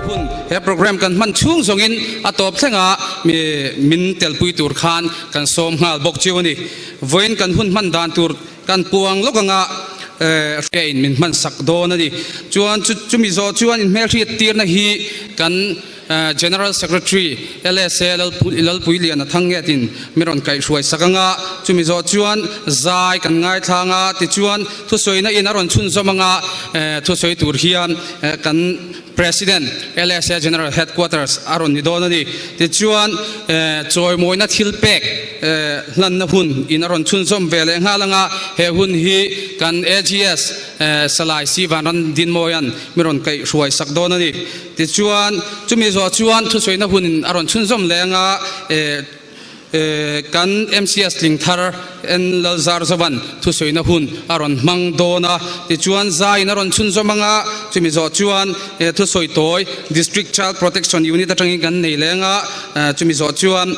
Hun he program kan hman chung zongin a tawp thlenga mi min telpui tur khan kan sawm nghal bawk chiu ani. Vawiin kan hun hman dan tur kan puang lawk anga hriain min hman sak dawn ani. Chuan chumi zawh chuan inhmelhriat tirna hi kan General Secretary LSA Lalpuiliana Thangngetin mi rawn kaihhruai sak anga, chumi zawh chuan zai kan ngaithla anga, tichuan thusawina in a rawn chhunzawm anga, thusawi tur hian kan President LSA General Headquarters a rawn ni dawn a ni. Tichuan chawimawina thil pek hlanna hun in a rawn chhunzawm ve leh nghal anga, he hun hi kan AGS Salai Si Vanram Dinmawia'n mi rawn kaihhruai sak dawn a ni. Tichuan, chumi zawh chuan thusawiina hunin a rawn chhunzawm leh anga kan MCS tling thar N Lalzarzovan thusawiina hun a rawn hmang dawn a. Tichuan, zaiin a rawn chhunzawm anga chumi zawh chuan thusawi tawi District Child Protection Unit atangin kan nei leh anga chumi zawh chuan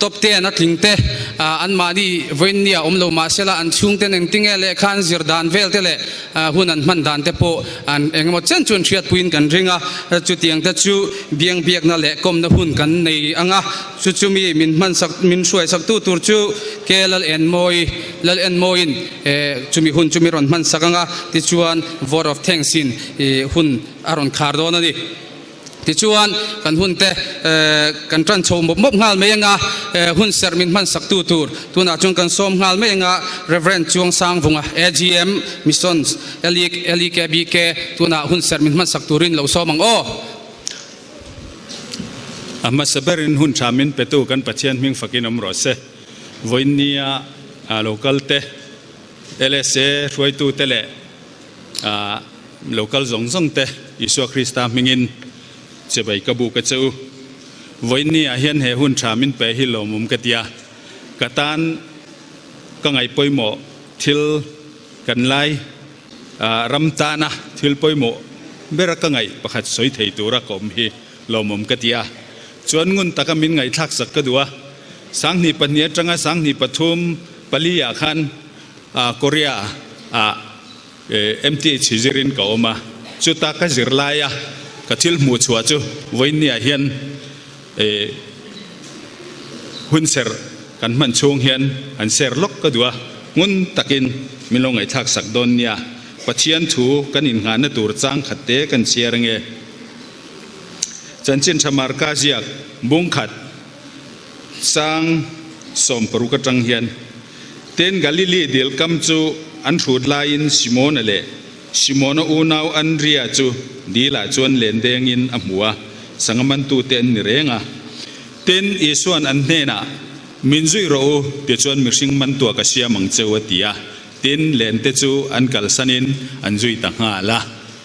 Top te an a tling te, anmahni vawiin nia awm lo mahsela an chhungten engtinge lehkha an zir dan vel te leh hun an hman dan te pawh an engemaw chen chu an hriatpuiin kan ring a, chutiang te chu biang biakna leh kawmna hun kan nei ang a, chu chumi min hman sak min hruai sak tu tur chu ke Lal Enmawi Lal Enmawiin chumi hun chu mi rawn hman sak ang a, tichuan vote of thanks in hun a rawn khar dawn a ni. Tichuan, kan hunte kan tan chho mawp mawp nghal mai anga, hun serh min hman sak tu tur tunah chuan kan sawm nghal mai anga, Rev. Chuang Sangvunga, AGM, Missions, LEKBK, tunah hun serh min hman sak turin lo sawm ang aw. A hmasa berin hun tha min petu kan Pathian hming fakin awm rawh se. Vawiinnia local te, LSA hruaitute leh Local zawng zawng te Isua Krista hmingin chibai ka buk a che u. Vawiinni ah hian he hun tha min pe hi lawmawm ka ti a, ka tan ka ngaih pawimawh thil kan lai ram tana thil pawimawh bera ka ngaih pakhat sawi thei tura ka awm hi lawmawm ka ti a. Chuan ngun taka min ngaihthlak sak ka duh a, 2002 atanga 2003 pali ah khan Korea ah MTH zirin ka awm a, chuta ka zir laia ka thil hmuh chhuah chu vawiinniah hian hun ser kan hman chhung hian an share lawk ka duh a, ngun takin min lo ngaihthlak sak dawn nia. Pathian thu kan innghahna tur chang khat te kan chhiar ange. Chanchin tha Marka ziak bung khat chang 60 atang hian. Tin, Galili dil kam chu an hrut laiin Simona leh Simona unau Andria chu dilah chuan len dengin a hmu a, sangha mantute an ni reng a. Tin, Isua'n an hnenah, Min zui rawh u, tichuan mihring mantua ka siam ang che u, a ti a. Tin, lente chu an kalsanin an zui ta nghal a,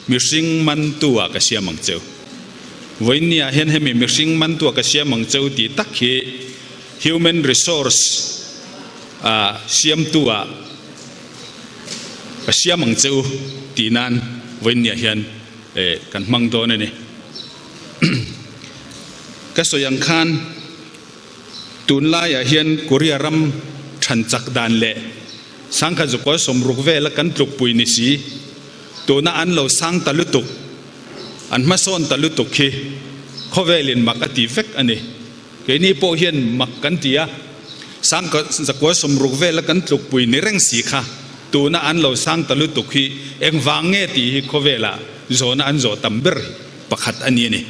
Mihring mantua ka siam ang che u. Vawiinniah hian hemi mihring mantua ka siam ang che u tih tak hi Human resource a siamtu ah ka siam ang che u tih nan vawiinniah hian kan hmang dawn a ni. Ka sawi ang khan tunlaiah hian Korea ram than chak dan leh sangkhat zukawi 60 vela kan tlukpui ni si tuna an lo sang ta lutuk, an hmasawn ta lutuk hi khawvelin mak a ti vek a ni. Keini pawh hian mak kan ti a, 1960 vela kan tlukpui ni reng si kha tuna an lo sang ta lutuk hi engvang nge tih hi khawvela zawhna an zawh tam ber pakhat a ni a ni.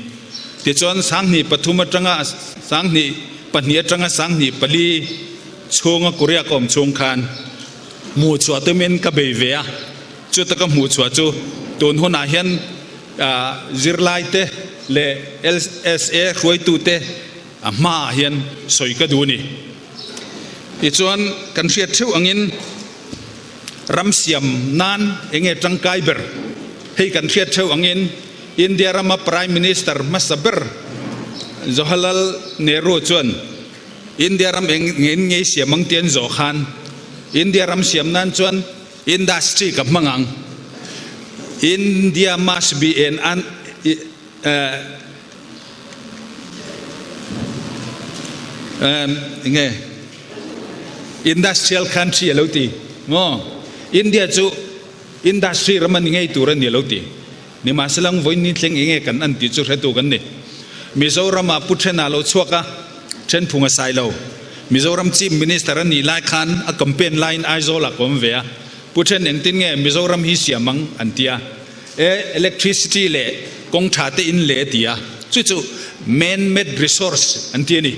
Tichuan 2003 atanga 2002 atanga 2004 chhunga Korea ka awm chhung khan hmuhchhuah tumin ka bei ve a, chuta ka hmuhchhuah chu tun hunah hian Zirlaite leh LSA hruaitute a hmaah hian sawi ka duh a ni. Tichuan, kan hriat theuh angin ram siam nan eng nge tangkai ber? Hei kan hriat theuh angin India rama Prime Minister hmasa ber Jawaharlal Nehru chuan India ram eng nge siam ang tih an zawh khan India ram siam nan chuan Industry ka hmang ang. India must be an an nge industrial country alo ti maw? India chu industry ram a ni ngei tur a ni alo ti. Nimahselang voi ni thleng enge kan an ti chu hretu kan ni. Mizoram ah Pu Thena lo chuak a, then phung a sai lo. Mizoram Chief Minister a nih lai khan a campaign laiin Aizawl ah ka awm ve a. Pu Then engtin nge Mizoram hi siam ang an ti a. E electricity le kawng tha te in le a ti a. Chu chu man made resource an ti a ni.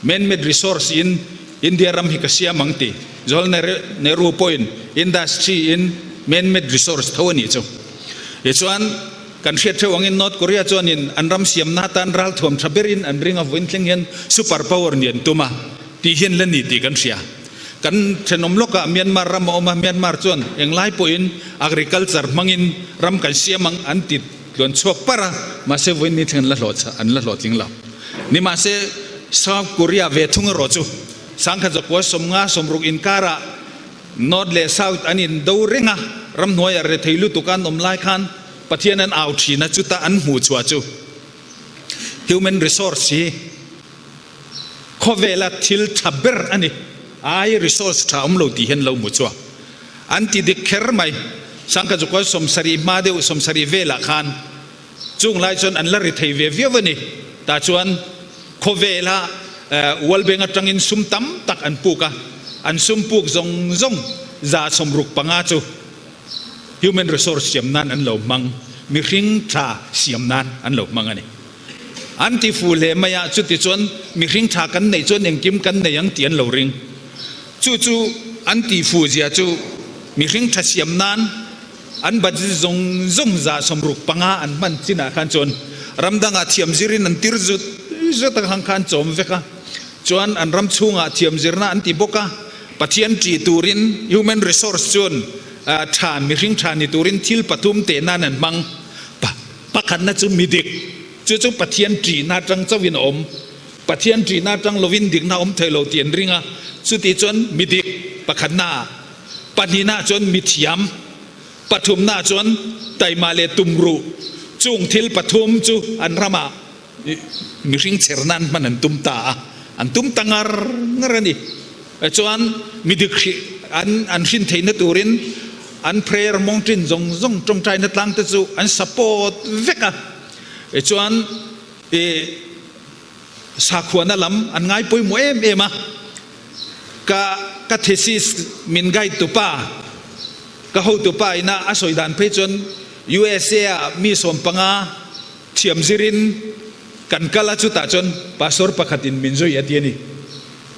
Man made resource in India ram hi ka siam ang ti. Jawaharlal Nehru pawhin industry in man made resource tho a nih chu. Tichuan kan hriat theuh angin North Korea chuanin an ram siamna atan ralthuam tha berin an ring a vawiin thleng hian super power nih an tum a tih hian la ni tih kan hria. Kan thenawm lawkah Myanmar ram a awm a, Myanmar chuan englai pawhin agriculture hmangin ram kan siam ang an ti tluan chhuak par a, mahse vawiin ni thleng an la hlawh an la hlawhtling lo. Nimahse South Korea ve thung erawh chu sangkhat zakua 50 60 inkarah North leh South an in do reng a, ramhnuaiah rethei lutuk an awm lai khan Pathian an au thin a, chuta an hmuh chhuah chu Human Resource hi khawvela thil tha ber a ni, ai resource tha awm lo tih hian lo hmu chhuak an ti dik kher mai. Sangkhat zakua 70 hma deuh 70 velah khan Chung lai chuan an la ri thei ve viau a ni. Tah chuan khawvela World Bank atangin sum tam tak an puk a, an sum puk zawng zawng 65 chu human resource siam nan an lo hmang, mihring tha siam nan an lo hmang a ni. An ti fu hle mai a, chuti chuan mihring tha kan neih chuan engkim kan nei ang tih an lo ring. Chu chu an ti fu zia chu mihring tha siam nan An budget zawng zawng 65 an hman chinah khan chuan ram dangah thiam zirin an tir zut zut a, hang khan chawm vek a. Chuan an ram chhungah thiam zirna an ti bawk a, Pathian ṭih turin human resource chuan ṭha mihring ṭha ni turin thil pathum teh nan an hmang. Pakhatna chu midik, chu chu Pathian ṭihna aṭang chauhin a awm. Pathian ṭihna aṭang lovin dikna a awm thei lo tih an ring a, chuti chuan midik pakhatnaah Pahnihna chuan mithiam, pathumna chuan taima leh tumruh. Chung thil pathum chu an ramah mihring cher nan hman an tum ta a, an tum ta ngar ngar a ni. Chuan midik hrih an an hrin theihna turin an prayer mawngṭin zawng zawng ṭawngṭaina tlang te chu an support vek a. Chuan i sakhuana lam an ngai pawimawh em em a. Ka ka thesis min guide tu pa, ka hotu pa ina a sawi dan phei chuan USA ah mi 15 thiam zirin kan kal a, chutah chuan pastor pakhat in min zui a ti a ni.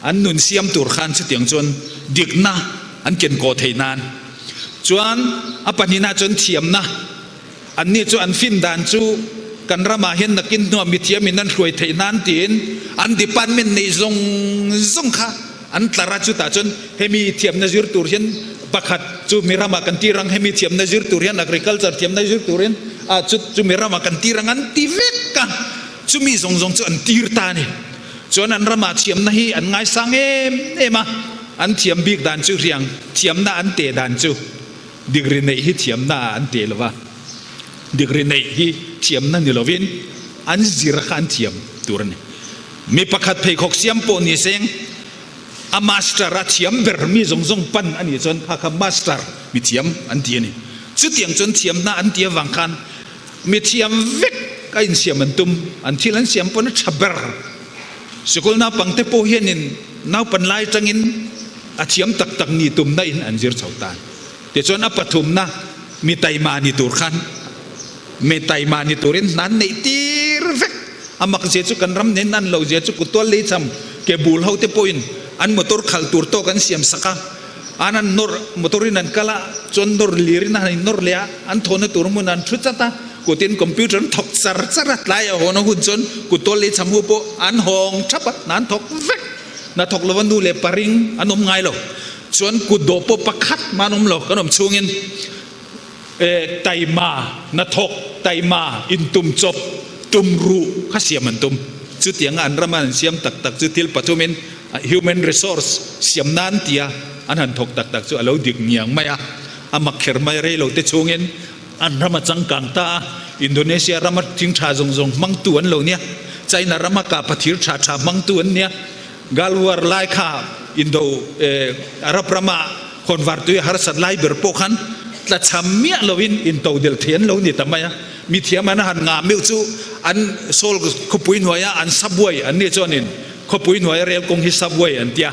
An nun siam tur khan chutiang chuan dikna an ken kawh theih nan chuan a pahnihna chuan thiamna Annih chu an fin dan chu kan ramah hian nakin hnuah mithiam in an hruai theih nan tiin an department neih zawng zawng kha an tlar a, chutah chuan hemi thiamna zir tur hian pakhat chu mi ramah kan tir ang, hemi thiamna zir tur hian agriculture thiamna zir tur hian ah chu chu mi ramah kan tir ang an ti vek a, chumi zawng zawng chu an tir ta a ni. Chuan an ramah thiamna hi an ngaisang em em a, an thiam bik dan chu riang thiamna an teh dan chu. Degree neih hi thiamna ah an teh lo va, degree neih hi thiamna ni lovin an zir kha an thiam tur a ni. Mi pakhat pheikhawk siam pawh ni seng a master a thiam ber mi zawng zawng pan a nih chuan kha kha master mi thiam an ti a ni. Chutiang chuan thiamna an ti avang khan mi thiam vek a insiam an tum, an thil an siam pawn a tha ber. Sikul naupangte pawh hianin naupan lai atangin a thiam tak tak ni tumna in an zir chho tan. Tichuan a pathumna mi taima ni tur khan mi taima ni turin hna an neih tir vek. A mak zia chu kan ram nen an lo zia chu kuttual lei cham ke bul ho te pawhin an motor khalh tur tawk an siam sak a, an an nawr motor in an kal a chuan nawr lir in a han in nawr leh a, an thawhna tur hmun an thu chat a, kutin computer an thawk char char a, tlai a hawn a hun chuan kuttual lei cham ho pawh an hawng thap a, hna an thawk vek. Hna thawk lova nu leh pa ring an awm ngai lo. Chuan kut dawh pawh pakhat mah an awm lo. Kan awm chhungin e taima hnathawk taima intum chawp tum ruh kha siam an tum. Chutianga an rama an siam tak tak chu thil pathumin human resource siam nan tia an han thawk tak tak chu a lo dik ngiang mai a. A mak kher mai rei lo te chhungin an rama changkang ta a. Indonesia rama thing tha zawng zawng hmangtu an lo nia. China rama kahpa thir tha tha hmangtu an nia. Gulf War lai kha Indo Arab rama khawnvar tui a harsat lai ber pawh khan. Tlacham miah loin intodelh thei an lo ni ta mai a. Mi thiam an han ngah meuh chu an Seoul khawpui hnuai ah an subway an nih chuan in khawpui hnuai a rel kong hi subway an tia.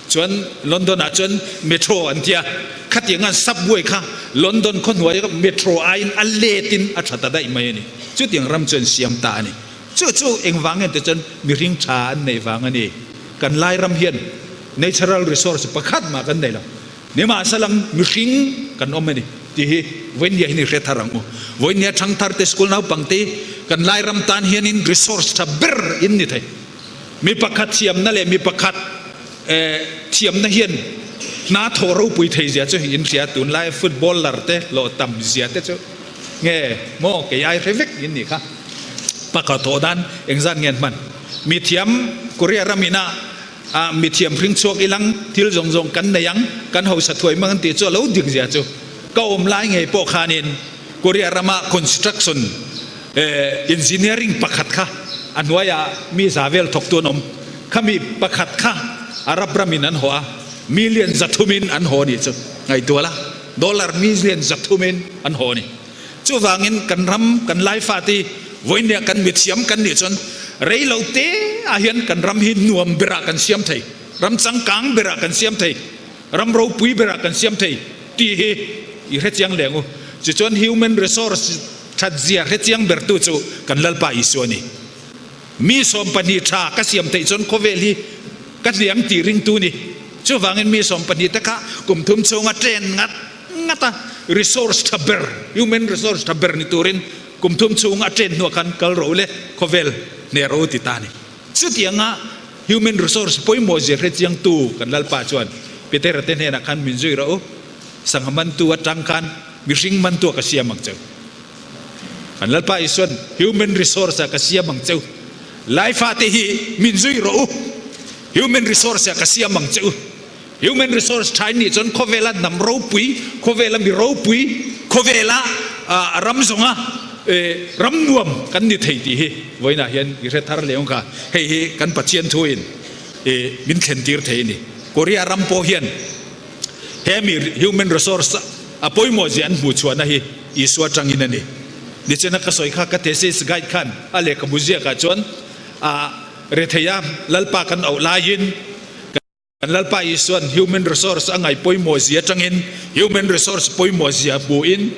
Chuan London ah cun metro an tia. Khatiang an subway kha London khua hnuai metro aiin a let in a tha ta daih mai ani. Chutiang ram chu an siam ta ani. Chu chu engvang nge ti cun mihring tha an neih vang ani. Kan Lairam hian natural resource pakhat mah kan nei lo. Nimahselang mihring kan um ani ti hi voinia hin i hre thar ang u. Voinia ṭhangthar te school naupang te kan Lairam tan hian in resource ṭha ber in ni thei. Mi pakhat thiamna le mi pakhat thiamna hian hna thawh ropui thei zia chu in hria. Tunlai footballer te hlawh tam zia te chu nge maw kei ai hre vek in nih kha. Pakhat thawh dan engzat nge an hman? Mi thiam Korea ram ina ah mithiam hring chuak ilang thil zawng zawng kan nei ang, kan hausa thuai mang an tih chu a lo dik zia chu ka awm lai ngei pawh khanin Korea rama construction engineering pakhat kha a hnuaiah mi za vel thawktu an awm. Khami pakhat kha Arab ramin an haw a, million zathumin an haw a nih chu ngaihtuah la, dollar million zathumin an haw a ni. Chuvangin kan ram, kan Laifate vawinia kan mithiam kan nih chuan rei lo te ah hian kan ram hi nuam berah kan siam thei, ram changkang berah kan siam thei, ram ropui berah kan siam thei tih hi i hrechiang leng u. Tichuan human resource that zia hrechiang bertu chu kan Lalpa Isua a ni. Mi 12 tha ka siam theih chuan khawvel hi ka hliam tih ringtu ni. Chuvangin mi 12 te kha kum thum chhunga train ngat ngat a, resource tha ber, human resource tha ber ni turin kum thum chhung a train hnuah khan kal ro le khawvel hne ro ti ta a ni. Chutianga human resource pawimawh zia hrechiangtu kan Lalpa chuan Petera te hnenah khan min zui rawh u, sangha mantu atang khan mihring mantu a ka siam ang cheu. Kan Lalpa Isuan human resource ah ka siam ang cheu. Laifa te hi min zui rawh u, human resource ah ka siam ang cheu. Human resource tha in nih chuan khawvela hnam ropui, khawvela mi ropui, khawvela ram zawnga ram nuam kan ni thei tih hi vawiinah hian i hre thar leh ang kha. Hei hi kan Pathian thu in min thlen tir thei a ni. Korea ram pawh hian he mi human resource a pawimawh zia an hmuh chhuahna hi Isua tangin a ni. Nichina ka sawi kha ka thesis guide khan a lehkhabu ziakah chuan a retheia Lalpa kan auh laiin Kan Lalpa Isuan human resource a ngaih pawimawh zia atangin human resource pawimawh zia hmuhin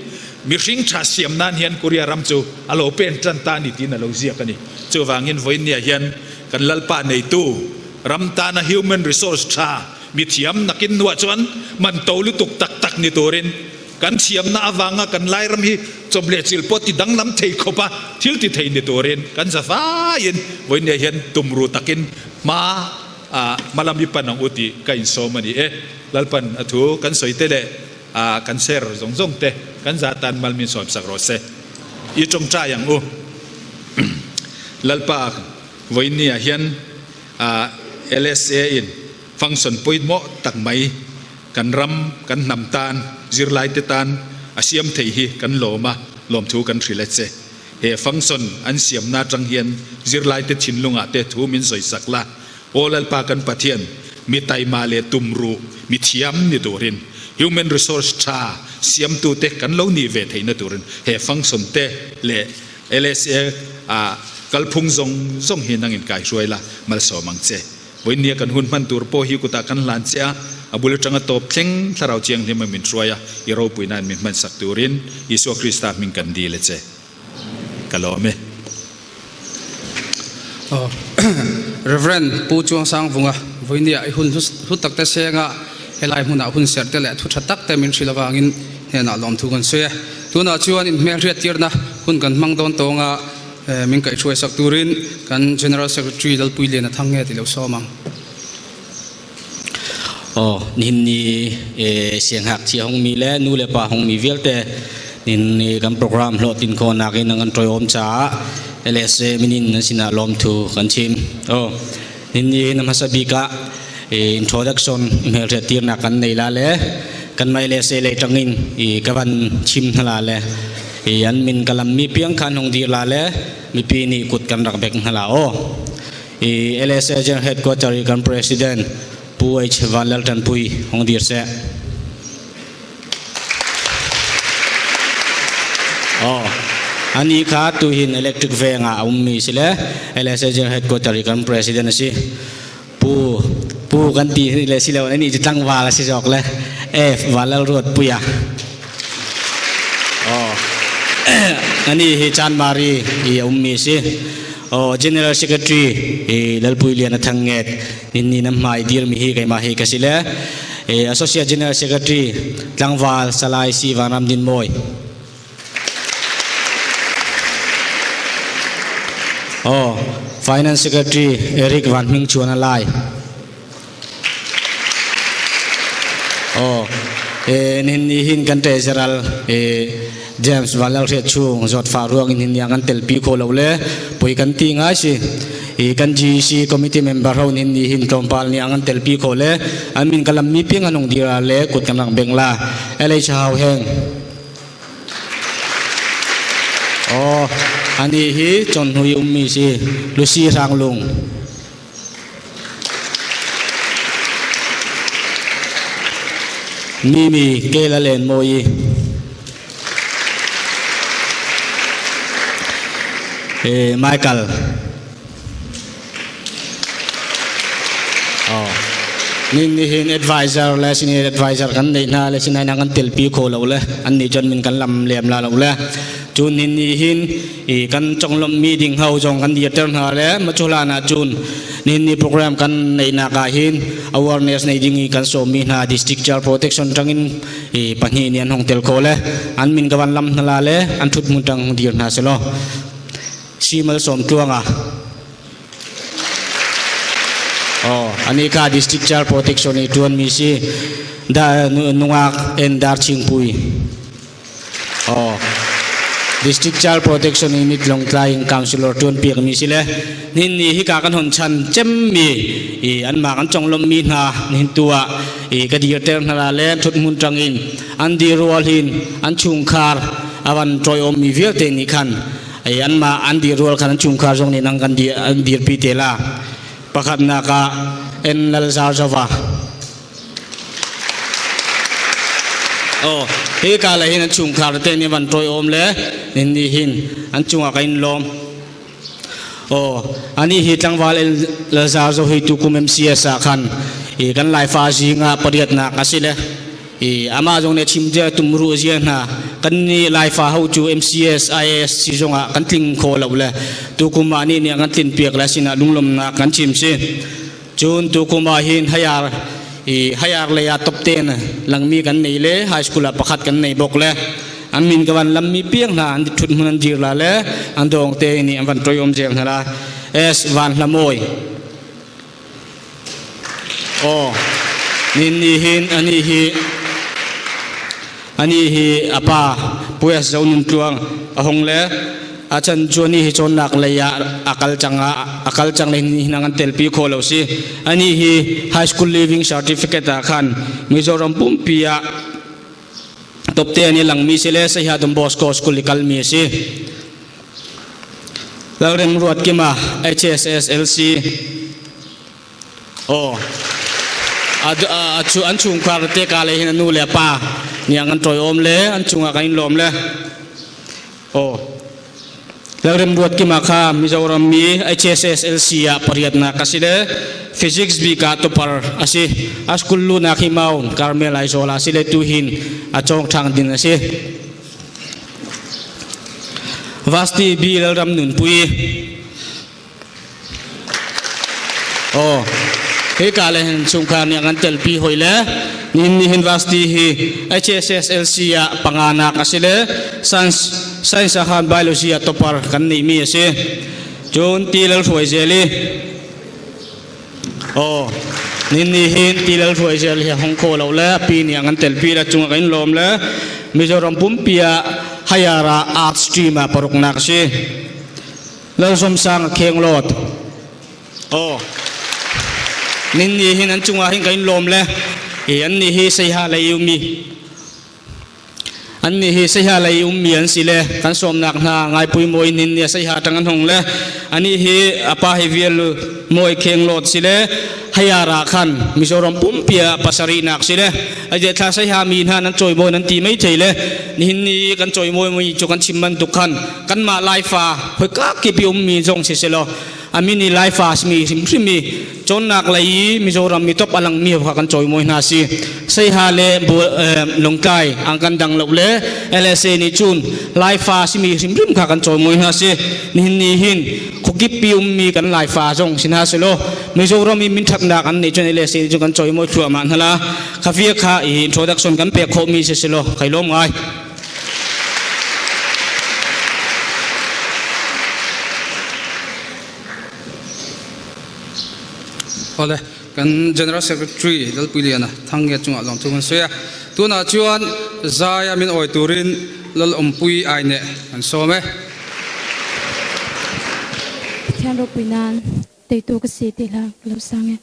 mihring tha siam nan hian Korea ram chu a lo pen tan ta a ni tiin a lo ziak a ni. Chuvangin vawiinniah hian kan Lalpa neitu ram tana human resource tha mithiam nakin hnuah chuan man to lutuk tak tak ni turin Kan thiamna avanga kan Lairam hi chawp leh chilh pawh ti danglam thei khawp a, thil ti thei ni turin kan za vaiin vawinia hian tumru takin hma ah hmalam i pan ang u tih ka insawm a ni e. Lalpan a thu kan sawi te leh kan share zawng zawng te kan za tan mal min sawmsak rawh se. I tawngtai ang u. Lalpa vawinia hian LSA in function pawimawh tak mai kan ram, kan hnam tan, zirlaite tan a siam thei hi kan lawm a, lawmthu kan hrilh a che. He function an siamna atang hian zirlaite thinlungah te thu min sawisak la, Aw Lalpa kan Pathian, mi taima leh tumruh, mi thiam ni turin, human resource tha siamtute kan lo nih ve theihna turin he function te leh LSA ah kalphung zawng zawng hi nangin kaihruai la, malsawm ang che. Vawinia kan hun hman tur pawh hi kutah kan hlan che a, a bul atanga tawp thleng Thlarau Thianghlim a min hruai a, i ropuinain min hmansak turin Isua Krista hming kan dil a che. Ka lawm e. Rev. Pu Chuangsangvunga, Vawinia i hun hlu tak te senga helai hmunah hun serh te leh thu tha tak te min hrilh avangin hnenah lawmthu kan sawi a. Tunah chuan inhmelhriat tirna hun kan hmang dawn tawng a. Min kaihhruai sak turin kan General Secretary Lalpui Lian a thang nge tih lo sawm ang. Aw, nihin ni sianghngakchia hongmi le nu le pa hongmi vialte nihin ni kan program hlawhtlin khawhnak in an kan ṭawiawm caah LSA minin nan sinah lawmthu kan chim. Aw, nihin ni hin a hmasa bik ah introduction hmelhriat tirnak kan nei la le kanmah LSA lei ṭangin ka van chim hna la le I an min ka lammi piang khan hung dir la le mipi nih kut kan rak bek hna la aw. I LSA General Headquarter i kan President Pu H. Van Lal Ṭan Pui hung dir seh. Oh. Ani kha tuhin electric veng ah a ummi si le LSA General Headquarter i kan president a si. Pu pu kan ti le si lo ani cu tlangval a si zawk le F Valal Ruat Puia. Oh. Ani hi Chanmari i a ummi si. Oh, General Secretary i Lalpui Lian a thang nget ninni na hmai dirmi hi keimah hi ka si le Associate General Secretary tlangval Salai Si Vanram Din Mawi. Oh, Finance Secretary Eric Van Hming Chuan Alai. Oh, eh, nihin ni hin kan treasurer eh, James Van Lal Hriat Chung zawtfah ruang in hin yang kan telpi kho lo le pui kan ti ngai si. I kan GEC committee member ho nin ni hin tlawmpal ni ang an telpi kho le an min kalam mi piang anung dira le kut kan rang beng la LH hau heng oh ani hi chon hui ummi si Lucy Ranglung Mimi Kela Len Moi Eh, Michael. Oh. Nin ni hin advisor le senior advisor kan nei hna le sinai nang kan telpi kho lo le an ni chon min kan lam lem la lo le chun nin ni hin i kan chonglom mi ding ho zong kan dir ter hna le machula na chun nin ni program kan nei na ka hin awareness nei ding i kan so mi hna district child protection tangin i pahnih ni an hong tel kho le an min ka van lam hna la le an thut mun tang dir hna selo simal som tluanga oh ani ka district child protection i tuan mi si da nungak en dar chingpui Oh. District Child Protection Unit Lawngtlai in Councilor tuan piak mi si le nin ni hi ka kan hon chan cem mi i an ma kan chonglom mi hna nin tua i ka dir ter hna la le thut mun tang in an di rual hin an chungkhar awan troi om mi vialte ni khan ai an ma an di rual khan an chungkhar zong ni nang kan di an dir pi te la pakhat na ka en lal zar zawa Oh, hi ka le hin an chungkhar te ni van toi om le nin ni hin an chungah ka in lawm. Oh, ani hi tlangval el Lazar zo hi tu kum MCS ah khan i kan laifa zinga pariat nak asi le i ama zong ne chim je tum ru zia hna kan ni laifa ho chu MCS IAS si zongah kan tling kho lo le tu kum ah ni ni kan tlin piak le sina lunglom na kan chim si Cun tukum ah hin hayar i hayar lei ah top ten langmi kan nei le high school ah pakhat kan nei bok le an min ka van lammi piang hna an thut hmun an dir la le an dong te nih an van toi om zel hna la S van hlamoy oh nin ni hin ani hi ani hi apa puas zo nun tluang ahong le a chan cu ani hi cawnnak lei ah a kal cang ah a kal cang le ni hin an telpi kho lo si ani hi high school leaving certificate ah khan Mizoram pumpi ah top te ani langmi si le Saiha Don Bosco school i kalmi a si Lalrem Ruat Kima HSSLC Aw. A chu an chungkhar te ka le hin nu le pa niang an tawiawm le an chungah kan in lawm le. Aw. Lalrem Ruat Kima kha Mizoram mi HSSLC ah pariatnak a si le Physics bik ah topper a si. A school lu nak hi Mount Carmel Aizawl ah si le tu hin a cawng ṭhang din a si. Vasti B Lalram Nunpui Aw, hika le hin chungkhar nih an telpi hoi le nihin ni university hi HSSLC ah panganak a si le science science ah khan biology ah topper kan neihmi a si. Cun ti lal hruai zel i aw nin ni hin ti lal hruai zel hi hong kho lo le pi nih an telpi le cungah kan in lawm le Mizoram pumpi ah hayara art stream ah paruknak a si. Lalzawmsang a kheng lawt. Aw. Nin ni hin an cungah hin kan in lawm le i an ni hi seiha lei ummi an ni hi seiha lei ummi an si le kan sawmnak hna ngaipui mawi nin ni seiha tang an hong le Ani hi apa hi vial moi kheng lot si le hayara khan Mizoram pumpi ah pasarih nak si le aje thla sai ha mi hna nan chawimawi nan ti mai thei le nihin ni kan chawimawi mi cu kan chim bantuk khan kanmah Laifa hoi ka kipi ummi zong si selaw amin i Laifa simi hrimhrim i cawnnak lei i Mizoram mi top alang mi kha kan chawimawi hna si. Saiha le Lungtlai ang kan dang lo le LSA nih cun Laifa simi hrimhrim kha kan chawimawi hna si. Nihin ni hin khuakip pi ummi kan Laifa zong si hna selaw Mizoram i minthatnak an neih cun LSA nih cun kan chawimawi thluahmah hna la. Khafia kha i introduction kan pek khawhmi si selaw kai lawm ngai. Ole kan General Secretary Lalpuiliana Thangnge chungah lawmthu kan sawi a. Tunah chuan zai a min awi turin Lal Awmpui Aine kan sawm e. Pathian ropui nan teitu ka si ti hlah ka lo sang e.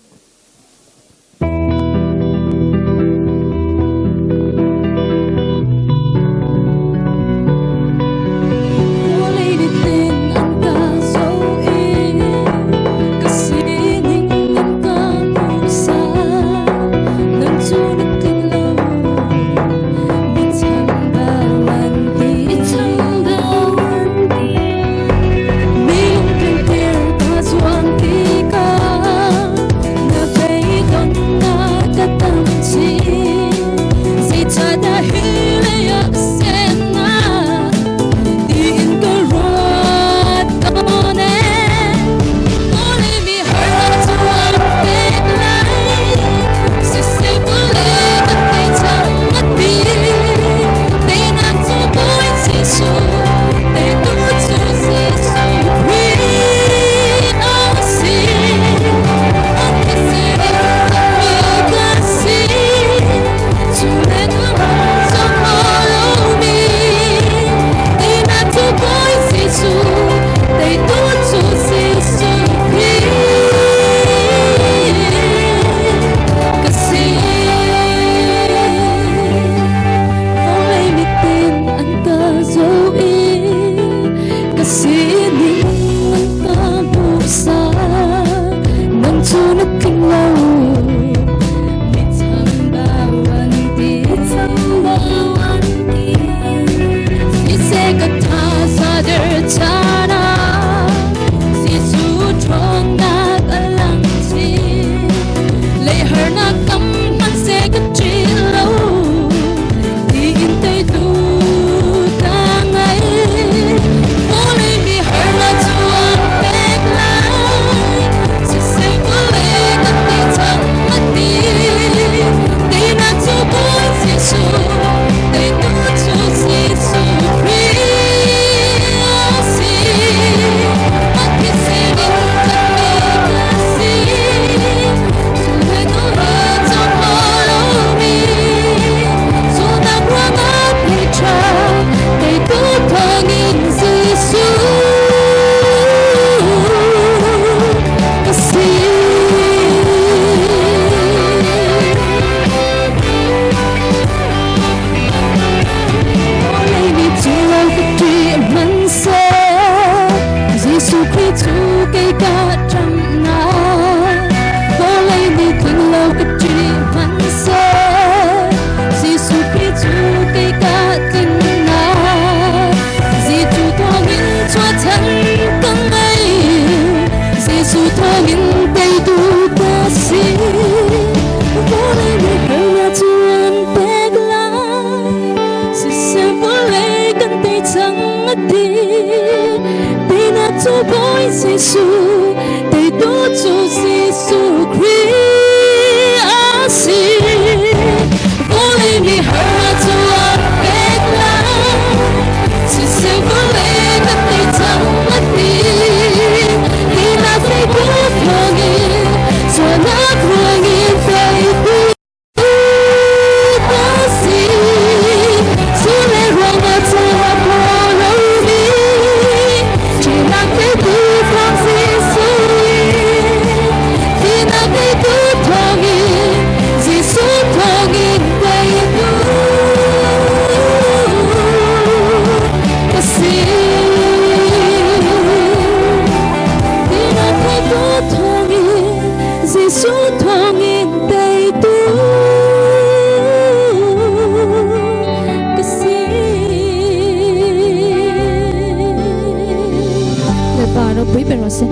ropui ber rawh se.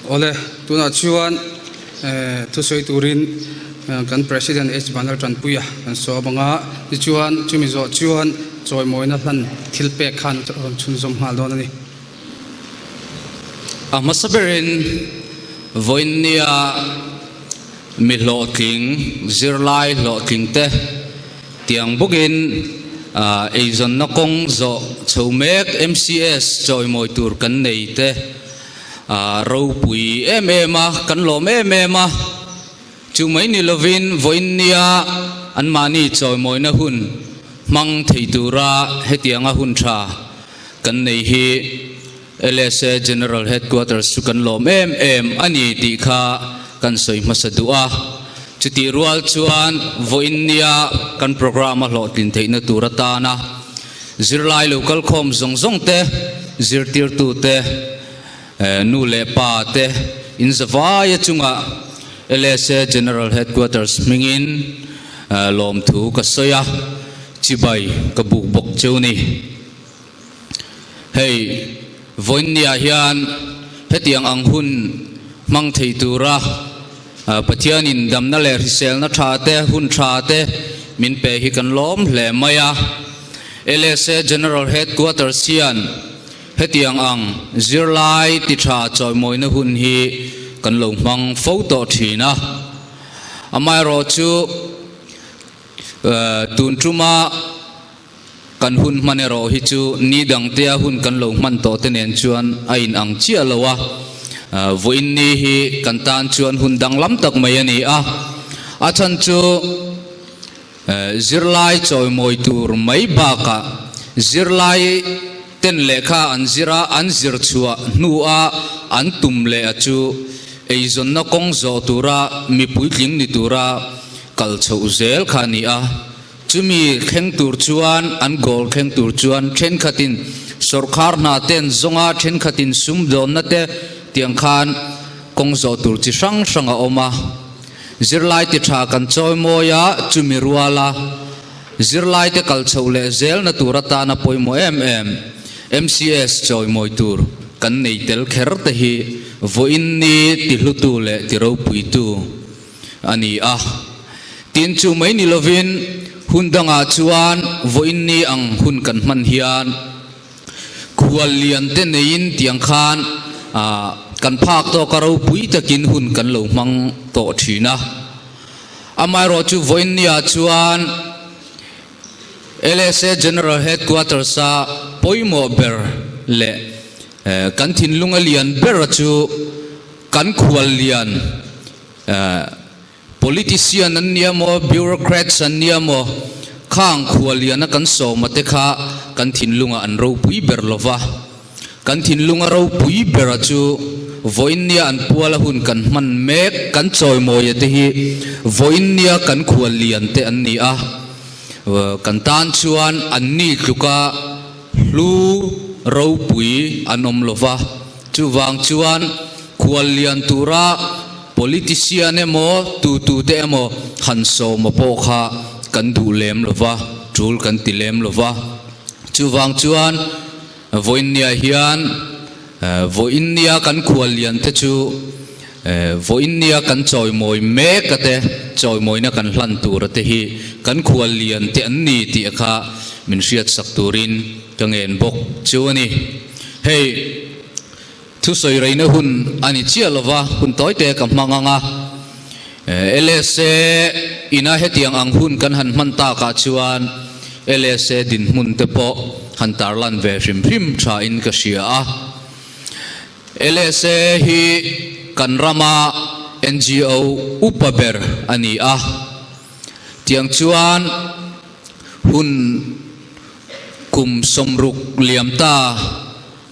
Awle, tunah chuan thusawi turin kan President H. Vanlal Tanpuia kan sawm ang a, tichuan chumi zawh chuan chawimawina hlan thil pek khan rawn chhunzawm nghal dawn a ni. A hmasa berin vawiinnia mi hlawhtling, zirlai hlawhtling te tiang bawkin eizawnna kawng zawh chho mek MCS chawimawi tur kan nei te ropui em em a, kan lawm em em a. Chu mai ni lovin vawiinnia anmahni chawimawina hun hmang thei tura hetianga hun tha kan nei hi LSA General Headquarters chu kan lawm em em a ni tih kha kan sawi hmasa duh a. Chutih rual chuan vawiinnia kan programme a hlawhtlin theihna tur atana zirlai lo kalkhawm zawng zawng te, zirtirtute, Nu leh pa te in zavaia chungah LSA General Headquarters hmingin lawmthu ka sawi a, chibai ka buk bawk cheu ni. Hei, vawiinniah hian hetiang ang hun hmang thei tura Pathianin damna leh hriselna tha te, hun tha te min pe hi kan lawm hle mai a. LSA General Headquarters hian Hetiang ang zirlai ti tha chawimawina hun hi kan lo hmang fo tawh thin a. Amaherawhchu tun tuma kan hun hman erawh hi chu ni dangtea hun kan lo hman tawh te nen chuan a inang chiah lo a. Vawiin ni hi kan tan chuan hun danglam tak mai a ni a. A chhan chu. Zirlai chawimawi tur mai bakah zirlai ten lehkha an zir a, an zir chhuah hnua an tum leh a chu eizawnna kawng zawh tura mi puitling ni tura kal chhoh zel kha a ni a. Chumi thleng tur chuan an goal thleng tur chuan thenkhatin sawrkhar hna ten zawnga thenkhatin sumdawnna te tiang khan kawng zawh tur chi hrang hrang a awm a. Zirlai ti tha kan chawimawi a, chumi ruala zirlaite kal chhoh leh zelna tur atana pawimawh em em MCS chawimawi tur kan nei tel kher te hi vawiin ni tihlutu leh tiropuitu a ni a. Tin, chu mai ni lovin hun dangah chuan vawiin ni ang hun kan hman hian, Khual lian te neiin tiang khan kan phak tawk a ropui takin hun kan lo hmang tawh thin a. Amaherawh chu vawiinniah chuan LSA General Headquarters a pawimawh ber leh kan thinlung a lian ber chu kan khual lian Politician an nia maw, bureaucrats an nia maw, khang khualiana kan sawma te kha kan thinlungah an ropui ber lo va. Kan thinlunga ropui bera chu vawiinnia an puala hun kan hman mek, kan chawimawia te hi vawiinnia kan khuallian te an ni a. Kan tan chuan anni tluka hlu ropui an awm lo va. Chuvang chuan khuallian tura Politician emaw, tutute emaw han sawma pawh kha kan duh lem lo va, tul kan ti lem lo va. Chuvang chuan vawiinniah hian vawiinnia kan khualliante chu vawiinnia kan chawimawi mek a te, chawimawina kan hlan tur a te hi kan khualliante an ni tih kha min hriatsak turin ka ngen bawk chu a ni. Hei. Thusawi reina hun a ni chiah lova, hun tawi te ka hmang ang a. LSA ina hetiang ang hun kan han hman takah chuan LSA dinhmun te pawh han tarlan ve hrim hrim tha in ka hria a. LSA hi kan rama NGO upa ber a ni a. Tiang chuan hun kum 60 liam ta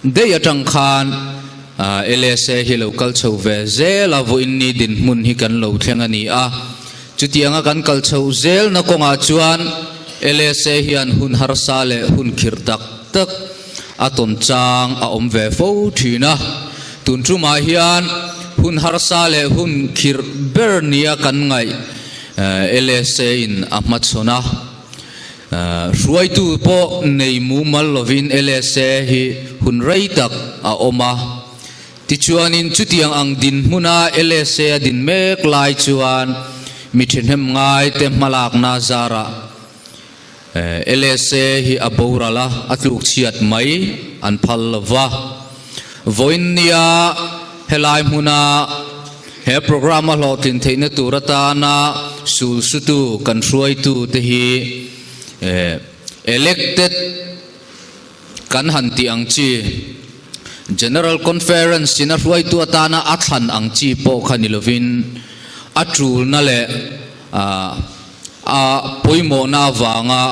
Daih atang khan LSA hi lo kal chho ve zel a, vawiinni dinhmun hi kan lo thleng a ni a. Chutianga kan kal chho zelna kawngah chuan LSA hian hun harsa leh hun khirh tak tak a tawn chang a awm ve fo thin a. Tun tumah hian hun harsa leh hun khirh ber nia kan ngaih LSA in a hmachhawn a. Hruaitu pawh nei mumal lovin LSA hi hun rei tak a awm a. Tichuanin chutiang ang dinhmuna LSA a din mek lai chuan mi thahnem ngaite hmalakna zarah LSA hi a boral a, a tlukchhiat mai an phal lo va. Vawiin nia helai hmuna he programme a hlawhtlin theihna tur atana sulsutu kan hruaitu te hi elected kan han tih ang chi, General Conference in a hruaitu atana a thlan ang chi pawh kha ni lovin a tulna leh a pawimawhna avanga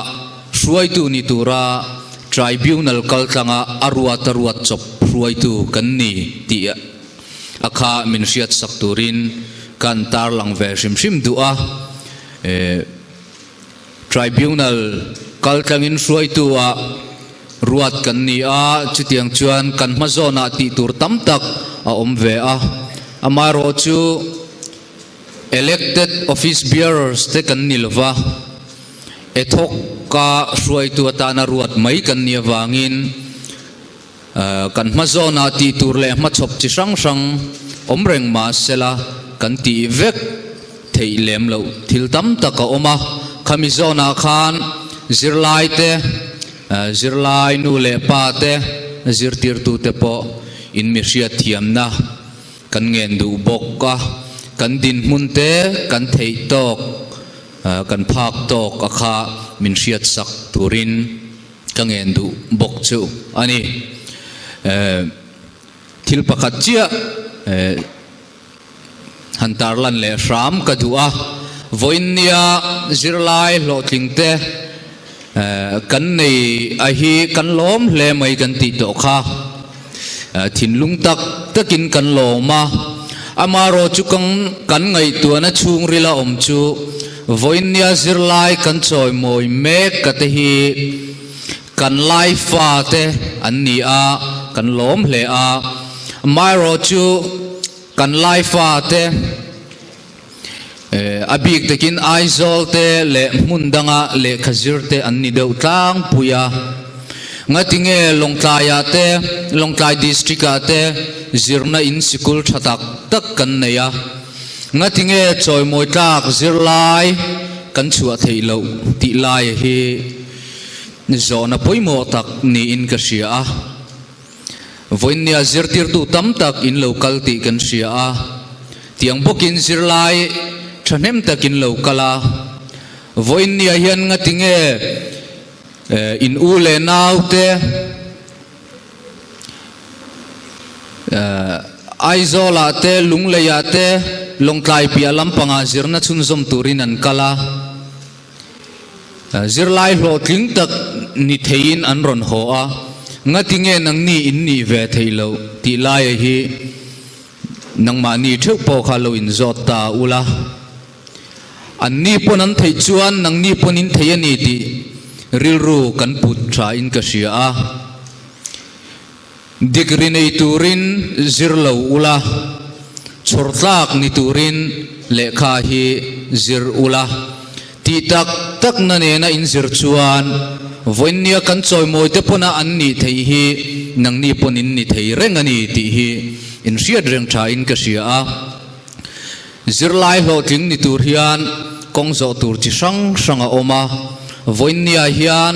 hruaitu ni tura Tribunal kaltlanga a ruat a ruat chawp hruaitu kan ni tih a kha min hriatsak turin kan tarlang ve hrim hrim duh a. Tribunal kaltlangin hruaitu ah ruat kan ni a, chutiang chuan kan hma zawnah tih tur tam tak a awm ve a. Amaherawhchu elected office bearers te kan ni lova, ethawk ka hruaitu atana ruat mai kan nih avangin kan hma zawnah tih tur leh hmachhawp chi hrang hrang awm reng mah sela kan tih vek theih lem loh thil tam tak a awm a. Khami zawnah khan zirlai te, zirlai nu leh pa te, zirtirtute pawh in mi hriatthiamna Kan ngen duh bawk a, kan dinhmun te kan theih tawk, kan phak tawk a kha min hriatsak turin ka ngen duh bawk chu a ni. Thil pakhat chiah han tarlan leh hram ka duh a, vawiin nia zirlai hlawhtling te kan nei a hi kan lawm hle mai kan tih tawh kha. Thinlung tak takin kan lawm a, amaherawh chu kan ngaihtuahna chhungrila awm chu vawiinnia zirlai kan chawimawi mek ka te hi kan lai fate an ni a, kan lawm hle a. Amaherawh chu kan lai fate a bik takin Aizawl te leh hmun danga lehkha zir te an ni deuh tlangpui a. Ngatinge Lawngtlaiah te, Lawngtlai District ah te zirna in sikul tha tak tak kan nei a. Ngatinge chawimawi tlak zirlai kan chhuah theih loh tih lai hi zawhna pawimawh tak niin ka hria a. Vawiinnia zirtirtu tam tak in lo kal tih kan hria a, tiang bawkin zirlai thahnem tak in lo kal a. Vawiinnia hian ngatinge in u leh naute Aizawlah te, Lungleiah te, Lawngtlai piah lampangah zirna chhunzawm turin an kal a. Zirlai hlawhtling tak ni theiin an rawn haw a, ngatinge nangni in nih ve theih loh tih laia hi nangmahni theuh pawh kha lo inzawt ta ula. Anni pawn an theih chuan nangni pawn in thei a ni tih rilru kan put tha in ka hria a. Degree nei turin zir lo ula, chhawr tlak ni turin lehkha hi zir ula. Tih tak takna nena in zir chuan vawiinnia kan chawimawi te pawna an nih theih hi nangni pawn in ni thei reng a ni tih hi in hriat reng tha in ka hria a. Zirlai hlawhtling ni tur hian kawng zawh tur chi hrang hrang a awm a, vawiinniah hian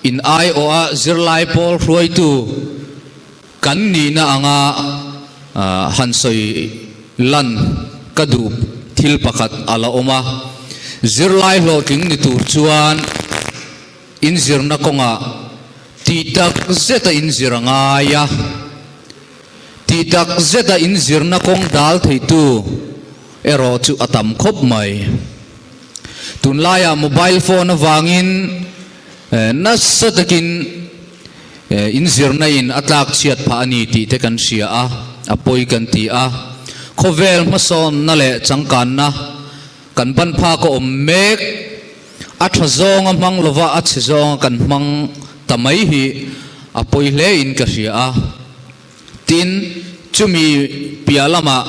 in aiawha zirlai pawl hruaitu kan nihna anga han sawi lan ka duh thil pakhat a la awm a. Zirlai hlawhtling ni tur chuan inzirna kawngah tih tak zeta inzir a ngai a. Tih tak zeta inzirna kawng dal theitu erawh chu a tam khawp mai. Tunlaiah mobile phone avangin nasa takin inzirna in a tlak chhiat phah a ni tih te kan hria a, a pawi kan ti a. Khawvel hmasawnna leh changkanna kan ban phak a awm mek. A tha zawnga hmang lova a chhe zawnga kan hmang ta mai hi a pawi hle in ka hria a. Tin, chumi piah lamah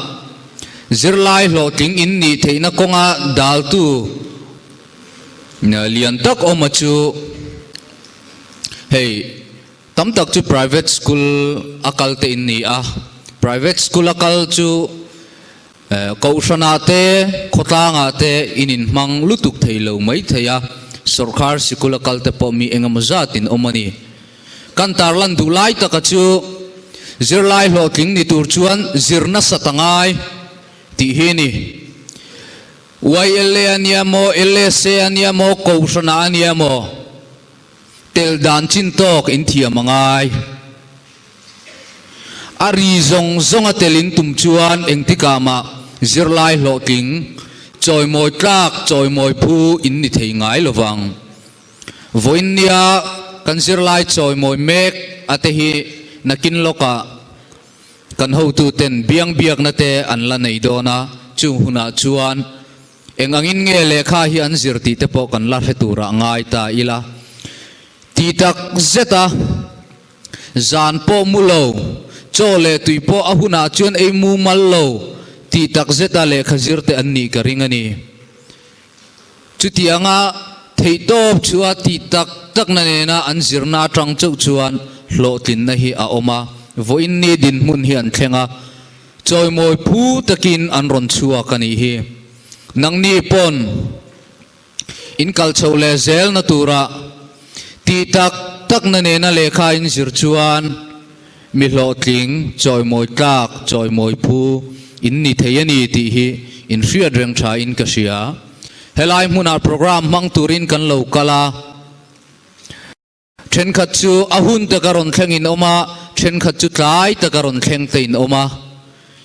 zirlai hlawhtling in nih theihna kawnga daltu lian tak awma chu. Hei tam tak chu private school a kal te in ni a, private school a kal chu Kohhranah te, khawtlangah te in inhmang lutuk thei lo mai thei a, sawrkar sikul a kal te pawh mi engemaw zat in awm a ni. Kan tarlan duh lai taka chu zirlai hlawhtling ni tur chuan zir nasa ta ngai tih hi a ni. YLA a nia maw, LSA a nia maw, Kohhranah a nia maw, tel dan chin tawk in thiam a ngai. A ri zawng zawnga tel in tum chuan engtikah mah zirlai hlawhtling, chawimawi tlak, chawimawi phu in ni thei ngai lovang. Vawiin nia kan zirlai chawimawi mek a te hi nakin lawkah kan hotuten biang biakna te an la nei dawn a, chung hunah chuan eng angin nge lehkha hi an zir tih te pawh kan la hre turah ngai ta ila. Ti tak zet a, zan pawh mu lo, chaw leh tui pawh a hunah chuan ei mu mal lo tih tak zeta lehkha zir te an nih ka ring a ni. Chutianga theihtawp chu a tih tak takna nena an zirna atang chauh chuan hlawhtlinna hi a awm a, vawiin ni dinhmun hi an thleng a, chawimawi phu takin an rawn chhuak a nih hi. Nangni pawn in kal chho leh zelna tura tih tak takna nena lehkha in zir chuan Mi hlawhtling, chawimawi tlak, chawimawi phu in ni thei a ni tih hi in hriat reng tha in ka hria. Helai hmunah program hmang turin kan lo kal a, thenkhat chu a hun taka rawn thleng in awm a, thenkhat chu tlai taka rawn thleng te in awm a,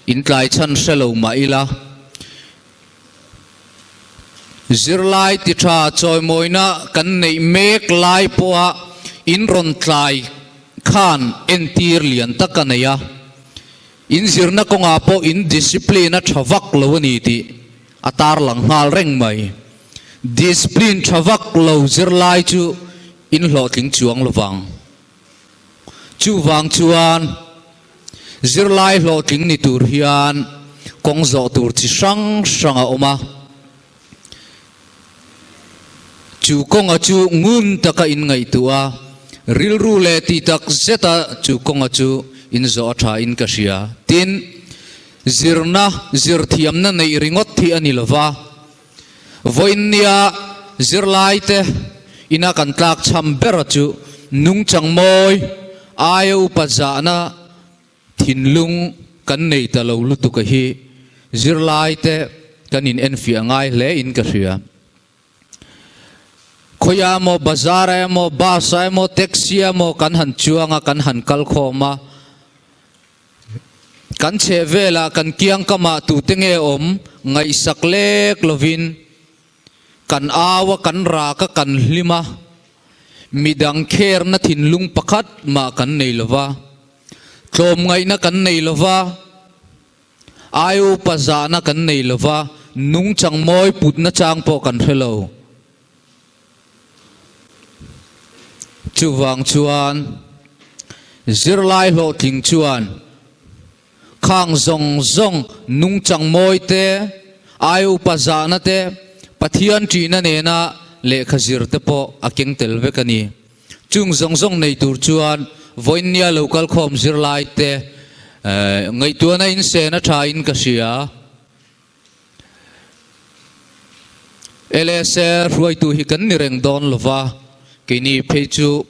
in tlai chhan hre lo mah ila. Zirlai ti tha chawimawina kan neih mek lai pawha in rawn tlai khan entir lian tak a nei a, in zirna kawngah pawh in discipline a tha vak lo a ni tih a tarlang nghal reng mai. Discipline tha vak lo zirlai chu in hlawhtling chuang lovang. Chuvang chuan zirlai hlawhtling ni tur hian kawng zawh tur chi hrang hrang a awm a. Chu kawnga chu ngun taka inngaihtuah a, rilru leh tih tak zeta chu kawnga chu inzawh a tha in ka hria. Tin, zirna, zirthiamna neih ringawt hi a ni lova, Vawiin nia zirlaite ina kan tlak chham bera chu nungchang mawi aia upa zahna thinlung kan nei ta lo lutuk a hi zirlaite kan in enfiah ngai hle in ka hria. Khawiah emaw bazar ah emaw bus ah emaw taxi ah emaw kan han chuang a kan han kal khawm a, Kan chheh velah kan kiang kamah tute nge awm ngaihsak lek lovin kan au a, kan rak a, kan hlim a, midang kherna thinlung pakhat mah kan nei lova, tlawmngaihna kan nei lova, aiupa zahna kan nei lova, nungchang mawi putna chang pawh kan hre lo. Chuvang chuan zirlai hlawhtling chuan khang zawng zawng nungchang mawi te, ai upa zahna te, Pathian ṭihna nena lehkha zir te pawh a keng tel vek a ni. Chung zawng zawng nei tur chuan vawiinnia lo kalkhawm zirlai te ngaihtuahna insen a ṭha in ka hria. LSA hruaitu hi kan ni reng dawn lova, keini phei chu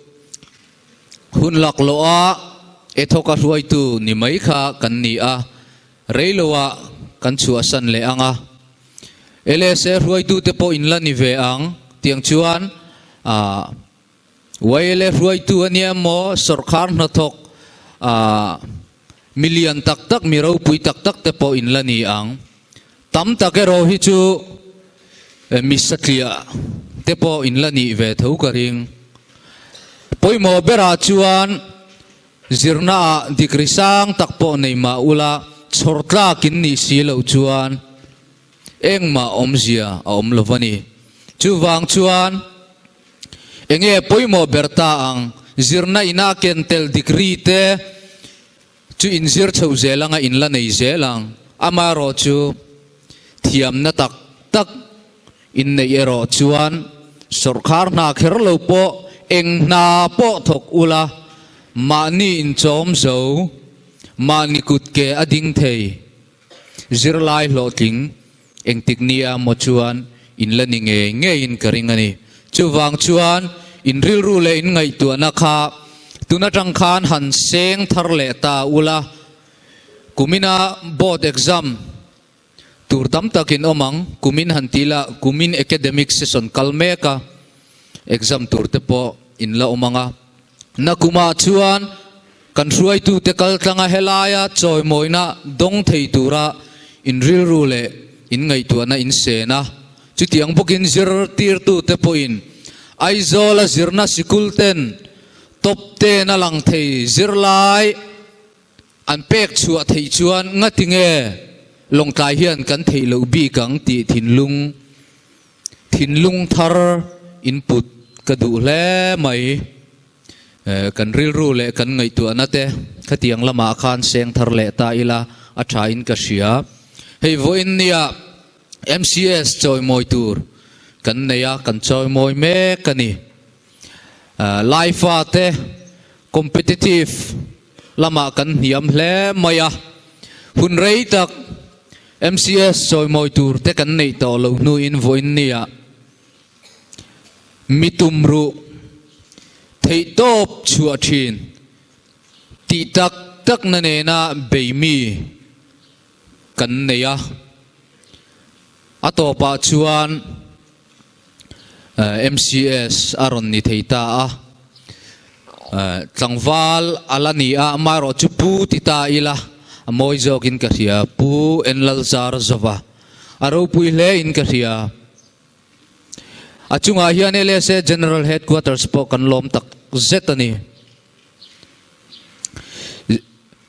hun laklawh a e thawka hruaitu ni mai kha kan ni a, reiloah kan chhuahsan leh ang a. LSA hruaitute pawh in la ni ve ang, tiang chuan ah YLA hruaitu a nia maw, sawrkhar hnathawk ah Mi lian tak tak, mi ropui tak tak te pawh in la ni ang. Tam tak erawh hi chu mi satliah te pawh in la nih ve tho ka ring. Pawimawh berah chuan zirna ah degree sang tak pawh nei mah ula chhawr tlak in nih si loh chuan engmah awmzia a awm lo va ni. Chuvang chuan Enge pawimawh ber ta ang? Zirna ina ken tel degree te chu inzir chhoh zel anga in la nei zel ang. Amaherawh chu thiamna tak tak in neih erawh chuan sawrkhar hna kher lo pawh Eng hna pawh thawk ula, mahni inchawm zo, mahni kutke a ding thei. Zirlai hlawhtling engtik nia maw chuan in la ni ngei ngeiin ka ring a ni. Chuvang chuan in rilru leh in ngaihtuahna kha tun atang khan han seng thar leh ta ula, kumina board exam tur tam takin awm ang, kumin han ti la, kumin academic session kal mek a, exam tur te pawh in la awm ang a. Nakumah chuan kan hruaitute kal tlanga helaia chawimawina dawng thei tura in rilru leh in ngaihtuahna in sen a, chutiang bawkin zirtirtute pawhin Aizawla zirna sikul ten top ten a lang thei zirlai an pek chhuah theih chuan ngati nge Lawngtlai hian kan theih loh bik ang tih thinlung Thinlung thar input ka duh hle mai. Kan rilru leh kan ngaihtuahna te khatiang lamah khan seng thar leh ta ila a tha in ka hria. Hei vawiin nia MCS chawimawi tur kan nei a, kan chawimawi mek a ni. Laifa te competitive lamah kan hniam hle mai a, hun rei tak MCS chawimawi tur te kan neih tawh lo hnuin vawiin nia mi tum ruh theihtawp chhuah thin tih tak tak na nena bei mi kan nei a, a tawpah chuan MCS a rawn ni thei ta a, tlangval a la ni a, amaherawh chu Pu ti ta ila a mawi zawkin ka hria, Pu Enlalzar Zova a ropui hle in ka hria. A chungah hian LSA General Headquarters pawh kan lawm tak zet a ni.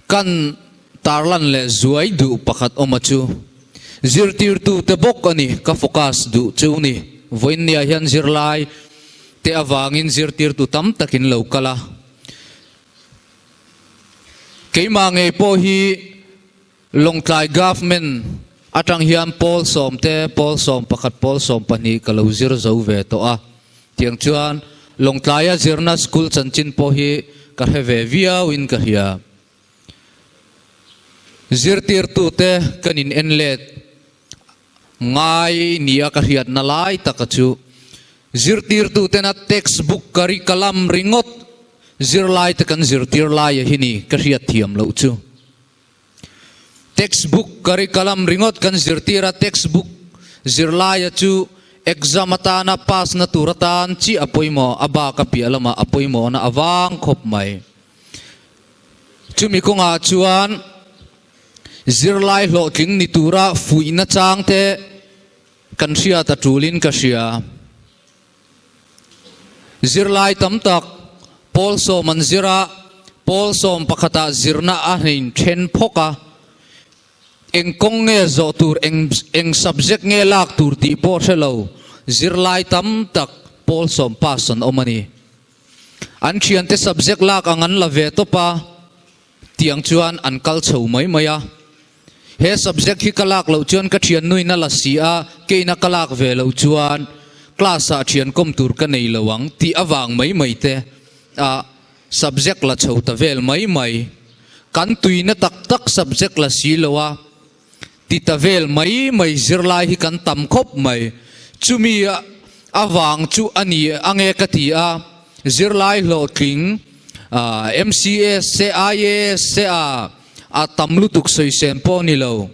Kan tarlan leh zuai duh pakhat awm a chu zirtirtute bawk a ni ka focus duh chu ni. Vawiinniah hian zirlai te avangin zirtirtu tam takin lo kal a. Keimah ngei pawh hi Lawngtlai Government atang hian pawl sawm te, pawl sawm pakhat, pawl sawm pahnih ka lo zir zo ve tawh a. Tiang chuan Lawngtlaia zirna school chanchin pawh hi ka hre ve viau in ka hria. Zirtirtute kan in en let ngai nia ka hriatna lai taka chu zirtirtutena textbook curriculum ringawt zirlaite kan zirtir laia hi ni ka hriat thiam loh chu. Textbook curriculum ringawt kan zirtir a, textbook zirlaia chu exam atana pass na tur atan chiah a pawimawh, a bak a piah lamah a pawimawhna a vang khawp mai. Chumi kawngah chuan zirlai hlawhtling ni tura fuihna chang te kan hriat a tulin ka hria. Zirlai tam tak pawl sawm an zir a, pawl sawm pakhatah zirna a hnein then phawk a, eng kawng nge zawh tur, eng eng subject nge lak tur tih pawh hre lo zirlai tam tak pawl sawm pass an awm a ni. An thiante subject lak ang an la ve tawp a, tiang chuan an kal chho mai mai a. He subject hi ka lak loh chuan ka thiannuin a la si a, keina ka lak ve loh chuan class ah thian kawm tur ka nei lo ang tih avang mai mai te a subject la chho ta vel mai mai. Kan tuina tak tak subject la si lo a ti ta vel mai mai zirlai hi kan tam khawp mai. Chumi avang chu a ni ange ka ti a, zirlai hlawhtling MCS te IAS te a A tam lutuk sawisem pawh ni lo.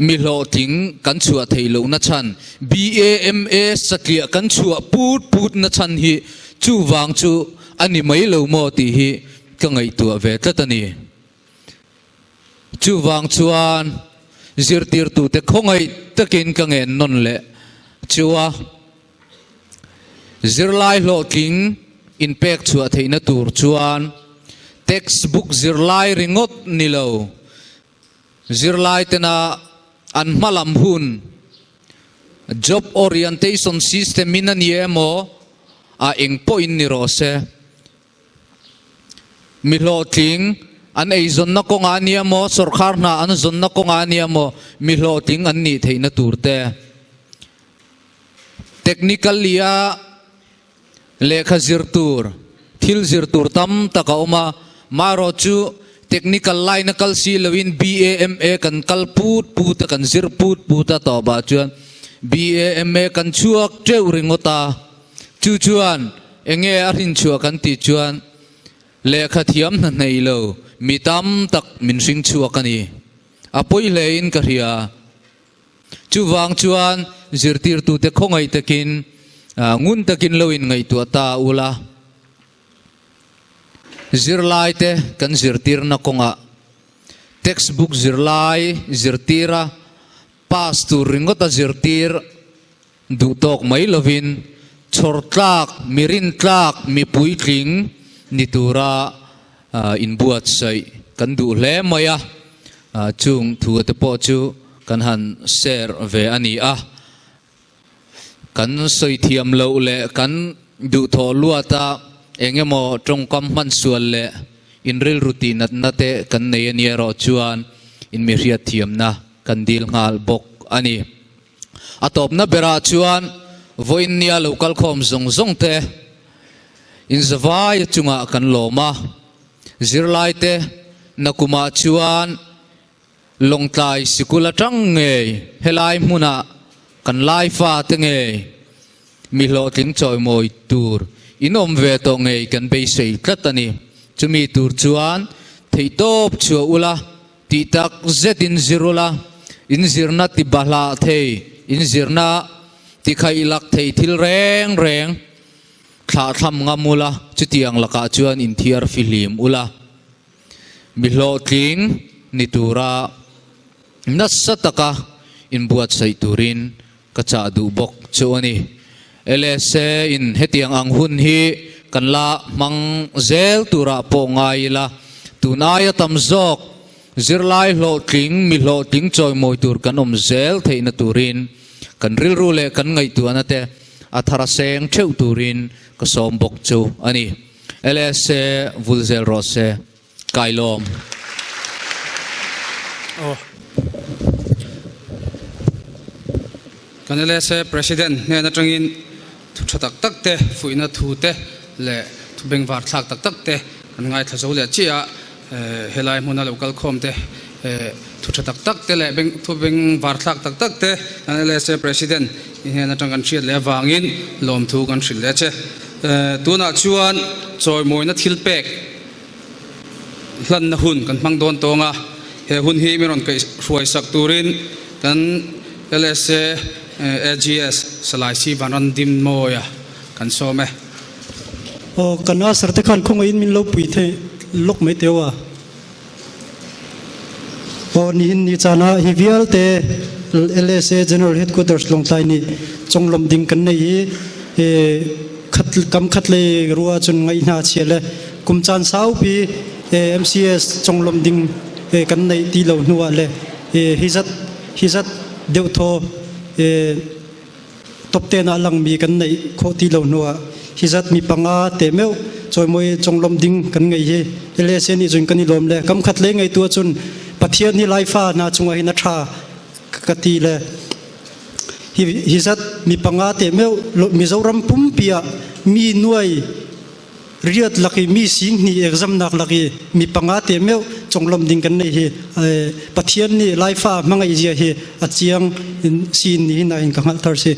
Mi hlawhtling kan chhuah theih lohna chhan, BAMA satliah kan chhuah put put na chhan hi chuvang chu a ni mai lo maw tih hi ka ngaihtuah ve tlat a ni. Chuvang chuan zirtirtute khawngaih takin ka ngen nawn leh chu a. Zirlai hlawhtling inpek chhuah theihna tur chuan textbook zirlai ringawt ni lo, zirlai tena an hmalam hun job orientation system in a ni emaw a eng pawhin ni rawh se. Mi hlawhtling an eizawnna kawngah a nia maw, sawrkhar hna an zawnna kawngah a nia maw, mi hlawhtling an nih theihna tur te. Technically a. Lehkha zir tur, thil zir tur tam tak a awm a, marawhchu technical line a kal si loin BAMA kan kal put put a, kan zir put put a tawpah chuan BAMA kan chhuak teuh ringawt a, chu chuan enge a hrinchhuah kan tih chuan lehkha thiam hna hnei lo mi tam tak min hring chhuak a ni. A pawi hlein ka hria. Chuvang chuan zirtirtute khawngaih takin ngun takin lo inngaihtuah ta ula, zirlaite kan zirtirna kawngah textbook zirlai zirtira pass tur ringawta zirtir duh tawk mai lovin chhawr tlak, mi rin tlak, mi puitling ni tura inbuatsaih kan duh hle mai a, chung thu te pawh chu kan han share ve a ni a. Kan sawi thiam loh leh kan duhthawh luata eng emaw tawngkam hman sual leh inrilru tihnatna te kan nei a ni erawh chuan inmihriat thiamna kan dil nghal bawk a ni. A tawpna berah chuan vawiin nia lo kalkhawm zawng zawng te inzavaia chungah kan lawm a, zirlaite nakumah chuan Lawngtlai sikul atang ngei helai hmunah kan laifa te ngei mi hlawhtling chawimawi tur in awm ve tawh ngei kan beisei tlat a ni. Chumi tur chuan theihtawp chhuah ula Tih tak zet in zir ula, in zirna ti bahlah thei, in zirna ti khaih lak thei thil reng reng thlah thlam ngam ula, chutiang lakah chuan in thiar fihlim ula. Mi hlawhtling ni tura nasa taka inbuatsaih turin ka chah duh bawk chu a ni. LSA in hetiang ang hun hi kan la hmang zel turah pawh ngai ila, tun aia tam zawk zirlai hlawhtling, mi hlawhtling chawimawi tur kan awm zel theihna turin kan rilru leh kan ngaihtuahna te a thar a seng theuh turin ka sawm bawk chu a ni. LSA vul zel rawh se. Kailawm. Aw. Kan LSA President hnen atangin thu tha tak tak te, fuihna thu te leh thu bengvar thlak tak tak te kan ngaithla zo leh chiah a. Helai hmuna lo kal khawm te thu tha tak tak te leh thu bengvar thlak tak tak te kan LSA President i hnen atang kan hriat leh avangin lawmthu kan hrilh leh che. Tunah chuan chawimawina thil pek hlanna hun kan hmang dawn tawng a, he hun hi min rawn kaih hruai sak turin kan LSA AGS Salai Si Vanran Dim Mawia kan sawm e. Aw, kan Asar te khan khawngaihin min lo pui thei lawk mai teu a. Aw, nihin ni caan ah hi vialte LSA General Headquarters Lawngtlai nih conglawmh ding kan nei i khat kam khat lei rua cun ngaih hna chia le kum caan saupi MCS conglawmh ding kan neih ti lo hnu ah le hi zat hi zat deuh thaw top ten ah langmi kan neih khawh ti lo hnu ah hi zat mi panga te meuh chawimawi conglawmh ding kan ngei hi LSA nih cun kan i lawm le kam khat lei ngei tu ahcun Pathian hi Laifa hna cungah hin a ṭha ka ti le Hi zat mi panga te meuh Mizoram pumpi ah mi nuai riat lak i mi sing hnih exam nak lak i mi panga te meuh conglawmh ding kan nei hi Pathian nih Laifa hmangaih zia hi a chiang in sin ni hin ah hin ka hngalh thar si.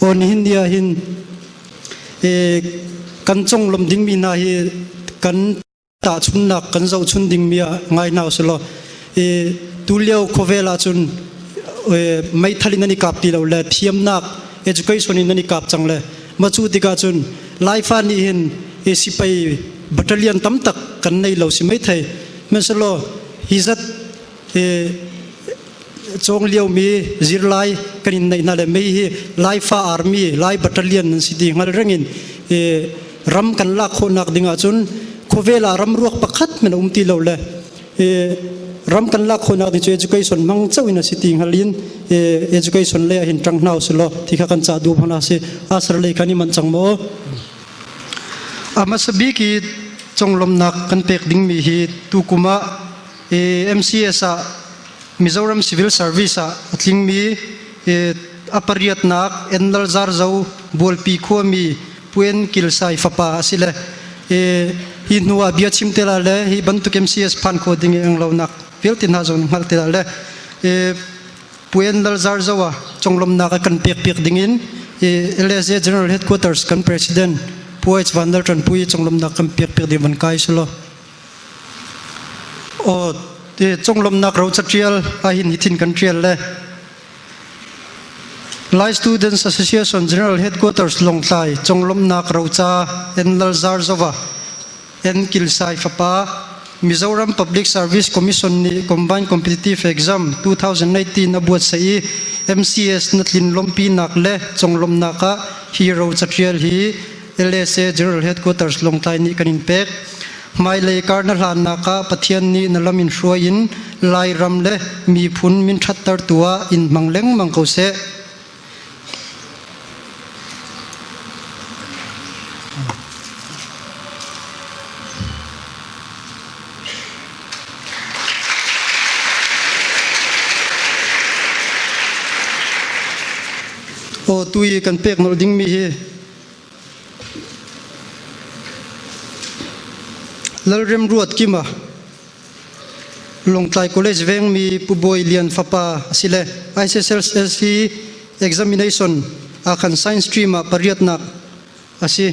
Aw nihin ni ah hin kan conglawmh ding mi hna hi kan Tahchunhnak kan zohchun dingmi ah ngai hna usih law i tulio khawvel ahcun meithal in an i kap ti lo le thiamnak education in an i kap cang le ma cu tikah cun Laifa nih hin sipai battalion tam tak kan nei lo si meithei hmanhsehlaw hi zat cawng liomi zirlai kan in neih hna le mei hi Laifa Army Lai Battalion an si ti hngal rengin ram kan lak khawhnak ding ahcun khawvel ah ram ruak pakhat men a um ti lo le ram kan lak khawhnak ding cu education hmang chau in a si ti hngal in education le hin tang hna usih law ti kha kan ca duh hmana si asar lei kan i man cang maw amasa bik i conglawmnak kan pek dingmi hi tukum ah MCS ah Mizoram Civil Service ah a tlingmi a pariatnak Enlal Zarzo Bualpi khuami Puen Kilsai fapa a si le hi hnu ah bia chim te la le hi bantuk MCS phan kho ding i ang lo nak vialte hna zong hngalh te la le Puen Lalzar Zoa conglawmnak a kan pek piak ding in LSA General Headquarters kan President Pu H Van Lal Ṭan Pui conglawmnak kan pek piak ding van kai selaw. O te conglawmnak ro catial ahin hithin kan tial le Lai Students Association General Headquarters Longtlai conglawmnak roca N Lalzar Zova N Kilsai fapa Mizoram Public Service Commission nih Combined Competitive Exam 2019 a buatsaih i MCS na tlin lawmhpinak le conglawmhnak ah hero catial hi LSA General Headquarters Lawngtlai nih kan in pek. Hmailei kar na hlannak ah Pathian nih na lam in hruai in Lairam le miphun min ṭhattertu ah in hmang lengmang ko seh. Aw tu i kan pek nolh dingmi hi Lalremruat Kima Lawngtlai College vengmi Pu Bawi Lian fapa a si le ICSLC examination ah khan science stream ah pariatnak a si.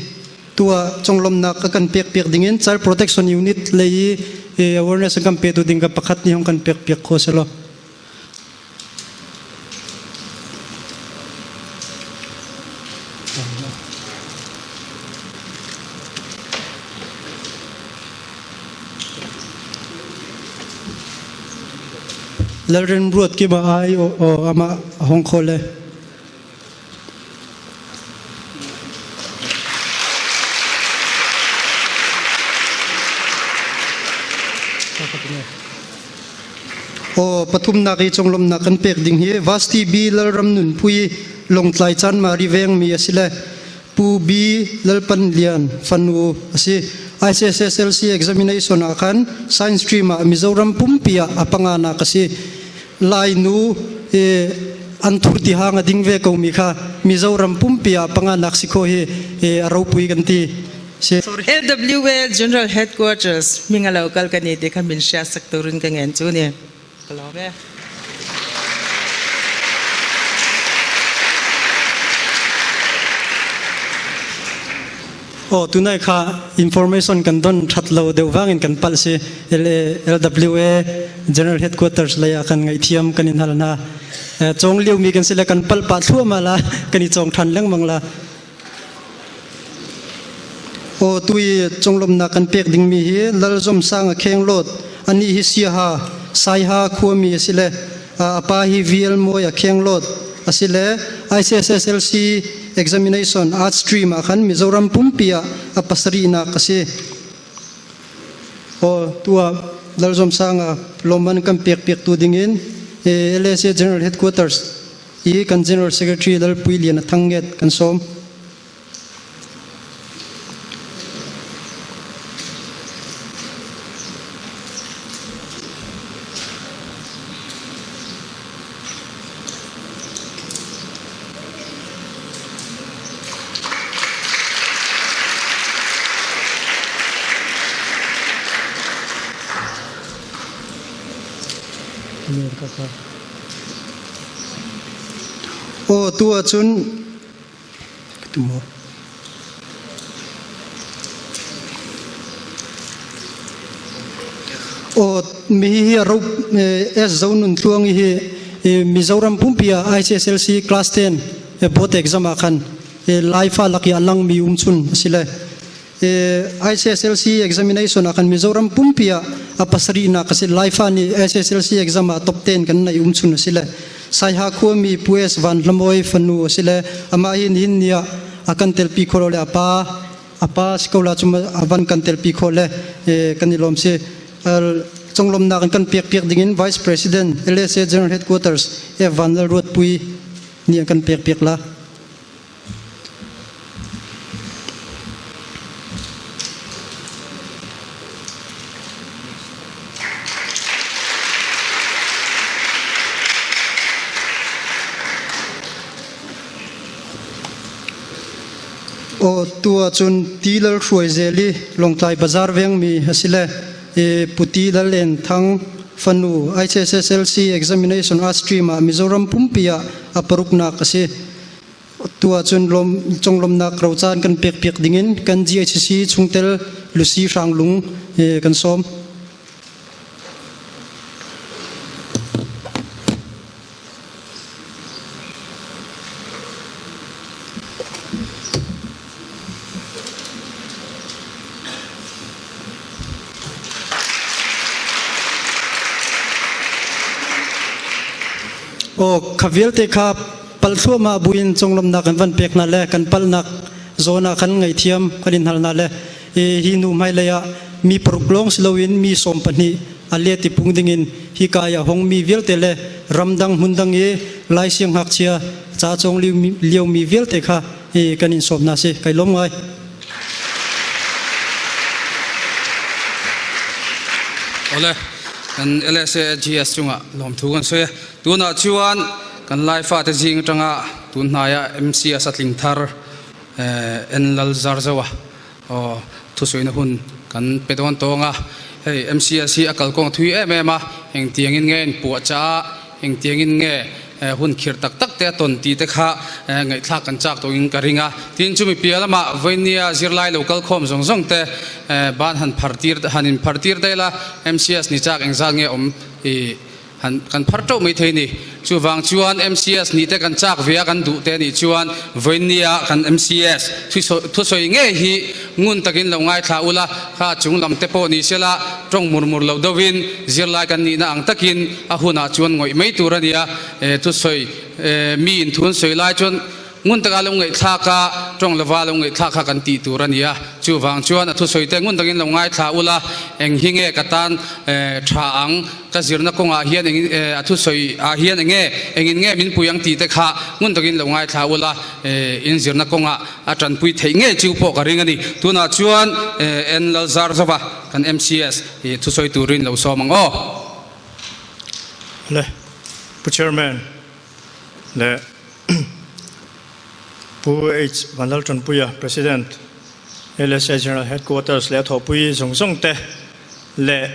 Tua conglawmnak a kan pek piak dingin Child Protection Unit lei i awareness an kan petu ding ka pakhat nih hong kan pek piak kho selaw. Lalrin ruat ki ba ai o ama hong kho le. Aw pathumnak i conglawmhnak kan pek ding hi Vasti B Lalram Nunpui Lawngtlai Chanmari vengmi a si le Pu B Lalpan Lian fanu a si. ICSSLC examination ah khan science stream ah Mizoram pumpi ah a panganak a si. Lainu an thur ti hang a ding ve ko mi kha Mizoram pumpi ah panganak si kho hi a ropui kan ti. LWA General Headquarters minga local kan i te kha min hria sak turin ka ngen chu ni. Ka lawm e. Oh tunai kha information kan don that lo deuh wangin kan pal si LWA General Headquarters lei ah kan ngaihthiam kan in hal hna. Cong lio mi kan si le kan pal pa thluahmah la kan i cong than lengmang la. Aw tui conglawmhnak kan pek dingmi hi Lalzawm sang a kheng lot anih hi Siaha Saiha khuami a si le a pa hi VL Mawi a kheng lot a si le ICSSLC examination art stream ah khan Mizoram pumpi ah a pasarihnak a si. Aw tua Lalzawm sang a lawmman kan pek piak tu dingin LSA General Headquarters i kan General Secretary Lalpui Lian a thang nget kan sawm. Aw tu ahcun Aw mi hi ro S zo nun tluang hi Mizoram pumpi ah ICSLC class 10 board exam ah khan Laifa lak i a lang mi umchun a si le ICSLC examination ah kan Mizoram pumpi ah a pasarihnak a si Laifa nih SSLC exam ah top 10 kan nei umchun a si le Saiha khuami Pu S Van Hlamoy fanu a si le amah hi nihin ni ah a kan telpi kho lo le a pa a pa si ko la cum a van kan telpi kho le kan i lawm si conglawmnak in kan pek piak dingin Vice President LSA General Headquarters F Van Lal Ruat Pui nih an kan pek piak la. Aw tu ahcun Ti Lal Hruai Zel i Lawngtlai Bazar vengmi a si le Pu Ti Lal En Thang fanu HSSLC Examination Art Stream ah Mizoram pumpi ah a paruknak a si. Tu ahcun conglawmhnak rocan kan pekpiak dingin kan GHC chungtel Lucy Hranglung kan sawm. Aw kha vialte kha pal thluahmah buin conglawmhnak kan van pek hna le kan palnak zawn ah khan ngaihthiam kan in hal hna le hi nu hmailei ah mi paruk lawng si loin mi 12 a let i pung dingin hika i a hongmi vialte le ramdang hmundang i Lai siangngakchia ca cawng liomi vialte kha kan in sawm hna si kai lawm ngai. Ole kan LSA GS chungah lawmthu kan soi. Tunah chuan kan Laifa te zing tanga tun hnaiah MCS atling thar en lal zar zawa aw thusuina hun kan pe dawn tawng a. Hei MCS hi a kalkawng thui em em a, engtiangin nge in puah cha engtiangin nge hun khir tak tak te a tawn ti te kha ngaihthlak kan chak tawhin ka ring a. Tin chumi piah lamah vawinia zirlai lo kal khawm zawng zawng te ban han phar tir han in phar tir daih la MCS ni chak engzat nge awm i Han kan phar ṭeuh mai thei ni. Chuvang chuan MCS nih te kan chak ve a kan duh te nih chuan vawinia kan MCS thusawi ngei hi ngun takin lo ngaithla ula, kha chung lam te pawh ni sela ṭawng mur mur lo deuhin zirlai kan nihna ang takin a hunah chuan ngawih mai tur a nia. Thusawi mi in thu an sawi lai chuan Ngun taka lo ngaihthlak a, tawng lova lo ngaihthlak kha kan tih tur a ni a. Chuvang chuan a thusawi te ngun takin lo ngaithla ula, eng hi nge ka tan tha ang, ka zirna kawngah hian eng a thusawi ah hian eng nge, engin nge min pui ang tih te kha ngun takin lo ngaithla ula, in zirna kawngah a tanpui theih ngei chu pawh ka ring a ni. Tunah chuan N Lalzarzova kan MCS thusawi turin lo sawm ang aw. Le Pu Chairman le Pu H. Vanlaltanpuia, President, LSA General Headquarters leh a thawhpui zawng zawng te leh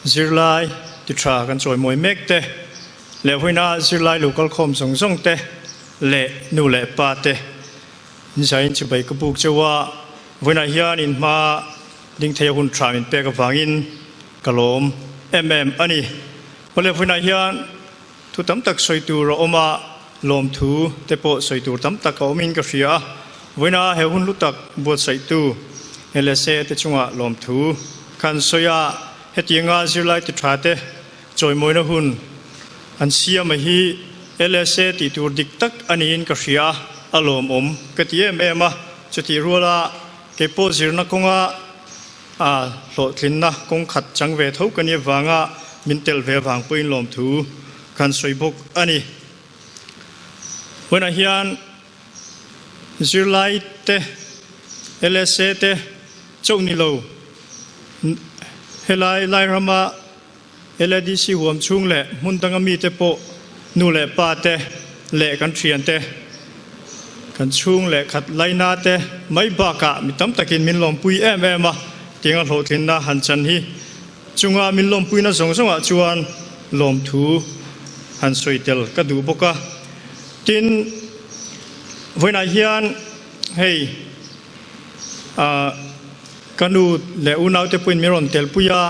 zirlai ti tha kan chawimawi mek te leh huina zirlai lo kalkhawm zawng zawng te leh nu leh pa te inzaiin chibai ka buk cheu a, vawiinah hian in hma ding thei a hun tha min pek avangin ka lawm em em a ni. Awle vawiinah hian Thu tam tak sawi tur a awm a, lawmthu te pawh sawi tur tam tak a awmin ka hria a. Vawiina he hun hlu tak buatsaihtu LSA te chungah lawmthu khan sawi a, hetianga zirlai ti tha te chawimawina hun an siam a hi LSA tih tur dik tak a niin ka hria a, a lawmawm ka ti em em a. Chutih ruala keipawh zirna kawnga A hlawhtlinna kawng khat chang ve tho ka nih avanga min telh ve avang pawhin lawmthu kan sawi bawk a ni. Vawiinah hian zirlai te, LSA te chauh ni lo, helai Lairama LADC huam chhung leh hmun danga mite pawh nu leh pa te leh kan thian te, kan chhung leh khat laina te mai bakah mi tam takin min lawmpui em em a, tianga hlawhtlinna han chan hi chunga min lawmpuina zawng zawngah chuan lawmthu han sawi tel ka duh bawk a. Tin, vawiinah hian hei ah. Ka nu leh unaute pawhin min rawn telpui a,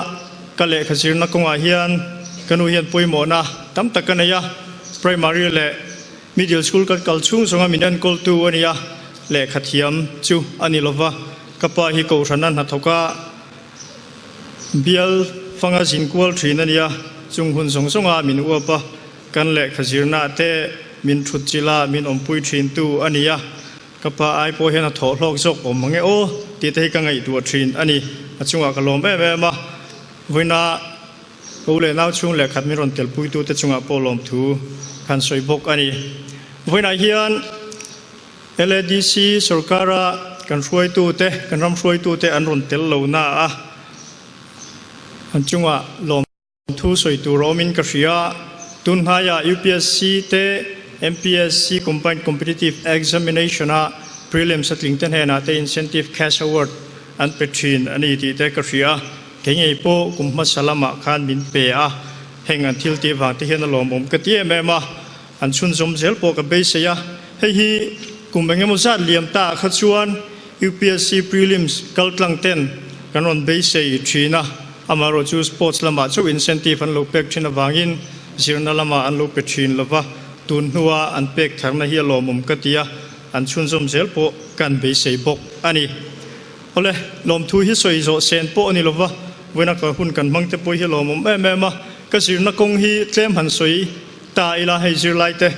ka lehkha zirna kawngah hian ka nu hian pawimawhna tam tak ka nei a, primary leh middle school kan kal chhung zawnga min enkawltu a ni a, lehkha thiam chu a ni lova, ka pa hi kohhrana hnathawk a bial fanga zin kual thin a ni a, chung hun zawng zawnga min uap a, kan lehkha zirna te min thut chilh a, min awmpui thintu a ni a. Ka pa ai pawh hian a thawh hlawk zawk awm mang e aw tih te hi ka ngaihtuah thin a ni. A chungah ka lawm em em a, vawiina ka u leh nau chhung leh khat min rawn telpuitute chungah pawh lawmthu kan sawi bawk a ni. Vawiinah hian LADC sorkara kan hruaitute, kan ram hruaitute an rawn tel lo na a, an chungah lawm. Thu sawi tur a awmin ka hria. Tun hnaiah UPSC te MPSC Combined Competitive Examination-a Prelims a tling te hnenah te incentive cash award an pe thin a ni tih te ka hria. Kei ngei pawh kum hmasa lamah khan min pe a, heng an thil tih vang te hian a lawmawm ka ti em em a, an chhunzawm zel pawh ka beisei a. Hei hi kum engemaw zat liam ta ah kha chuan UPSC prelims kal tlang ten kan rawn beisei thin a, amaherawhchu sports lamah chauh incentive an lo pek thin avangin zirna lamah an lo pe thin lova, tun hnua an pek tharna hi a lawmawm ka ti a, an chhunzawm zel pawh kan beisei bawk a ni. Awle, lawmthu hi sawi zawh sen pawh a ni lova, vawiina ka hun kan hmang te pawh hi a lawmawm em em a, ka zirna kawng hi tlem han sawi ta ila hei zirlai te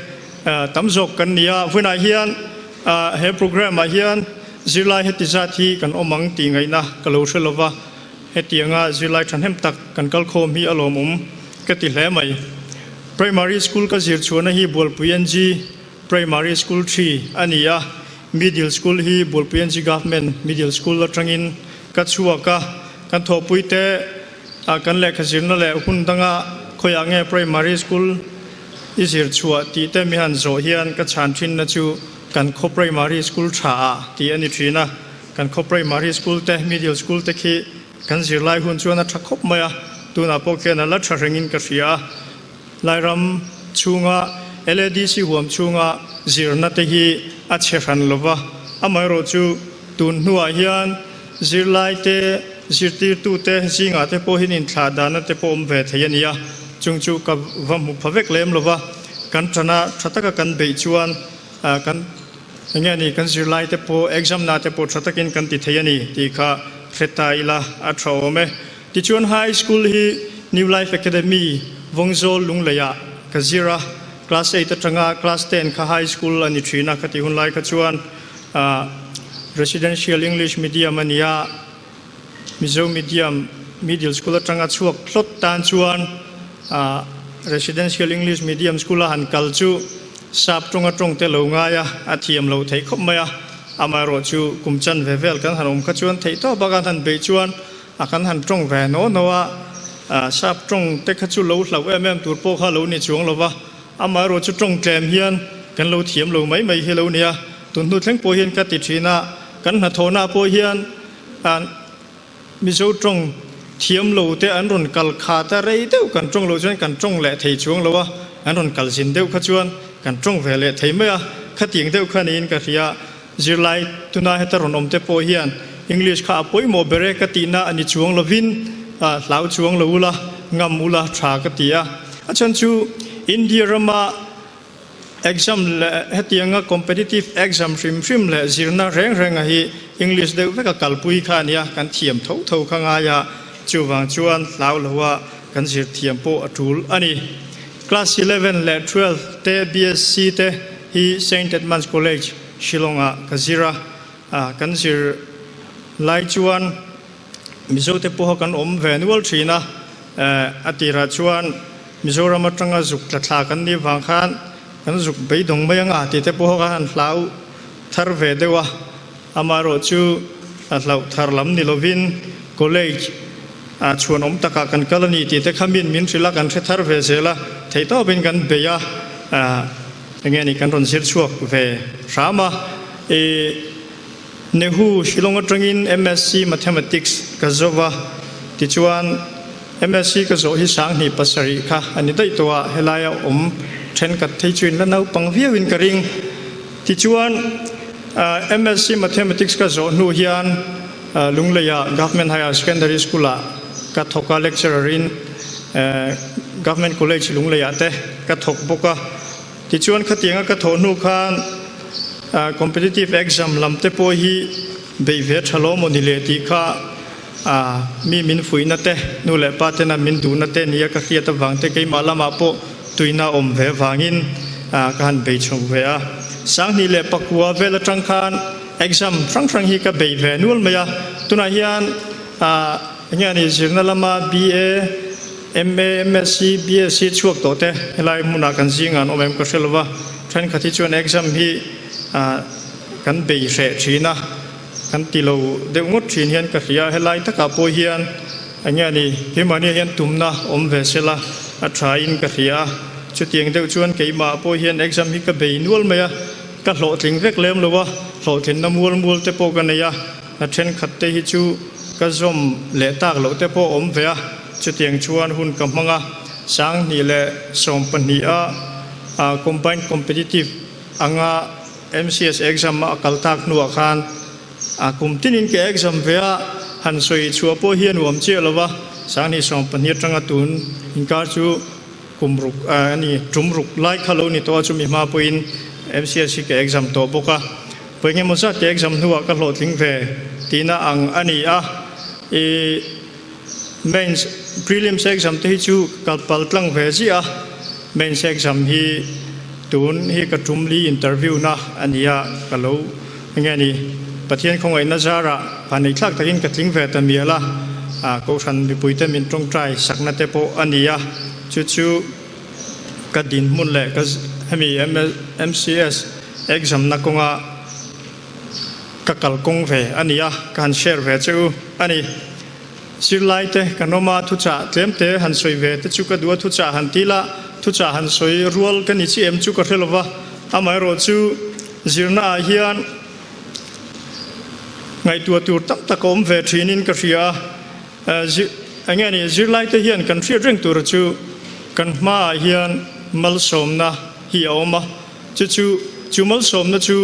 tam zawk kan ni a, vawiinah hian he programme ah hian zirlai heti zat hi kan awm ang tih ngaihna ka lo hre lova, hetianga zirlai thahnem tak kan kalkhawm hi a lawmawm ka ti hle mai. Primary school ka zir chhuahna hi Bualpui NG Primary School thi a ni a, Middle School hi Bualpui NG Government Middle School atangin ka chhuak a, kan thawhpuite kan lehkha zirna leh hun danga khawiah nge Primary School i zir chhuah tih te mi han zawh hian ka chhan thinna chu kan khaw Primary School tha ah tih a ni thin a, kan khaw Primary School te Middle School te khi kan zirlai hun chuan a tha khawp mai a, tunah pawh khian a la tha rengin ka hria a. Lairam chhunga LADC huam chhunga zirna te hi a chhe hran lo va, amaherawh chu tun hnuah hian zirlai te, zirtirtu te zingah te pawh hian inthlah dahna te pawh awm ve thei a ni a, chung chu ka va hmu pha vek lem lo va, kan tana tha taka kan beih chuan kan eng nge ni kan zirlai te pawh exam na te pawh tha takin kan ti thei a ni tih kha hre ta ila a tha awm e. Tichuan High School hi New Life Academy, Vawngzawl Lungleiah ka zir a, Class eight atanga Class ten kha High School a ni thin a, khati hun lai kha chuan Residential English Medium a ni a, Mizo Medium Middle School atanga chhuak hlawt tan chuan Residential English Medium School a han kal chu sap tawnga tawng te lo ngai a, a thiam lo theih khawp mai a, amaherawhchu kum chan ve vel kan han awm kha chuan theihtawp a kan han beih chuan A kan han tawng ve naw naw a, sap tawng te kha chu lo hlauh em em tur pawh kha lo ni chuang lo va, amaherawh chu tawng tlem hian kan lo thiam lo mai mai hi lo nia, tun hnu thleng pawh hian ka ti thin a, kan hnathawhna pawh hian Mizo tawng thiam lo te an rawn kal khat a, rei deuh kan tawng loh chuan kan tawng leh thei chuang lo a, an rawn kal zin deuh kha chuan kan tawng ve leh thei mai a, khatiang deuh kha niin ka hria. Zirlai tuna heta rawn awm te pawh hian English kha a pawimawh ber e ka tihna a ni chuang lovin hlau chuang lo ula, ngam ula tha ka ti a. A chhan chu India rama exam leh hetianga competitive exam hrim hrim leh zirna reng renga hi English deuh veka kalpui kha a nia, kan thiam tho tho kha ngai a, chuvang chuan hlau loa kan zir thiam pawh a tul a ni. Class 11 leh 12 te BSc te hi Saint Edmund's College, Shillong-ah ka zir a, kan zir lai chuan Mizote pawha kan awm ve nual thin a, a tirah chuan Mizoram atanga zuk tla thla kan nih vang khan kan zuk beidawng mai anga tih te pawha kan han hlau thar ve deuh a, amaherawh chu hlauh thar lam ni lovin college ah chhuan awm takah kan kal a ni tih te kha min min hrilh a, kan hre thar ve zel a, theihtawpin kan bei a. Enge ni kan rawn zir chhuak ve hram a, i Nehu Shillong atangin MSc Mathematics ka zo va, tichuan MSc ka zawh hi 2007 kha a ni daih tawh a, helaia awm thenkhat thei chu in la naupang viauin ka ring. Tichuan MSc Mathematics ka zawh hnu hian Lungleia Government Higher Secondary School ah ka thawk a, lecturer in Government College Lungleiah te ka thawk bawk a. Tichuan khatianga ka thawh hnu khan competitive exam lam te pawh hi beih ve tha lo maw ni le tih kha mi min fuihna te, nu leh pa tena min duhna te nia ka hriat avang te keimah lamah pawh tuina awm ve vangin ka han bei chho ve a. 2009 vel atang khan Exam hrang hrang hi ka bei ve nual mai a, tunah hian enge a nih zirna lama BA, MA, MSc, BSc chhuak tawh te helai hmunah kan zingah an awm em ka hre lova, thenkhat hi chuan exam hi kan bei hreh thin a, kan ti lo deuh ngawt thin hian ka hria, helai takah pawh hian enge a nih keimahniah hian tumna awm ve sela a tha in ka hria a, chutiang deuh chuan keimah pawh hian exam hi ka bei nual mai a. Ka hlawhtling vek lem lo a, hlawhtlinna mual mual te pawh ka nei a, hna thenkhat te hi chu ka zawm leh tak loh te pawh a awm ve a, chutiang chuan hun ka hmang a, 2012 a Combined Competitive anga MCS exam a kal tak hnuah khan a kum tinin ka exam ve a, han sawi chhuah pawh hi a nuam chiah lo va, 2012 atanga tun inkar chu Kum ruk a ni, tum ruk lai kha lo ni tawh a, chumi hma pawhin MCS hi ka exam tawh bawk a. Vawi engemaw zat ka exam hnuah ka hlawhtling ve tihna ang a ni a. I Mains, Prelims exam te hi chu ka pal tlang ve ziah a, Mains exam hi tun hi ka tum li interview na a ni a, ka lo enge ni Pathian khawngaihna zarah phaneihthlak takin ka tling ve ta mial a, Kohhran mipuite min tawngtai sakna te pawh a ni a, chu chu ka dinhmun leh ka hemi MCS exam na kawnga ka kalkawng ve a ni a, ka han share ve che u a ni. Zirlai te kan awm a, thuchah tlem te han sawi ve te chu ka duh a, thuchah han ti la, thuchah han sawi rual ka ni chi em chu ka hre lova, amaherawh chu zirna ah hian ngaihtuah tur tam tak a awm ve thin in ka hria a, eng nge ni zirlai te hian kan hriat reng tur chu kan hma ah hian malsawmna hi a awm a, chu chu chu malsawmna chu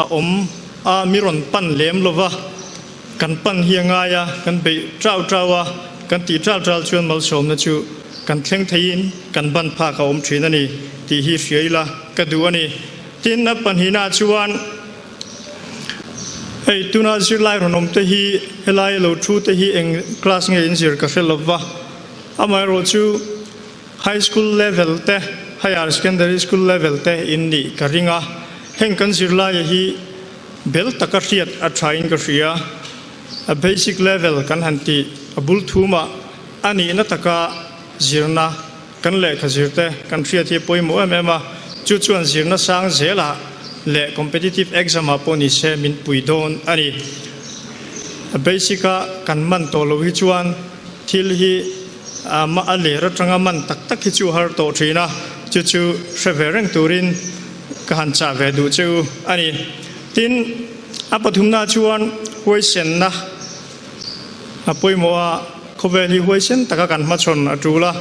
a awm a mi rawn pan lem lova. Kan pan hi a ngai a, kan beih trau trau a, kan tih tral tral chuan malsawmna chu kan thleng theiin kan ban phak a awm thin a ni tih hi hria ila ka duh a ni. Tin, a pahnihna chuan hei tuna zirlai rawn awm te hi helai lo thu te hi eng class nge in zir ka hre lova, amaherawh chu high school level te, higher secondary school level te in nih ka ring a, heng kan zirlaia hi Bel taka hriat a thain ka hria. A basic level kan han tih a bul thumah a nihna taka zirna kan lehkha zirte kan hriat hi a pawimawh em em a, chu chuan zirna sang zelah leh competitive exam ah pawh ni se min pui dawn a ni. A basic a kan man tawh loh hi chuan thil hi a ler atanga man tak tak hi chu a har tawh thin a, chu chu hre ve reng turin Ka han chah ve duh che u a ni. Tin, a pathumna chuan huaisenna a pawimawh a, khawvel hi huaisen taka kan hmachhawn a tul a,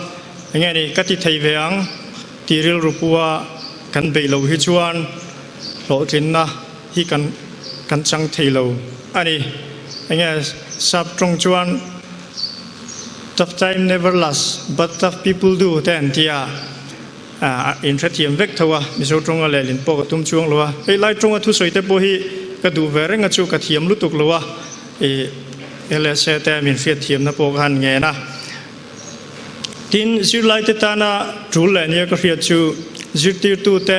enge ni ka ti thei ve ang tih rilru pua kan beih loh hi chuan hlawhtlinna hi kan kan chang thei lo a ni. Enge sap tawng chuan tough time never last but tough people do te an ti a. A inhrethiam vek tho a, Mizo tawnga lehlin pawh ka tum chuang lo a, hei lai tawnga thusawi te pawh hi ka duh ve reng a chu ka thiam lutuk lo a, i LSA te min hriatthiamna pawh ka han ngen a. Tin, zirlai te tana tul leh nia ka hriat chu zirtirtu te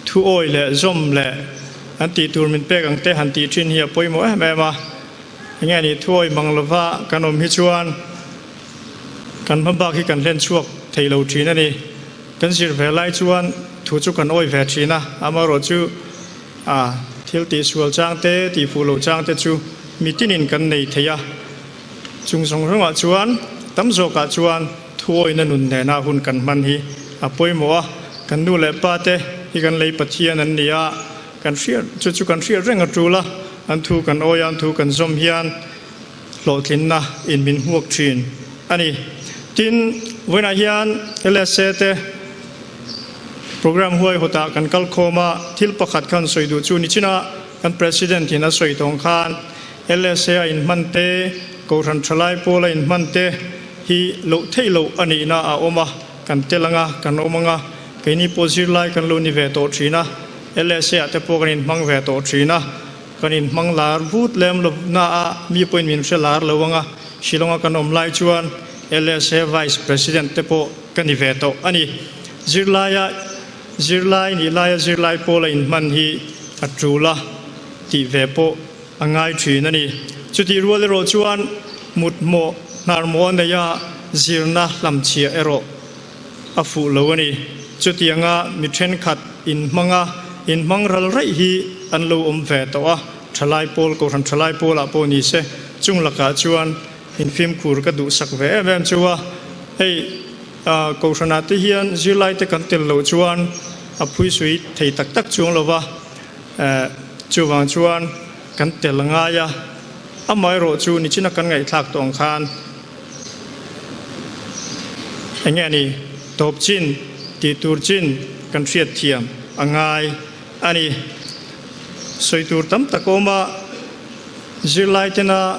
thu awi leh zawm leh an tih tur min pek ang te han tih thin hi a pawimawh em em a, enge ni thu awi mang lova kan awm hi chuan Kan hma bak hi kan hlen chhuak thei lo thin a ni. Kan zir ve lai chuan thu chu kan awi ve thin a, amaherawh chu a thil tihsual chang te, tihfuh loh chang te chu mi tinin kan nei thei a. Chung zawng zawngah chuan tam zawkah chuan thuawina nun nena hun kan hman hi a pawimawh a. Kan nu leh pa te hi kan lei Pathian an ni a, kan hriat chu chu kan hriat reng a tul a, an thu kan awi a, an thu kan zawm hian hlawhtlinna in min hmuak thin a ni. Tin, vawiinah hian LSA te program huaihawtah kan kal khawm a, thil pakhat khan sawi duh chu nichina kan President in a sawi tawng khan LSA a inhman te, Kohhran Thalai pawl a inhman te hi loh theih loh a nihna a awm a, kan tel anga kan awm anga, keini pawh zirlai kan lo ni ve tawh thin a, LSA ah te pawh kan inhmang ve tawh thin a. Kan inhmang lar vut lem lo na a, mi pawhin min hre lar lo ang a, Shillong a kan awm lai chuan LSA Vice President te pawh ka ni ve tawh a ni. Zirlaia zirlai nih laia zirlai pawl a inhman hi a tul a tih ve pawh a ngai thin a ni. Chutih rual erawh chuan mutmawh hnarmawh a nei a, zirna hlamchhiah erawh a fuh lo a ni. Chutianga mi thenkhat inhmang a, inhmang ral raih hi an lo awm ve tawh a, thalai pawl, Kohhran thalai pawlah pawh ni se, chung lakah chuan infimkhur ka duhsak ve em em chu a. Hei, Kohhranah te hian zirlaite kan tel loh chuan a phuisui thei tak tak chuang lova chuvang chuan kan tel ngai a amaherawhchu nichina kan ngaihthlak tawh ang khan enge ni tawp chin tih tur chin kan hriat thiam a ngai a ni. Sawi tur tam tak awm a, zirlai tena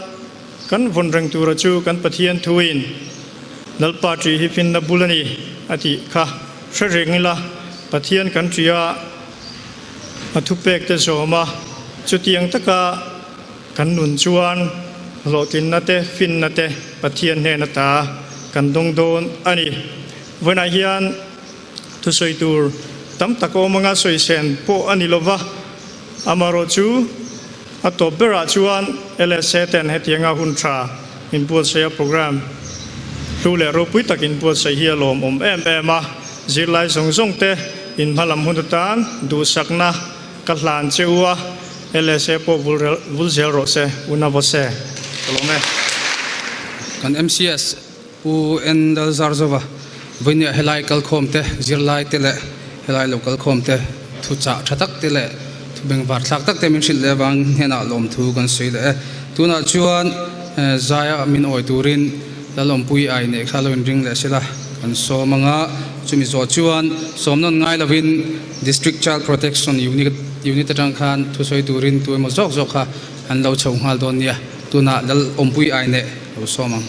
kan vawn reng tura chu kan Pathian thuin Lalpa ṭih hi finna bul a ni a tih kha hre reng ila, Pathian kan ṭih a, a thupek te zawm a, chutiang taka kan nun chuan hlawhtlinna te, finna te Pathian hnen ata kan dawng dawn a ni. Vawiinah hian Thusawi tur tam tak awm anga sawisên pawh a ni lova, amaherawhchu a tawp berah chuan LSA ten hetianga hun tha inbuatsaih a programme hlu leh ropui tak inbuatsaih hi a lawmawm em em a, zirlai zawng zawng te in hmalam hun atan duhsakna ka hlan che u a, LSA pawh vul zel rawh se, una vaw se. Ka lawm e. Kan MCS Pu N. Lalzarzova, Vawinia helai kalkhawm te, zirlai te leh helai lo kalkhawm te thu chah tha tak te leh thu bengvar thlak tak te min hrilh leh avang hnenah lawmthu kan sawi leh e. Tunah chuan zaia min awi turin Lalawmpui ai neih kha lo inring leh sela kan sawm anga chumi zawh chuan sawm nawn ngai lovin District Child Protection Unit Unit atang khan thusawi turin tu emaw zawk zawk kha an lo chho nghal dawn nia. Tunah Lalawmpui ai neih lo sawm ang.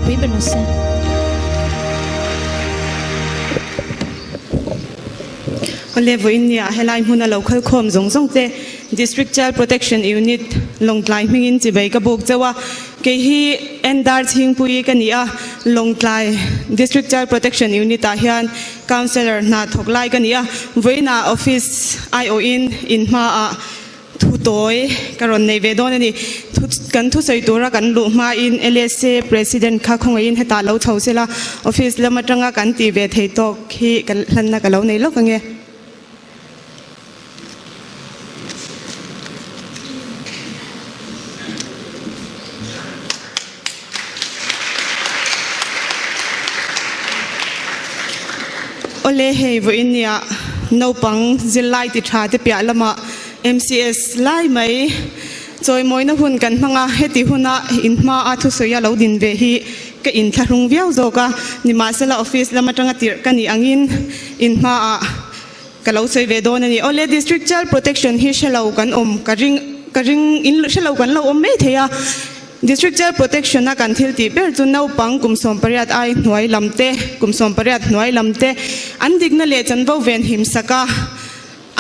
ropui ber rawh se. Awle vawiin nia helai hmuna lo khal khawm zawng zawng te District Child Protection Unit Lawngtlai hmingin chibai ka buk chauh a, kei hi Endar Chhingpui ka ni a, Lawngtlai District Child Protection Unit ah hian Councellor hna thawk lai ka ni a, vawiinah office aiawhin in hmaah Thu tawi ka rawn nei ve dawn a ni. Thu kan thusawi tura kan luh hmain LSA President kha khawngaihin hetah lo chho sela, office lam atanga kan tih ve thei tawk hi ka hlanna ka lo nei lawk ange. Awle hei vawiin nia naupang zirlai ti tha te piah lamah MCS lai mai chawimawina hun kan hmang a, heti huna inhma a thusawi a lo din ve hi ka inthlahrung viau zawk a, nimahsela office lam atanga tirh ka nih angin inhma ah ka lo sawi ve dawn a ni. Awle District Child Protection hi hre lo kan awm ka ring ka ring in hre lo kan lo awm mai thei a, District Child Protection a kan thil tih ber chu naupang kum 18 ai hnuai lam te, kum 18 hnuai lam te an dikna leh chanvo venhim sak a,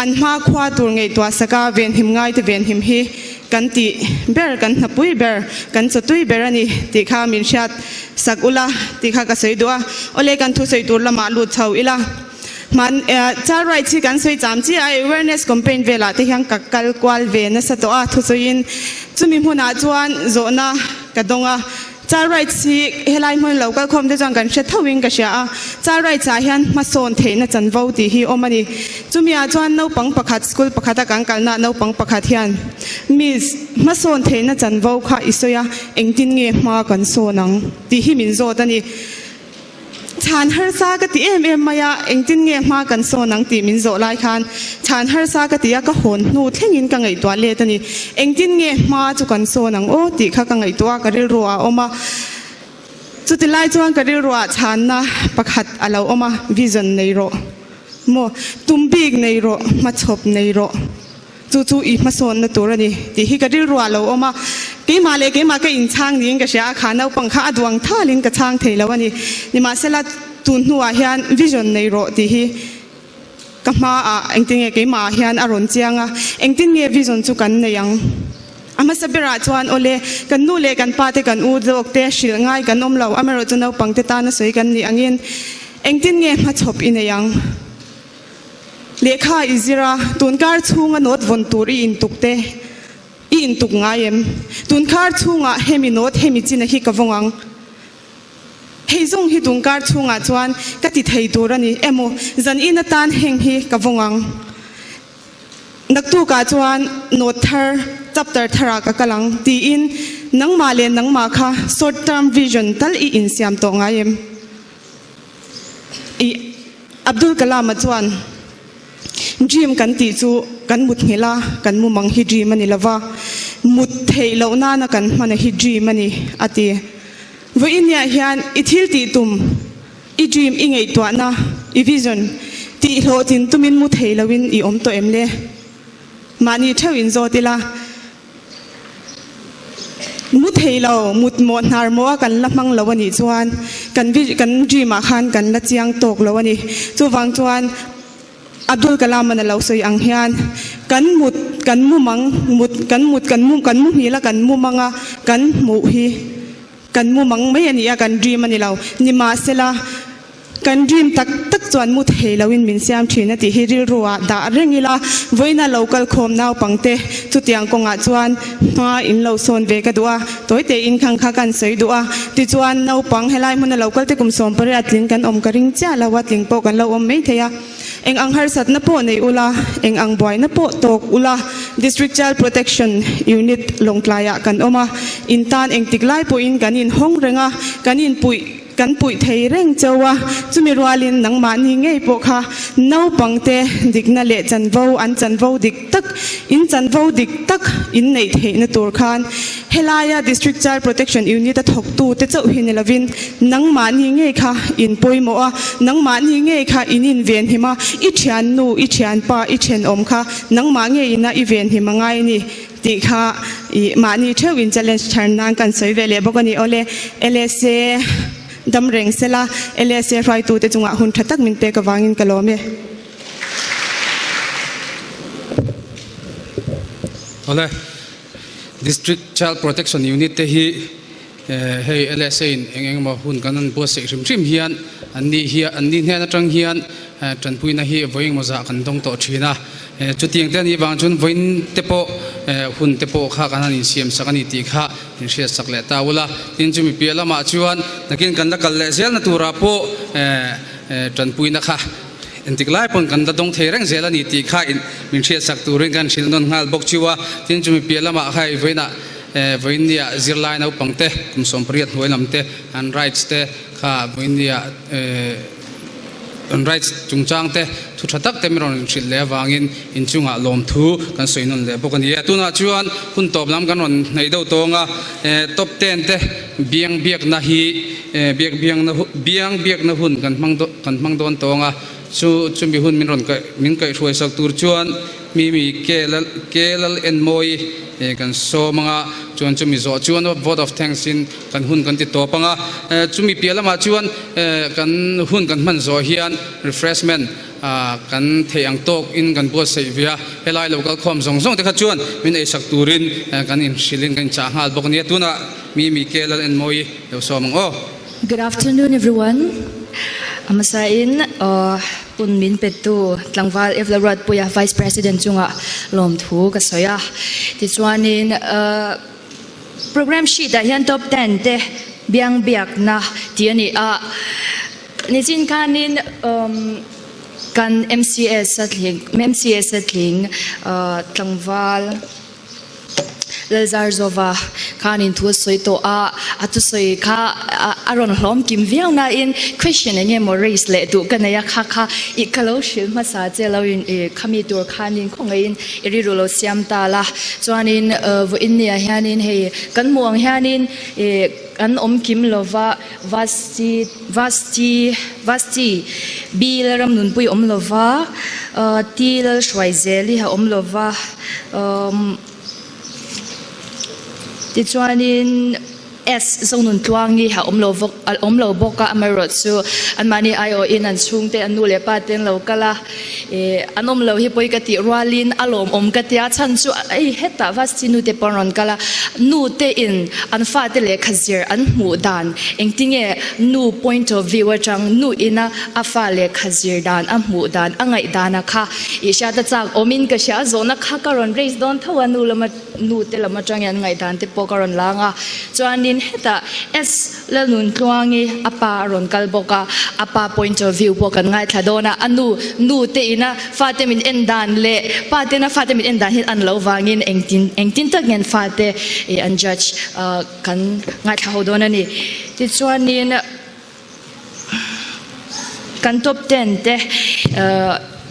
an hma khua tur ngaihtuah sak a venhim ngai te venhim hi kan tih ber, kan hnapui ber, kan chawtui ber a ni tih kha min hriat sak ula tih kha ka sawi duh a. Awle kan thusawi tur lamah lut chho ila. Hman child rights hi kan sawi cham chi a, awareness campaign velah te hian ka kal kual ve nasa tawh a, thusawiin chumi hmunah chuan zawhna ka dawng a, child rights hi helai hmun lo kal khawm te chuan kan hre tho in ka hria a, child rights ah hian hmasawn theihna chanvo tih hi awm a ni. Chumi ah chuan naupang pakhat school pakhata kan kalna naupang pakhat hian Miss, hmasawn theihna chanvo kha i sawi a, engtin nge hma kan sawn ang? tih hi min zawt a ni. Chhan harsa ka ti em em mai a, engtin nge hma kan sawn ang tih min zawh lai khan chhan harsa ka ti a, ka hawn hnu thlengin ka ngaihtuah let a ni. Engtin nge hma chu kan sawn ang aw tih kha ka ngaihtuah a, ka rilruah a awm a. Chuti lai chuan ka rilruah chhanna pakhat a lo awm a, vision nei rawh maw, tum bik nei rawh, hmachhawp nei rawh. Chu chu i hmasawnna tur a ni tih hi ka rilruah a lo awm a, keimah leh keimah ka inchhang niin ka hria a, kha naupang kha a duang thalin ka chhang thei lo a ni. Nimahsela, tun hnuah hian vision nei rawh tih hi ka hmaah engtin nge keimahah hian a rawn chiang a, engtin nge vision chu kan nei ang? A hmasa berah chuan awle, kan nu leh kan pa te kan u zawk te hrilh ngai kan awm lo, amaherawhchu naupang te tana sawi kan nih angin engtin nge hmachhawp i nei ang? Lehkha i zir a, tunkar chhunga note vawn tur i intuk te i intuk ngai em? Tunkar chhungah hemi note hemi china hi ka vawng ang. Hei zawng hi tunkar chhungah chuan ka ti thei tur a ni emaw zan in atan heng hi ka vawng ang. Naktukah chuan note thar chapter tharah ka kal ang tiin nangmah leh nangmah kha short term vision tal i insiam tawh ngai em? I Abdul Kalam-a chuan, Dream kan tih chu kan mut nghilh a, kan mumang hi dream a ni lo va, mut theih loh nana kan hmana hi dream a ni, a ti. Vawiiniah hian i thil tih tum, i dream, i ngaihtuahna, i vision tih hlawhtlin tumin mu thei loin i awm tawh em le? Mahni theuh inzawt ila. Mu thei lo, mut mawh hnar mawh a kan la hmang lo a nih chuan kan kan dream ah khan kan la chiang tawk lo a ni. Chuvang chuan Abdul Kalam an a lo sawi ang hian kan mut kan mu mang mut kan mut kan mu kan mu nghil a kan mu mang a kan hmuh hi kan mu mang mai a ni a kan dream a ni lo. Nimahsela. Kan dream tak tak chuan mu thei loin min siam thin a tih hi rilru ah dah reng ila, vawiina lo kal khawm naupangte chutiang kawngah chuan hma in lo sawn ve ka duh a, tawi tein khang kha kan sawi duh a, tichuan naupang helai hmuna lo kalte kum 18 tling kan awm ka ring chiah lo a, tling pawh kan lo awm mai thei a, eng ang harsatna pawh nei ula, eng ang buaina pawh tawk ula, District Child Protection Unit Lawngtlaiah kan awm a, in tan engtik lai pawhin kan inhawng reng a, kan inpuih. Kan puih thei reng cheu a, chumi rualin nangmahni ngei pawh kha naupangte dikna leh chanvo an chanvo dik tak, in chanvo dik tak in neih theihna tur khan helaia District Child Protection Unit a thawktute chauh hi ni lovin nangmahni ngei kha in pawimawh a, nangmahni ngei kha in invenhim a, i thiannu, i thianpa, i thenawm kha nangmah ngeiin a i venhim a ngai a ni. Tih kha i mahni theuh in challenge thar nan kan sawi ve leh bawk a ni. Awle LSA dam reng sela LSA hruaitute chungah hun tha tak min pek avangin ka lawm e. Awle District Child Protection Unit te hi hei LSA in eng eng emaw hun kan han buatsaih hrim hrim hian an ni hi an ni hnen atang hian tanpuina hi vawi engemaw zah kan dawng tawh thin a. Chutiang te a nih vang chuan vawiin te pawh hun te pawh kha kan han insiam sak a ni tih kha inhriat sak leh ta ula. Tin chumi piah lamah chuan nakin kan la kal leh zelna turah pawh tanpuina kha entik lai pawn kan la dawng thei reng zel a ni tih kha min hriat sak turin kan hrilh nawn nghal bawk chiu a. Tin chumi piah lamah kha i vawiinah vawiin nia zirlai naupang te kum 80 hnuai lam te an rights te kha vawiin nia An rights chungchang te thu tha tak te min rawn hrilh leh avangin inchungah lawmthu kan sawi nawn leh bawk a ni e. Tunah chuan hun tawp lam kan rawn hnaih deuh tawng a, top ten te biang biakna hi biak biangna biang biakna hun kan hmang kan hmang dawn tawng a, chu chumi hun min rawn kaih min kaihhruai sak tur chuan Mimi Ke Lal Enmawi kan sawm ang a, chuan chumi zawh chuan vote of thanks in kan hun kan ti tawp ang a, chumi piah lamah chuan kan hun kan hman zawh hian refreshment kan theih ang tawk in kan buatsaih ve a, helai lo kal khawm zawng zawng te kha chuan min eisak turin kan inhrilh in kan inchah nghal bawk a nia, tunah Mimi Ke Lal Enmawi lo sawm ang aw. Good afternoon everyone. Hmasa in un min petu tlangval Evla Ruatpuia Vice President chungah lawmthu ka sawi a, tichuanin Program sheet ah hian top ten te biang biakna tih a ni a, nichin khanin kan MCS a tling MCS a tling tlangval Lalzarzova khanin thu a sawi tawh a, a thusawi kha a rawn hlawm kim viau nain question eng nge maw raise leh duh ka nei a, kha kha i ka lo hrilh hmasa che lo in i khami tur khanin khawngaihin i rilru lo siam ta la. Chuanin vawiin niah hianin hei kan hmuh ang hianin ih kan awm kim lova Vasti Vasti Vasti Bi Lalramnunpui awm lova Ti Lalhruaizeli a awm lova umm tichuanin S Zonuntluangi a awm lo bawk a awm lo bawk a amaherawhchu anmahni aiawhin an chhungte an nu leh pa te an lo kal a ih an awm lo hi pawi ka tih rualin a lawmawm ka tia chhan chu hei hetah Vasti nu te pawh an rawn kal a nu te in an fate lehkha zir an hmuh dan engtinge nu point of view atang nu ina a fa lehkha zir dan a hmuh dan a ngaih dana kha ih hriat a chak awmin ka hria zawhna kha ka rawn raise dawn tho a nu lama Nu te lam atang hian ngaihdan te pawh ka rawn lang a, chuanin hetah S Lalnuntluangi a pa a rawn kal bawk a, a pa point of view pawh kan ngaithla dawn a, a nu nu te ina fate min en dan leh pa tena fate min en dan hian an lo vangin engtin engtin tak ngen fate ih an judge kan ngaithla ho dawn a ni. Tichuanin kan top ten te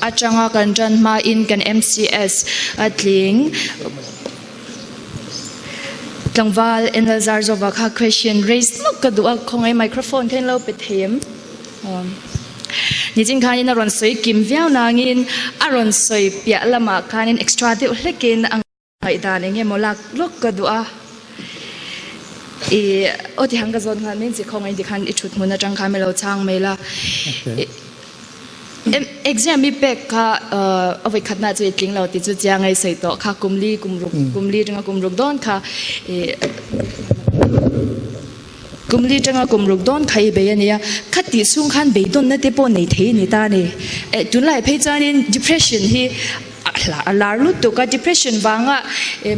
atanga kan tan hmain kan MCS a tling tlangval NL Zarzova kha question raise lawk ka duh a khawngaih microphone kha in lo pe thei em nichin khanin a rawn sawi kim viau nangin a rawn sawi piah lamah khanin extra deuh hlekin a Ngaihdan eng emaw lak lawk ka duh a, i aw ti han ka zawt nghal mai ang che khawngaih in tikhan i thut hmun atang khan milo chhang mai la. Exam i pek kha a vawi khatna chu i tling lo tih chu chiang a i sawi tawh kha kum li kum ruk kum li atanga kum ruk dawn kha i kum li atanga kum ruk dawn kha i bei a nia khatih chhung khan beidawnna te pawh nei thei a ni ta a ni. Tunlai phei chuanin depression hi A lar lutuk a, depression vanga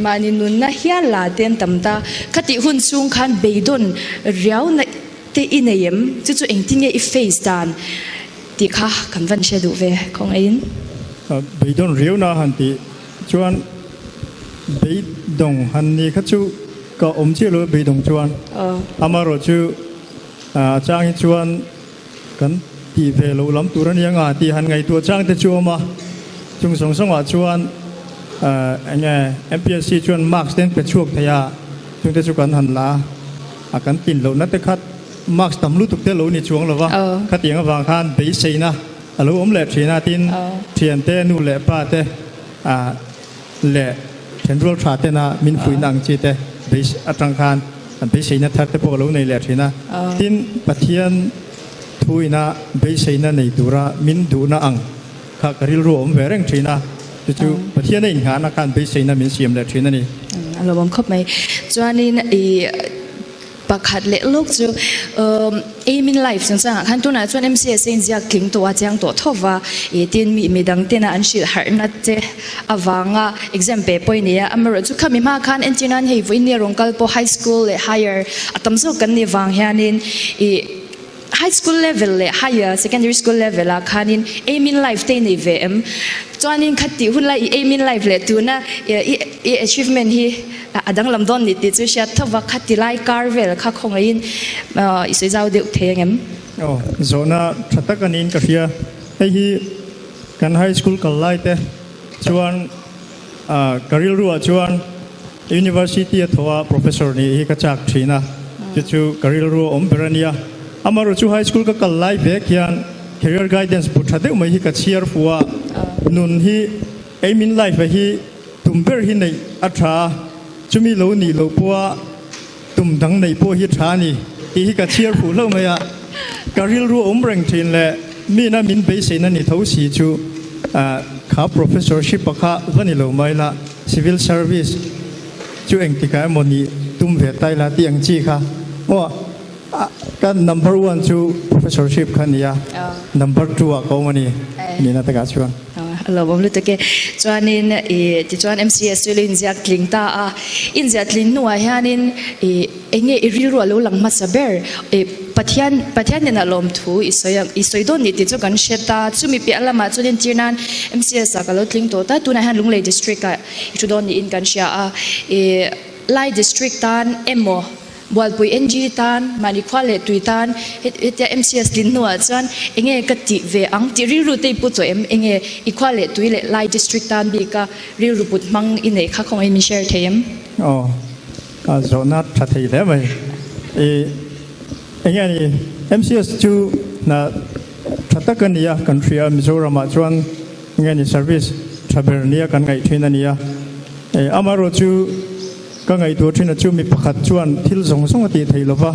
mahni nunna hial la te an tam ta. Khatih hun chhung khan beidawn riauna te i nei em? Chu chu engtin nge i face dan tih kha kan van hre duh ve khawngaihin. Beidawn riauna han tih chuan beidawng han ni kha chu ka awm chiah lo beidawng chuan. Amaherawhchu a chang hi chuan Kan tih ve loh lam tur a nia nga tih han ngaihtuah chang te chu a awm a, chung zawng zawngah chuan eng nge MPSC chuan marks te an pe chhuak thei a, chung te chu kan han la a, kan tlin lohna te kha marks tam lutuk te lo ni chuang lo va, khatiang avang khan beiseina a lo awm leh thin a, tin thiante nu leh pa te leh. Ṭhenrual ṭha tena min fuihnak ang chi te beis aṭang khan an beiseina thar te pawh ka lo nei leh ṭhin a. Tin, Pathian thu ina beiseina nei tura min duhna ang kha ka rilru a awm ve reng ṭhin a. Cucu Pathian a inngahna khan beiseina min siam leh ṭhin a ni. A lawmawm khawp mai. Chuanin i Pakhat leh lawk chu Aim in life chungchangah khan tunah chuan MCS a inziak tling tawh a, chiang tawh tho va, ih tin mi midang tena an hrilh harhna che avanga exam pe pawh i nei a, amaherawhchu khami hma khan entir nan hei vawiin nia rawn kal pawh high school leh higher a tam zawk kan nih vang hianin ih High school level leh higher secondary school level ah khanin aim in life te i nei ve em? Chuanin kha tih hun lai i aim in life leh tuna i i achievement hi a danglam dawn ni tih chu hriat tho va, kha ti lai kar vel kha khawngaihin i sawi zau deuh thei angem? Aw, zawhna tha tak a niin ka hria. Hei hi kan high school kal lai te chuan ka rilru ah chuan University a thaw a professor nih hi ka chak thin a, chu chu ka rilru a awm ber a nia. Amaherawh chu high school ka kal lai vek hian career guidance bu tha deuh mai hi ka chhiar fu a, nun hi aim in life a hi tum ber hi neih a tha a, chumi lo nih loh pawha tum dang neih pawh hi tha a ni tih hi ka chhiar fuh hlauh mai a. Ka rilru a awm reng thin leh mina min beiseina ni tho si chu kha professorship a kha va ni lo mai la. Civil service chu engtikah emaw nih tum ve tai la tih ang chi kha maw ka number one chu professorship kha nia number two ah ka awm a ni nihna takah chuan. A lawmawm lutuk e. Chuanin i tichuan MCS chu lo inziak tling ta a, inziah tling hnuah hianin i Enge i rilru a lo lang hmasa ber? I Pathian, Pathian hnenah lawmthu i sawi ang, i sawi dawn ni tih chu kan hre ta. Chumi piah lamah chuan entir nan MCS ah ka lo tling tawh ta. Tunah hian Lunglei District ah i thu dawn niin kan hria a. I Lai District tan emaw, Bualpui NG tan, mahni khua leh tui tan hetia MCS tlin hnuah chuan enge ka tih ve ang tih rilru te i pu tawh em? Enge i khua leh tui leh Lai District tan bika rilru put hmang i neih kha khawngaih min share thei em? Aw. A zawhna tha thei hle mai. I enge a ni MCS chu hna tha tak a ni a kan hria Mizoramah chuan enge ni service tha ber nia kan ngaih thin a ni a. E amaherawh chu ka ngaihtuah thin a chu mi pakhat chuan thil zawng zawng a tih theih lova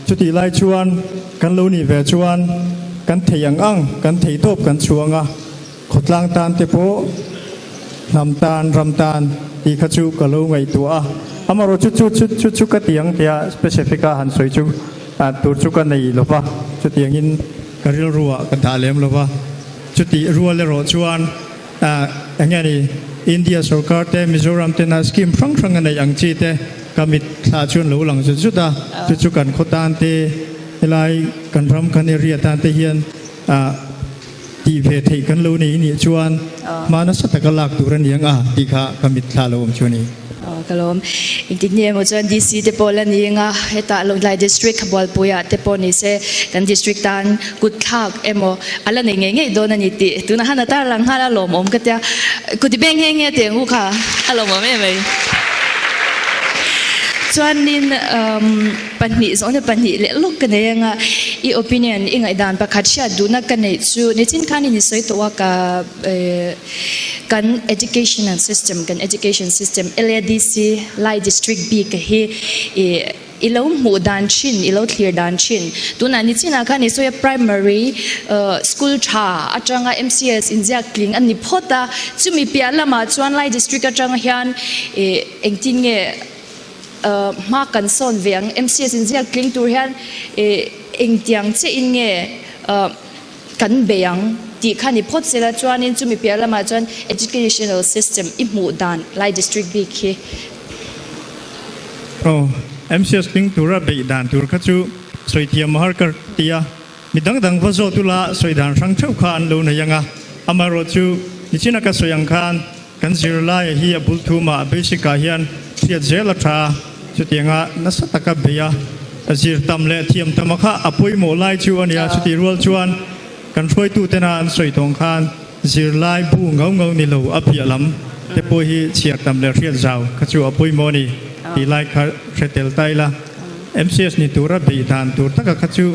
chutih lai chuan kan lo nih ve chuan kan thei ang ang kan thei tawp kan chhuang a. Khawtlang tan te pawh hnam tan, ram tan tih kha chu ka lo ngaihtuah a. Amaherawh chu chu chu chu chu ka ti ang tia specific a han sawi chu tur chu ka nei lo va, chutiangin ka rilru ah ka dah lem lo va. Chutih rual erawh chuan eng nge ni India sorkar te Mizoram tena scheme hrang hrang a neih ang chi te ka mit thla chuan lo lang zut zut a. Chu chu kan khaw tan te helai kan ram kan area tan te hian Tih ve theih kan lo nei nih chuan hma nasa taka lak tur a ni ang a tih kha ka mitthla lo awm chu a ni. Aw ka lawm. Engtik ni emaw chuan DC te pawh la ni anga hetah Lawngtlai District Bualpuiah te pawh ni se kan district tan kut thlak emaw a la nei ngei ngei dawn a ni tih tunah han a tarlang nghal a lawmawm ka tia. Kuti beng nghe nghe teh ang u kha a lawmawm em mai. Chuanin Pahnih zawhna pahnih leh lawk ka nei anga i opinion i ngaihdan pakhat hriat duhna ka neih chu nichin khan in i sawi tawh a ka kan educational system kan education system LADC Lai District bik a hi i i lo hmuh dan thin i lo thlir dan thin tunah nichinah khan i sawi a primary school tha atanga MCS inziak tling a ni phawt a chumi piah lamah chuan Lai District atang hian i engtin nge Hma kan sawn ve ang. MCS in ziak tling tur hian engtiang che in nge kan bei ang tih kha ni phawt sela chuanin chumi piah lamah chuan educational system i hmuh dan lai district bik hi. Aw, MCS tling tura beih dan tur kha chu sawi thiam a har ka ti a, mi dang dang va zawt ula sawi dan hrang theuh kha an lo nei ang a, amaherawh chu nichina ka sawi ang khan Kan zirlaia hi a bul thumah basic ah hian hriat zel a tha a, chutianga nasa taka bei a, a zir tam leh thiam tam a kha a pawimawh lai chu a nia, chutih rual chuan kan hruaitu tena an sawi tawng khan zirlai bu ngau ngau ni lo a piah lam te pawh hi chhiar tam leh hriat zau kha chu a pawimawh a ni tih lai kha hre tel ta ila. MCS ni tura beih dan tur taka kha chu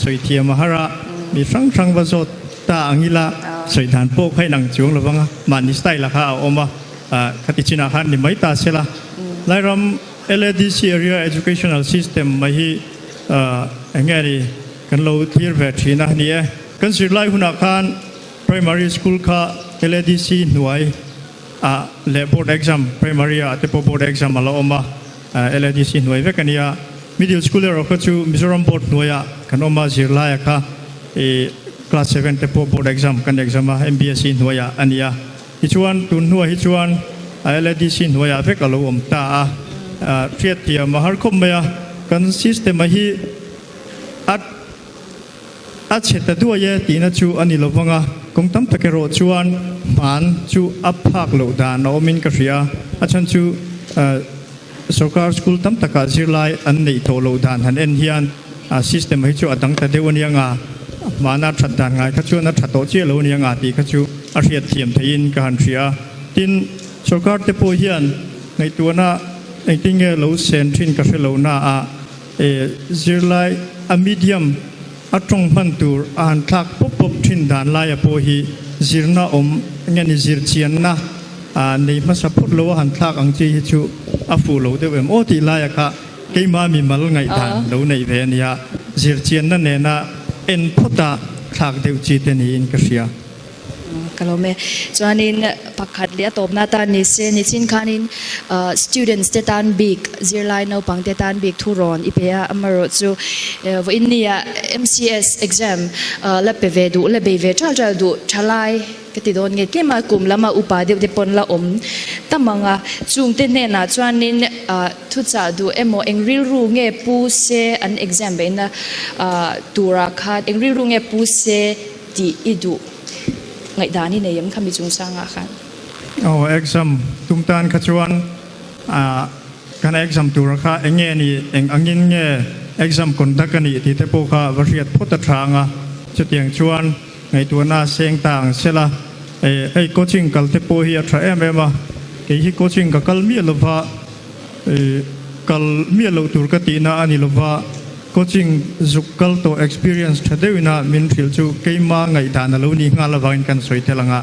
sawi thiam a har a, mi hrang hrang va zawt ta ang ila sawi dan pawh kha inang chuang lovang a, mahni style a kha a awm a. Khati chinah khan ni mai ta sela. Lairam LADC area educational system mai hi enge ni kan lo thlir ve thin a ni e. Kan zirlai hunah khan primary school kha LADC hnuai ah leh board exam primary ah te pawh board exam a la awm a, LADC hnuai vek a nia. Middle school erawh kha chu Mizoram board hnuaiah kan awm a, zirlaia kha class 7 te pawh board exam kan exam a, MBSE hnuaiah a nia. Tichuan, tun hnuah hi chuan LADC hnuaiah vek a lo awm ta a, hriatthiam a har khawp mai a, kan system a hi a a chhe ta duai e tihna chu a ni lo vang a, kawng tam tak erawh chuan hman chu a phak loh dan a awmin ka hria, a chhan chu sorkar school tam takah zirlai an neih tawh loh dan han en hian system hi chu a dang ta deuh a nia nga, hmana that dan ngai kha chuan a tha tawh chiah lo a nia nga tih kha chu a hriat thiam theihin ka han hria. Tin, sorkar te pawh hian ngaihtuahna engtin nge lo sen thin ka hre lo na a, zirlai a medium a tawng hman tur a han thlak pawp pawp thin dan laia pawh hi zirna awm nge ni zirchianna nei hmasa phawt lo a han thlak ang chi hi chu a fuh lo deuh em aw tih laia kha keimah mimal ngaihdan lo neih ve a nia, zirchianna nena en phawta thlak deuh chi te niin ka hria. Ka lawm e. Chuanin pakhat leh a tawpna atan ni se, nichin khanin students te tan bik, zirlai naupang te tan bik thu rawn i pe a, amaherawh chu vawiin nia MCS exam la pe ve duh, la bei ve ṭal ṭal duh ṭhalai ka ti dawn nge tlem a, kum lama upa deuh te pawn la awm tam ang a, chungte hnenah chuanin thuchah duh emaw eng rilru nge pu se an exam beihna turah khan eng rilru nge pu se Tih i duh ngaihdan i nei em kha mi chungchangah khan? Aw, exam tum tan kha chuan kan exam tura kha eng nge ni, eng angin nge exam conduct a nih tih te pawh kha va hriat phawt a tha ang a, chutiang chuan ngaihtuahna seng ta ang sela, hei coaching kal te pawh hi a tha em em a, kei hi coaching ka kal miah lova, Kal miah loh tur ka tihna a ni lova, coaching zuk kal tawh experience tha deuhina min hrilh chu keima ngaihdan a lo ni nghal avangin kan sawi tel ang a.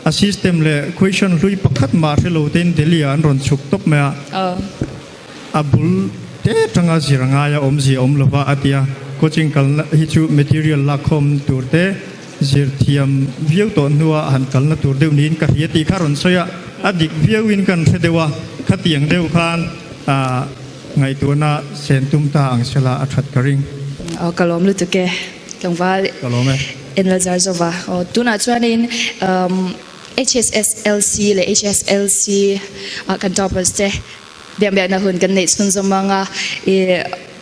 A system leh question hlui pakhat mah hre lo tein Delhi ah an rawn chhuk tawp mai a, a bul te tanga zir ngaia awmzia awm lova a ti a, coaching kalna hi chu material lakkhawm tur te, Zir thiam viau tawh hnua han kalna tur deuh niin ka hria tih kha rawn sawi a, a dik viauin kan hre deuh a, khatiang deuh khan ngaihtuahna sen tum ta ang sela a that ka ring. Aw ka lawm lutuk e tlangval Ka lawm e. Enla Zarzova. Aw tunah chuanin HSSLC leh HSLC ah kan toppers te Biakbiakna hun kan neih chhunzawm ang a, i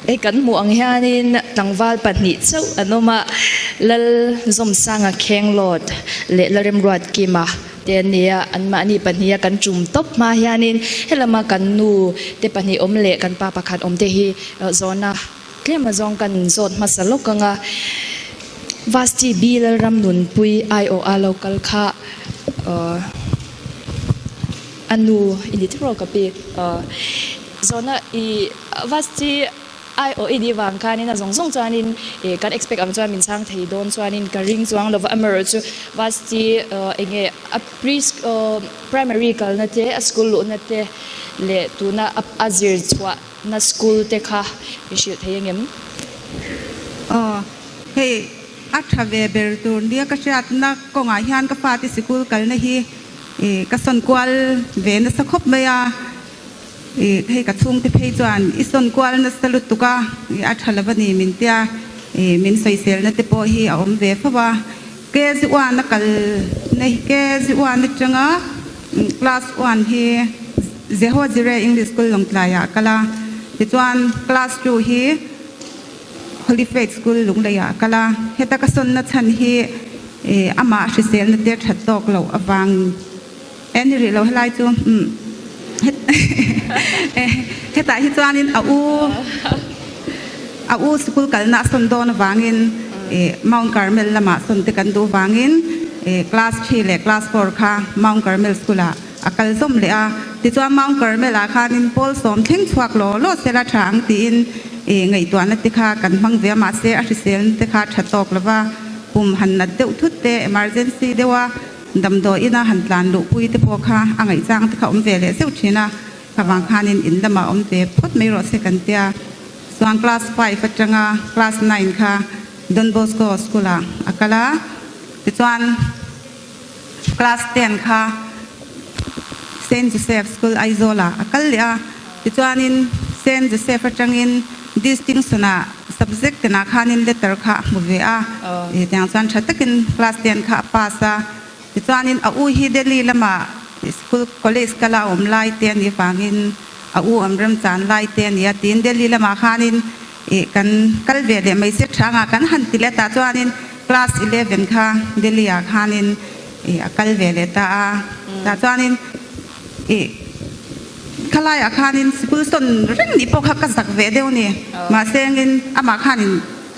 hei kan hmuh ang hianin tlangval pahnih chauh an awm a, Lal Zawmsanga Khenglawt leh Lalremruat Kima te an ni a, anmahni pahniha kan tum tawp hma hianin helama kan nu te pahnih awm leh kan pa pakhat awm te hi zawhna tlem azawng kan zawt hmasa lawk ang a, Vasti B Lalramnunpui aiawha lo kal kha A nu i ni tiraw ka pi? Zawhna i Vasti ai aw i nih vang khanin a zawng zawng chuanin kan expect ang chuan min chhang thei dawn chuanin ka ring chuang lova amaherawhchu Vasti enge a pre primary kalna te a school luhna te leh tuna a zir chhuah na school te kha i hrilh thei angem? Aw hei a tha ve ber tur nia ka hriatna kawngah hian ka fate sikul kalna hi I ka sawn kual ve nasa khawp mai a, i hei ka chhungte phei chuan i sawn kual nasa lutuk a, i a tha lo a ni min tia, i min sawiselna te pawh hi a awm ve fo a. KG one a kal na hi KG one atanga class one hi Jeho Jireh English School Lawngtlaiah a kal a, tichuan class 2 hi Holy Faith School Lungleiah a kal a, heta ka sawnna chhan hi amah hriselna te that tawk loh avang e ni rih lo helai chu umm hetah hi chuanin a u a u sikul kalna a sawn dawn avangin Mount Carmel lamah sawn te kan duh vangin class 3 leh class 4 kha Mount Carmel School ah A kal zawm leh a, tichuan Mount Carmel ah khanin Paul sawm thleng chhuak law law sela tha ang tiin ngaihtuahna te kha kan hmang ve a, mahse a hriselna te kha tha tawk lova pum han nat deuh thut te, emergency deuha Damdawi ina han tlan luhpui te pawh kha a ngaihchang te kha awm ve leh zeuh thin a, khavang khanin in lamah awm ve phawt mai rawh se kan tia. Chuan class five atanga class nine kha Don Bosco school ah a kal a, tichuan class ten kha Saint Joseph School Aizawl ah a kal leh a, tichuanin Saint Joseph atangin distinction ah subject tenah khanin letter kha a hmu ve a, tiang chuan tha takin class ten kha a pass a, tichuanin a u hi Delhi lamah school college kala a awm lai te a nih vangin a u awm remchan lai te a ni a tiin Delhi lamah khanin Ih kan kal ve leh mai se hrangah kan han ti leh tah chuanin class 11 kha Delhi ah khanin ih a kal ve leh ta a, tah chuanin ih khalai ah khanin sikul sawn reng nih pawh kha ka zak ve deuh ni mahse engin amah khanin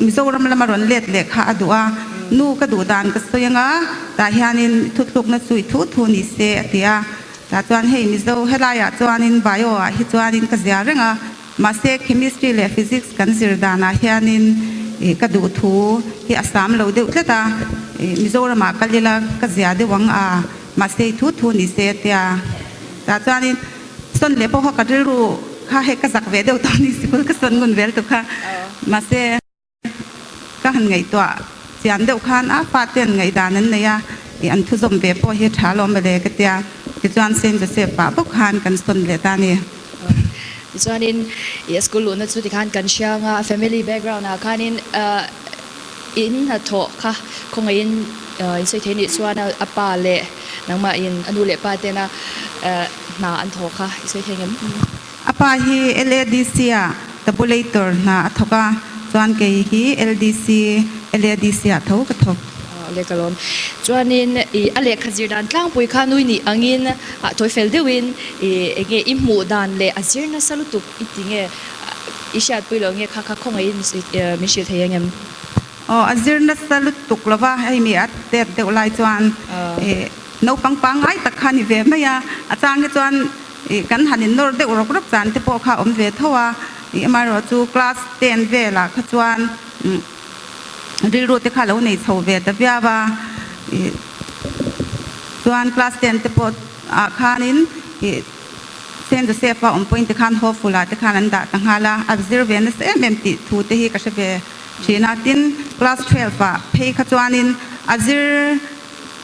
Mizoram lama rawn let leh kha a duh a, nu ka duh dan ka sawi anga tah hianin thuthlukna chu i thu thu ni se a ti a, tah chuan hei Mizo helai ah chuanin bio ah hi chuanin ka zia reng a. Mahse, Chemistry leh Physics kan zir danah hianin ka duh thu hi a sam lo deuh tlat a, Mizoramah kal ila ka zia deuh ang a, mahse i thu thu ni se tia. Tah chuanin sawn leh pawh kha ka rilru kha hei ka zak ve deuh tawh a ni, sikul ka sawn ngun vel tuk kha. Mahse. Ka han ngaihtuah chian deuh khan a fate'n ngaihdan an nei a, ih an thuzawm ve pawh hi tha lawm mawle ka tia. Tichuan Saint Joseph pah bawk khan kan sawn leh ta a ni. Tichuanin ih a school luhna chu tikhan kan hriang a, family background ah khanin in hnathawh kha khawngaihin in sawi thei nih chuan a pa leh nangmah in a nu leh pa tena hna an thawh kha i sawi thei ngem? A pa hi LADC ah tabulator hna a thawk a, chuan kei hi LDC, LADC ah tho ka thawk. Awle ka lawm. Chuanin i a lehkha zir dan tlangpui kha nui nih angin ah tawi fel deuhin i enge i hmuh dan leh a zir nasa lutuk i ti nge i hriatpui lo nge kha kha khawngaihin min hrilh thei ang em? Aw a zir nasa lutuk lova hei mi a tet deuh lai chuan i naupang pangngai tak kha ni ve mai a, a chang hi chuan Ih kan han in nawr deuh rawk rawk chan te pawh kha awm ve tho a, ih amaherawh chu class ten velah kha chuan rilru te kha lo nei chho ve ta viau a, ih chuan class ten te pawh ah khanin ih Saint Joseph a awm pawhin te khan hopeful ah te khan an dah ta nghal a, a zir ve nasa em em tih thu te hi ka hre ve thin a, tin class 12 ah phei kha chuanin a zir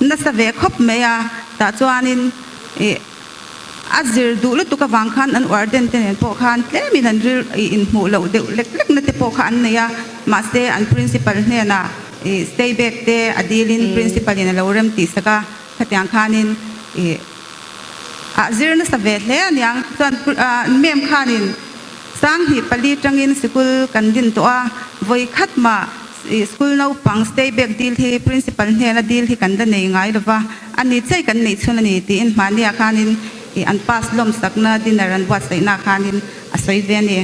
nasa ve khawp mai a, tah chuanin ih. A zir duh lutuk avang khan an warden te nen pawh khan tlemin an ril inhmuh loh deuh lek lek na te pawh kha an nei a, mahse an principal hnenah ih stay back te a dilin principal in a lo rem tih sak a, khatiang khanin ih a zir nasa ve hle aniang. Chuan ma'am khanin 2004 tangin sikul kan din tawh a, vawi khat mah ih school naupang stay back dil hi principal hnena dil hi kan la nei ngai lova, A ni chei kan neih chhun a ni tiin hmahniah khanin ih an pass lawm sakna dinner an buatsaihna khanin a sawi ve a ni.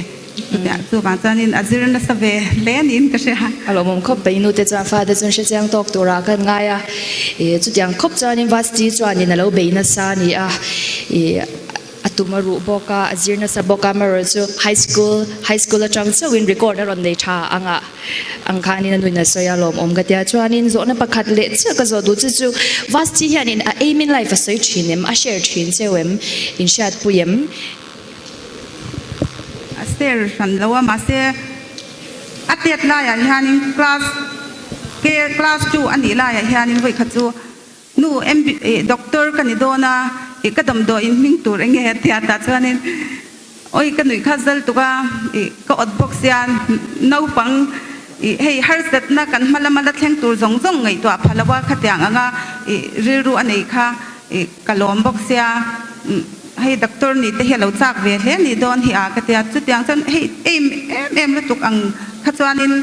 Chutiang chuvang chuanin a zir nasa ve hle niin ka hria. A lawmawm khawp mai nute chuan fate chuan hrechiang tawk turah kan ngai a, ih chutiang khawp chuanin Vasti chuanin a lo bei nasa a ni a, ih. A tum a ruh bawk a, a zir nasa bawk a, amaherawh chu high school, high school atang chauhin record a rawn nei tha ang a, ang khanin a nuin a sawi a lawmawm ka tia. Chuanin zawhna pakhat leh chiah ka zawh duh chu chu Vasti hianin a aim in life a sawi thin em, a share thin cheu em, in hriatpui em? A share hran lo a, mahse a tet laiah hianin class K class 2 a nih laiah hianin vawikhat chu Nu, MB, ih, doctor ka ni dawn a, ih, ka damdawi in hming tur enge a tia tah chuanin awi ka nuih kha zal tuk a, ih, ka awt bawk sia, naupang, ih, hei harsatna kan hma lama la thleng tur zawng zawng ngaihtuah pha lo a, khatiang anga, ih, rilru a nei kha, ih, ka lawm bawk sia, hei doctor nih te hi a lo chak ve hle nih dawn hi a ka tia, chutiang chuan hei em em em lutuk ang kha chuanin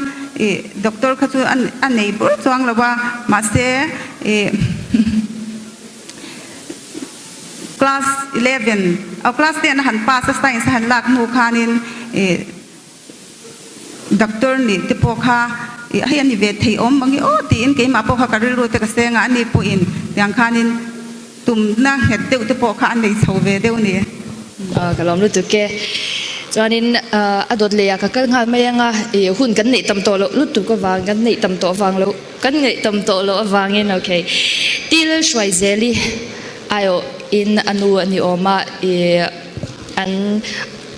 ih doctor kha chu a nei bur chuang lo a, mahse ih class 11 aw class 10 a han pass a science a han lak hnu khanin ih Doctor nih te pawh kha ih hei a ni ve thei awm ang i aw tiin keimah pawh kha ka rilru te ka seng a, ani pawhin tiang khanin tumna nghet deuh te pawh kha a nei chho ve deuh ni. Ka lawm lutuk e. Chuanin a dawt lei ah ka kal nghal mai anga i hun kan neih tam tawh loh lutuk avang kan neih tam tawh vang loh kan ngeih tam tawh loh avangin okay til hruai zel i aiawh in a nu an i awm a i an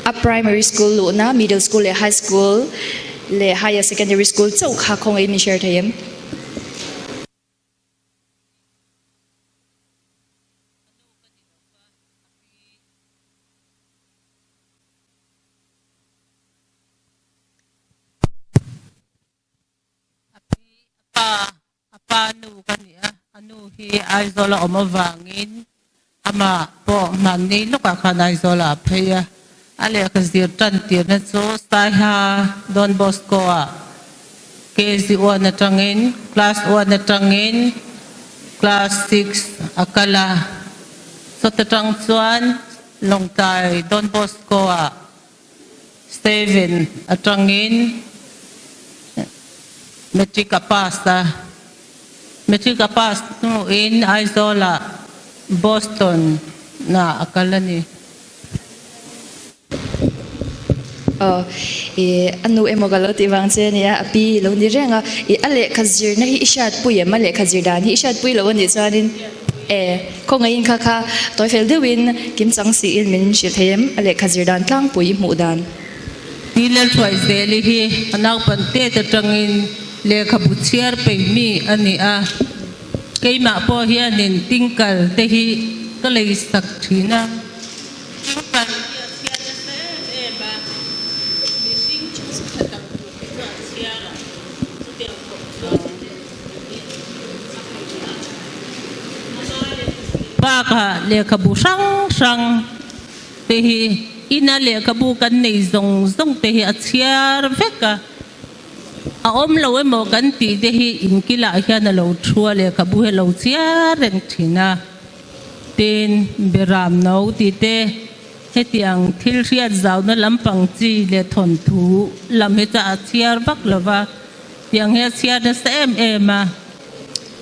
a primary school luhna middle school leh high school leh higher secondary school chauh kha khawngaih in share thei em? Pa, a pa nu ka ni a, a nu hi Aizawl a awm avangin amah pawh hmanni lawkah khan Aizawl ah a phei a, a lehkha zir tan tirna chu Saiha Don Bosco ah KG 1 atangin class 1 atangin class 6 a kal a, chawt atang chuan Lawngtlai Don Bosco ah Steven atangin Matric a pass a. Matric a pass hnuin Aizawl ah Boston ah a kal a ni. Aw, i a nu emaw ka lo tih vang che ania, a pi lo ni reng a. I a lehkha zirna hi i hriatpui em? A lehkha zir dan hi i hriatpui lo a nih chuanin e, khawngaihin kha kha tawi fel deuhin kimchang siin min hrilh thei em? A lehkha zir dan tlangpui i hmuh dan. Pi Lalhruaizeli hi a naupan tet atangin lehkhabu chhiar peih mi a ni a, keimah pawh hianin tingkal te hi ka lei sak thin a. Tingkal hi a chhiar nasa em em a, mihring thu tha tak tur te chu a chhiar a, chutiang khawp chuan Bakah lehkhabu hrang hrang te hi ina lehkhabu kan nei zawng zawng te hi a chhiar vek a, a awm lo emaw kan tih te hi inkilah hian a lo thu a lehkhabu hi a lo chhiar reng thin a. Tin, Beram no tih te hetiang thil hriat zauna lampang chi leh thawnthu lam hi chu a chhiar vak lo va. Tiang hi a chhiar nasa em em a,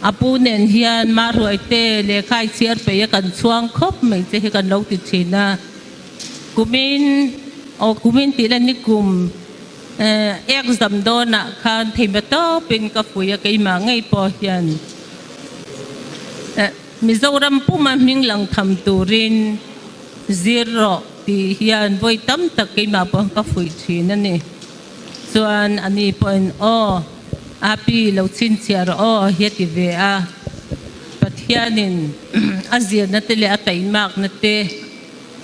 a pu nen hian Mahruaite lehkha i chhiar peih a kan chhuang khawp mai che hi kan lo ti thin a. Kumin, aw kumin tih la ni kum exam dawnah khan theihma tawpin ka fui a keimah ngei pawh hian Mizoram puma hming lang tham turin zir rawh tih hian vawi tam tak keimah pawh ka fuih thin a ni. Chuan a ni pawhin, Aw, Api, lo chhinchhiah rawh aw, hi a ti ve a. Pathianin a zirna te leh a taihmakna te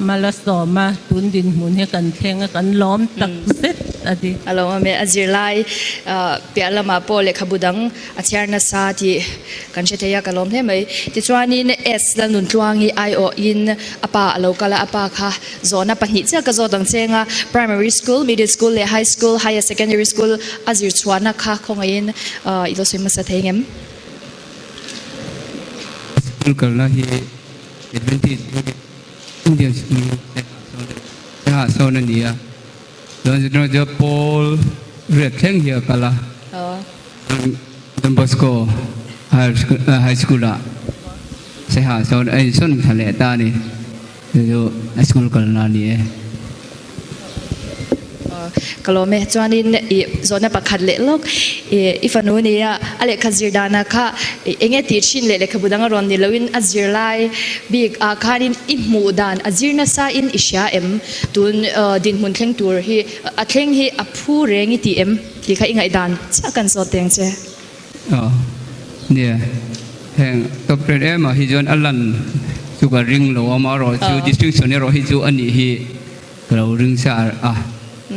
mal a sawm a, tun dinhmun hi kan thleng a, kan lawm tak zet a ni. A lawm awm e, a zirlai piah lamah pawh lehkhabu dang a chhiar nasa tih kan hre thei a, ka lawm hle mai. Tichuanin S Lalnuntluangi aiawhin a pa a lo kal a, a pa kha Zawhna pahnih chiah ka zawt ang cheng a, Primary School, Middle School leh High School, Higher Secondary School a zir chhuahna kha khawngaihin i lo sawi hmasa thei ngem? School kalna hi Adventist Indian School te ah sawn a ni a, chuan zirtirtu chu Paul riat thleng hi a kal a, Don Bosco High School ah Saiha sawn a insawn thla leh ta a ni. Chu chu a school kalna a ni e. Ka lawm e. Chuanin i zawhna pakhat leh lawk i fanu nia a lehkha zir dana kha eng nge tih thin leh lehkhabu dang a rawn ni loin a zir lai bik ah khanin i hmuh dan a zir nasa in i hria em? Tun dinhmun thleng tur hi a thleng hi a phu reng i tih em? Tih kha i ngaihdan chiah kan zawt teng che. Aw nia, heng top grade em ah hi chuan a lan chu ka ring lo a, amaherawh chu distinction erawh hi chu a nih hi ka lo ring sa a.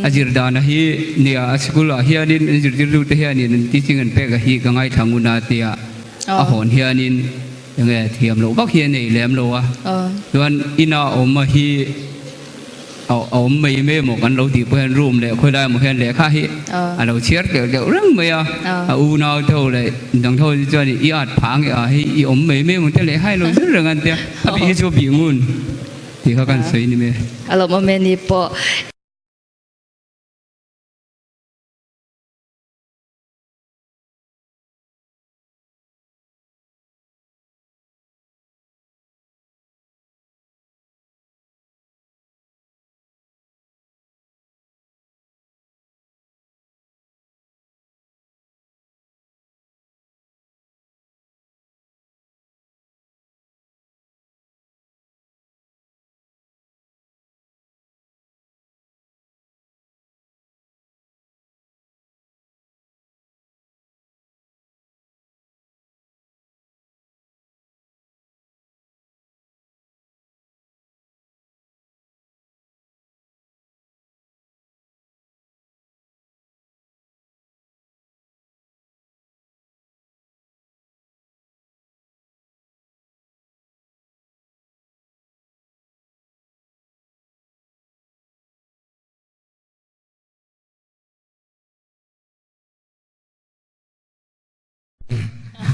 A zir dana hi nia a school ah hianin an zirtirtute hianin an teaching an pek a hi ka ngaithla ngun a tia a hawn hianin enge thiam loh vak hi a nei lem lo a, chuan ina awm a hi A awm mai mai emaw kan lo tih pawh hian room leh khawilai emaw hian lehkha hi a lo chhiar teuh teuh reng mai a, a unau te ho leh dang te ho chu chuan i at phah ang e a hei i awm mai mai emaw te lehkha hi lo zir reng an tia, a bih hi chu a bih ngun tih kha kan sawi ni mai. A lawmawm e ni pawh.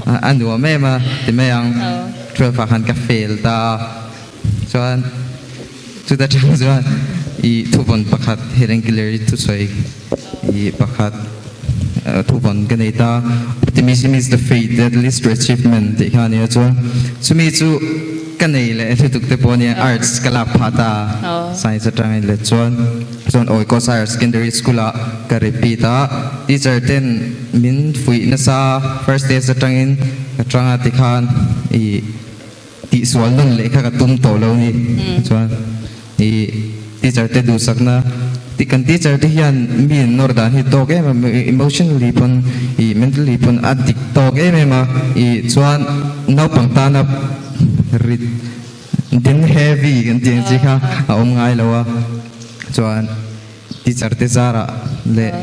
A nuam em a ti mai ang. 12 ah khan ka fail ta. Chuan chuta ṭang chuan i thuvon pakhat Helen Keller i thusawi i pakhat thuvon ka nei ta. Optimism is the faith that leads to achievement ti kha nia chuan chumi chu ka nei le hlutuk te pawh nia arts ka lak phah ta. Science aṭangin le chuan chuan Oikos Higher Secondary School ah ka repeat a. Teacher ten min fuih nasa first test aṭangin ka ṭang a ti khan i tihsual nawn leh kha ka tum tawh lo ni. Chuan i teacher te duhsakna ti kan teacher te hian mi an nawr dan hi tawk em em emotionally pawn i mentally pawn a dik tawk em em a i chuan naupang tana rit din heavy kan tih ang chi kha a awm ngai lo a chuan teacher te zarah leh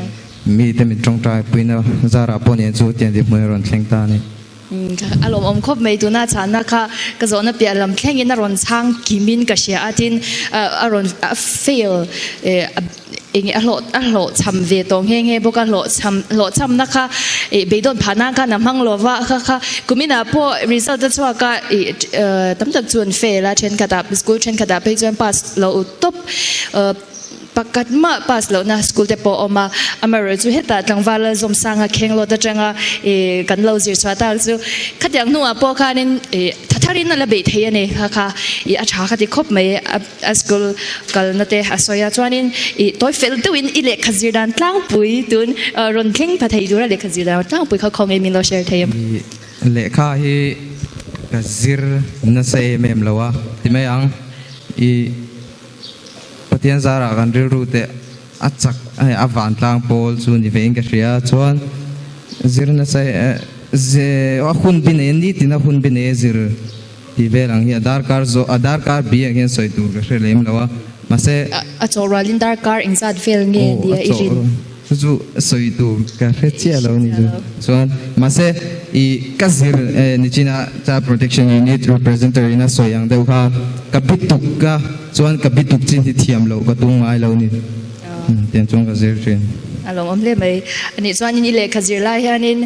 mi te min tawngtai puina zarah pawh nen chu tiang dinhmun a rawn thleng ta a ni. A lawmawm khawp mai tuna chhanna kha ka zawhna piah lam thlengin a rawn chhang kimin ka hria a tin a rawn fail eng a hlawh a hlawh chham ve tawh nghe nghe bawk a hlawh chham hlawh chhamna kha ih beidawn phah nan khan a hmang lo va kha kha kuminah pawh result a chhuak a ih tam tak chu an fail a thenkhatah school thenkhatah phei chuan pass lo tawp Pakhat mah pass lohna school te pawh a awm a, amaherawhchu hetah tlangval Lalzawmsanga Khenglawt atanga ih kan lo zir chhuah tak chu khatiang hnuah pawh khanin ih tha tharin a la beih thei a ni kha kha ih a tha ka ti khawp mai a school kalna te a sawi a chuanin ih tawi fel deuhin i lehkha zir dan tlangpui tun rawn thleng pha thei tura lehkha zir dan tlangpui kha khawnge min lo share thei em? Lehkha hi ka zir nasa em em lo a ti mai ang ih. Pathian zarah kan rilru te a chak a vantlang pawl chu ni vein ka hria chuan zir nasa a hun bi nei nitin a hun bi nei a zir tih vel ang hi a darkar zawh a darkar bi ang hian sawi tur ka hre lem lo a mahse A chawh rualin darkar engzat vel nge nia i rin? Chu chu sawi tur ka hre chiah lo ni chu. Chuan mahse i ka zir nichina Child Protection Unit representative in a sawi ang deuh kha ka bi tuk a, chuan ka bi tuk chin hi thiam loh ka tum ngai lo ni. Tiang chuan ka zir thin. A lawmawm hle mai. Anih chuanin i lehkha zir lai hianin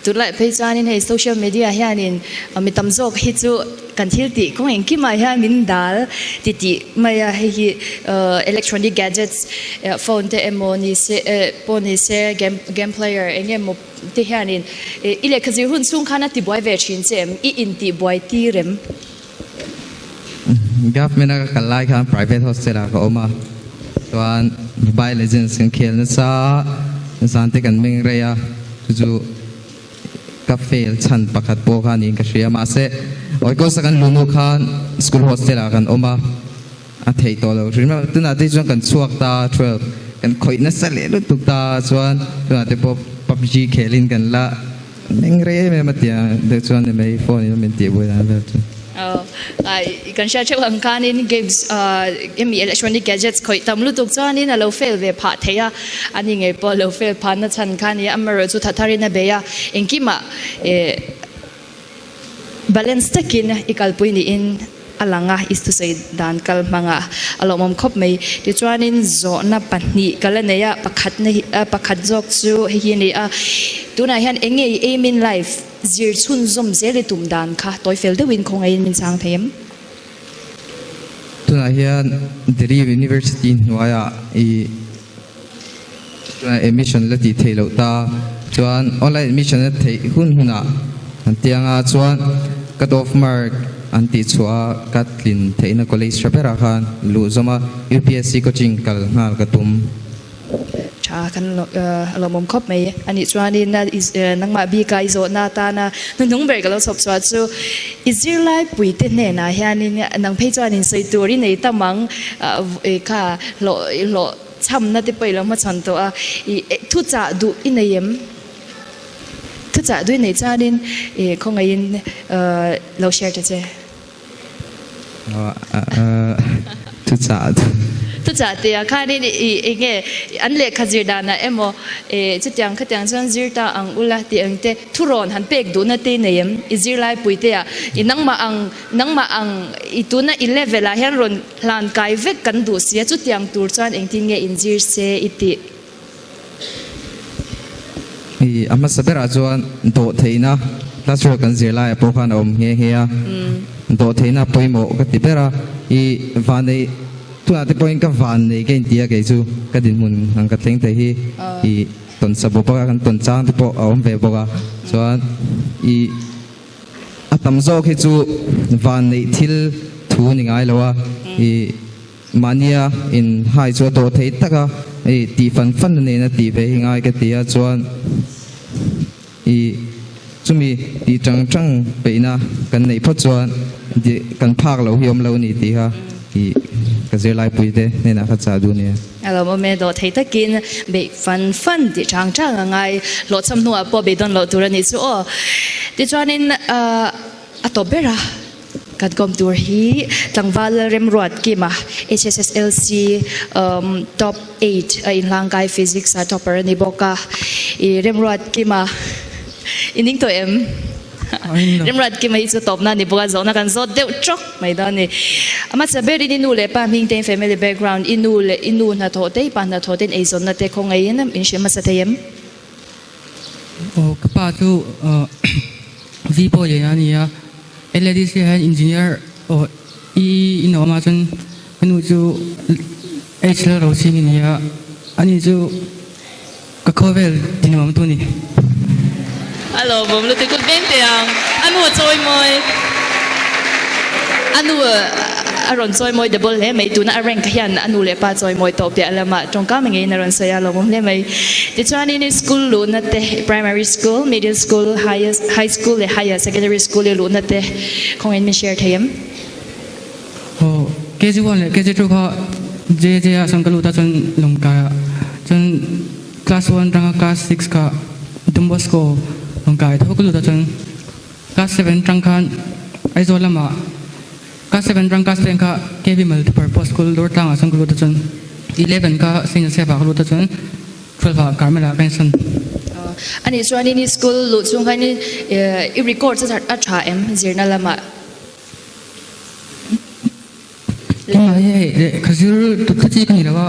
tunlai phei chuanin hei social media hianin mi tam zawk hi chu Kan thil tih kawng engkimah hian min dal ti tih mai a, hei hi electronic gadgets phone te emaw ni se pawh ni se game game player eng emaw te hianin i lehkha zir hun chhung khan a ti buai ve thin che em? I intih buai tir em? Government a ka kal lai khan private hostel ah ka awm a, chuan Mobile Legends kan khel nasa a, zan te kan meng rei a, chu chu Ka fail chhan pakhat pawh kha niin ka hria. Mahse, Oikos a kan luh hnu khan school hostel ah kan awm a, a theih tawh lo hrim a. Tunah te chuan kan chhuak ta 12, kan khawih nasa leh lutuk ta chuan tunah te pawh PUBG khelin kan la meng rei em em a tia deuh chuan ni mai phone in min tih buai dan vel chu. Kan hriat theuh ang khanin games emi electronic gadgets khawih tam lutuk chuanin a lo fail ve phah thei a, a ni ngei pawh a lo fail phah na chhan kha nia, amaherawh chu thatharin a bei a, engkimah balance takin i kalpui niin a lang a, i thusawi dan kal hmanga a lawmawm khawp mai. Tichuanin zawhna pahnih ka la nei a, pakhatna hi pakhat zawk chu hei hi a ni a, tunah hian eng nge i aim in life? Zir chhunzawm zel i tum dan kha tawi fel deuhin khawngaihin min chhang thei em? Tunah hian Delhi University hnuaiah i tunah admission la tih theih loh ta chuan online admission a theih hun hunah an ti anga chuan cut off mark an tih chhuah a ka tlin theihna college tha berah khan luh zawm a UPSC coaching kal nghal ka tum. Tha kan lawmawm khawp mai a nih chuanin nangmah bika i zawhna atana hnuhnung ber ka lo chhawp chhuah chu i zirlai puite hnenah hianin nang phei chuanin sawi tur i nei tam ang kha hlawh hlawh chhamna te pawh i lo hmachhawn tawh a i thuchah duh i nei em? Thuchah duh i nei chuanin khawngaihin lo share ta che. Thuchah Thuchah tih ah khanin i eng nge an lehkha zir danah emaw chutiang khatiang chuan zir ta ang ula tih ang te thurawn han pek duhna te nei em? I zirlai pui te ah i nangmah ang nangmah ang i tuna i level ah hian rawn hlan kai vek kan duh si a chutiang tur chuan engtin nge in zir se i tih? I a hmasa berah chuan dawhtheihna class 12 kan zir laiah pawh khan a awm nghe nghe a. Dawhtheihna pawimawh ka ti ber a. I vanneih tunah te pawhin ka vannei ka inti a kei chu ka dinhmun ang ka thleng thei hi i tawn sa bawk a kan tawn chang te pawh a awm ve bawk a. Chuan i a tam zawk hi chu vanneih thil thu a ni ngai lo a. I Mahnia in hai chu a dawh thei tak a, i tih fan fan a nena tih ve hi ngai ka ti a, chuan i chumi tih tang tang peihna kan neih phawt chuan kan phak loh hi awm lo a ni tih kha i ka zirlaipui te hnenah kha chah duh a nia. A lo awm e, dawh thei takin beih fan fan tih tang tang a ngai, hlawhchham hnuah pawh beidawn loh tur a nih chu aw. Tichuanin a tawp ber a. Kan kawm tur hi tlangval Lalremruat Kima, HSSLC Top 8 a inhlangkai Physics a topper a ni bawk a. I Remruat Kima i ning tawh em? Remruat Kima hi chu tawpna a ni bawk a, zawhna kan zawt deuh tawk mai dawn a ni. A hmasa berin i nu leh pa hming te in family background, i nu leh i nu hnathawh te, i pa hnathawh te in eizawnna te khawngaihin in hrilh hmasa thei em? Aw ka pa chu V pawh lian a ni a, LADC ah hian engineer aw EE in a awm a chuan ka nu chu H Lal Rosing a ni a, ani chu ka khawvel tinuam tu a ni. A lawmawm lutuk kut veng teh ang, a nu a chawi mawi. A nu a rawn chawi mawi double hle mai, tuna a rank hian a nu leh pa chawi mawi tawh piah lamah tawngka mangeiin a rawn sawi a, lawmawm hle mai. Tichuanin i school luhna te, primary school, middle school, higher high school leh higher secondary school i luhna te khawngin min share thei em? Aw, KG1 leh KG2 kha JJ ah chuan ka lut a chuan Lawngtlai ah chuan Class 1 atanga class 6 kha Don Bosco rawn kai tho ka lut a chuan class 7 atang khan Aizawl lamah class 7 atang class 10 kha KV Multipurpose School Durtlang ah chuan ka lut a chuan 11 kha Saint Joseph ah ka lut a chuan 12 ah Carmel ah ka insawn. Anih chuan in school luh chung khan i record a tha em zirna lamah? Tunah hi hei lehkha zir tut kha chi ka ni lo a,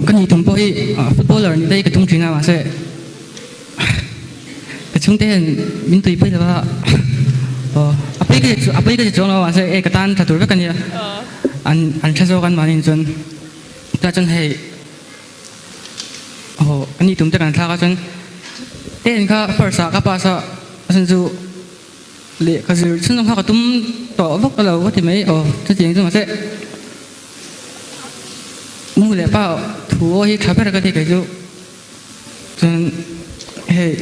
ka ni tum pawh hi footballer nih daih ka tum thin a mahse ka chhungte hian min tuipui lo a, a pawi ka ti a pawi ka ti chuang lo a mahse ka tan tha tur vek a nia, an an tha zawk an mahni chuan tunah chuan hei aw ka ni tum te kan thlak a chuan ten kha first ah ka pass a a chhan chu. Lehkha zir chhun kha ka tum tawh vak lo ka ti mai aw chutiang chu mahse nu leh pa thu aw hi tha ber ka ti kei chu chuan hei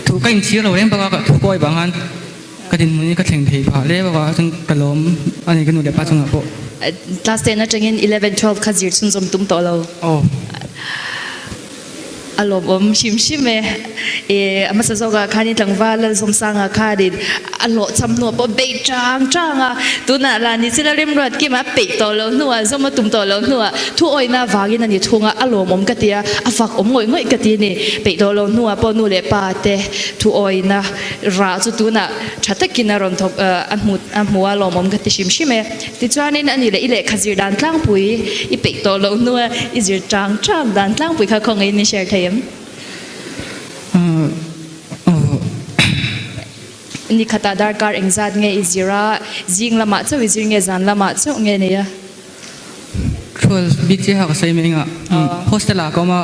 thu ka inchhir lo reng bawk a thu kawi vang khan ka dinhmun hi ka thleng thei phah hle bawk a chuan ka lawm a ni ka nu leh pa chungah pawh. Class 10 atangin 11, 12 kha zir chhunzawm tum tawh lo. Aw. A lawmawm hrim hrim e. E, a hmasa zawkah khanin tlangval Lalzawmsanga khanin a hlawhchham hnuah pawh beih chang chang a. Tunah lah ni chila remruat kima a peih tawh loh hnuah, zawm a tum tawh loh hnuah thuawihna vangin a ni thung a, a lawmawm ka ti a, a fak awm ngawih ngawih ka ti a ni. Peih tawh loh hnuah pawh nu leh pa te thuawihna rah chu tunah tha takin a rawn thawk, a hmu a hmu a, lawmawm ka ti hrim hrim e. Tichuanin a ni leh i lehkha zir dan tlangpui i peih tawh loh hnua i zir chang chang dan tlangpui kha khawngaihin min share thei em? Ni khatah darkar engzat nge i zir a, zing lamah chauh i zir nge zan lamah chauh nge nei a? 12 bik chiaha ka sawi mai engah hostel ah ka awm a,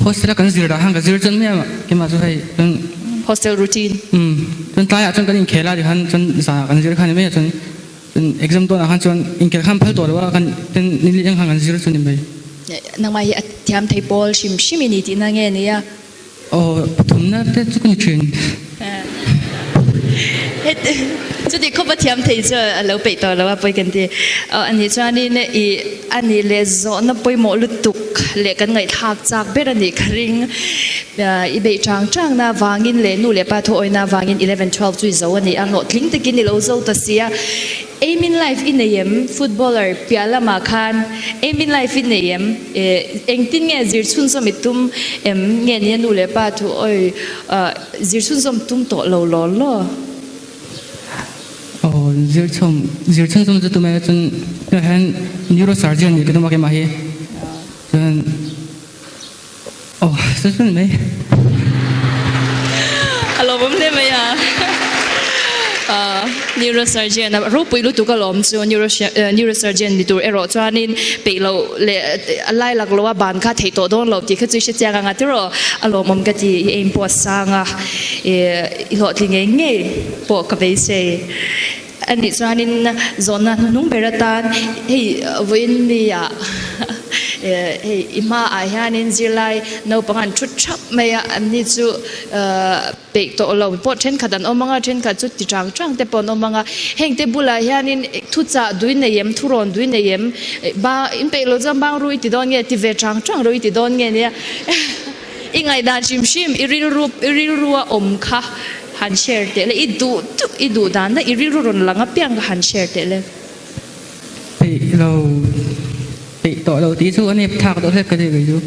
hostel a kan zir dah khan ka zir chuan mai a keimah chu hei chuan Hostel routine. Umm chuan tlaiah chuan kan inkhel a tikhan chuan zanah kan zir kha ni mai a chuan chuan exam dawnah khan chuan inkhel khan phal tawh lo a kan ten ni leng khan kan zir chu ni mai. Nangmah hi a thiam thei pawl hrim hrim i ni tihna nge ni a? Aw pathumna te chu ka ni thin. Chuti khawp a thiam thei chu a lo peih tawh lo a pawi kan ti. Aw a nih chuanin i a nih leh zawhna pawimawh lutuk leh kan ngaihthlak chak ber a nih ka ring. I beih chang changna vangin leh nu leh pa thuawina vangin 11, 12 chu i zo a ni a, hlawhtling takin i lo zo ta si a. Aim in life i nei em? Footballer piah lamah khan aim in life i nei em? Engtin nge zir chhunzawm i tum em? Nge nia nu leh pa thu awi zir chhunzawm tum tawh lo law law? Aw zir chhawm zir chhunzawm chu tum e chuan tunah hian neurosurgeon nih ka tum a keimah hi chuan. Oh, susun mai. A lawmawm hle mai a. Neurosurgeon a ropui lutuk alawm chu neurosurgeon ni tur erawh chuanin peih loh leh a lai lak loh a ban kha theih tawh dawn lo tih kha chu i hre chiang anga tiraw a lawmawm ka ti i aim pawh a sang a i hlawhtling ngei ngei pawh ka beisei. A nih chuanin zawnna hnuhnung ber atan hei vawiin mi-ah hei i hmaah hianin zirlai naupang an thut thap mai a, anni chu peih tawh lo pawh thenkhat an awm ang a, thenkhat chu ti chang chang te pawh an awm ang a, heng te bulah hianin thuchah dui nei em, thurawn dui nei em, ba in peih loh chuan bang ru i ti dawn nge, ti ve chang chang ru i ti dawn nge nia i ngaihdan hrim hrim i rilru i rilrua awm kha. Han share teh le, i duh duh i duh dan na i rilru rawn lang apiang ka han share teh le. Peih lo, peih tawh lo tih chu a nep thlak deuh hlek ka ti kei chu.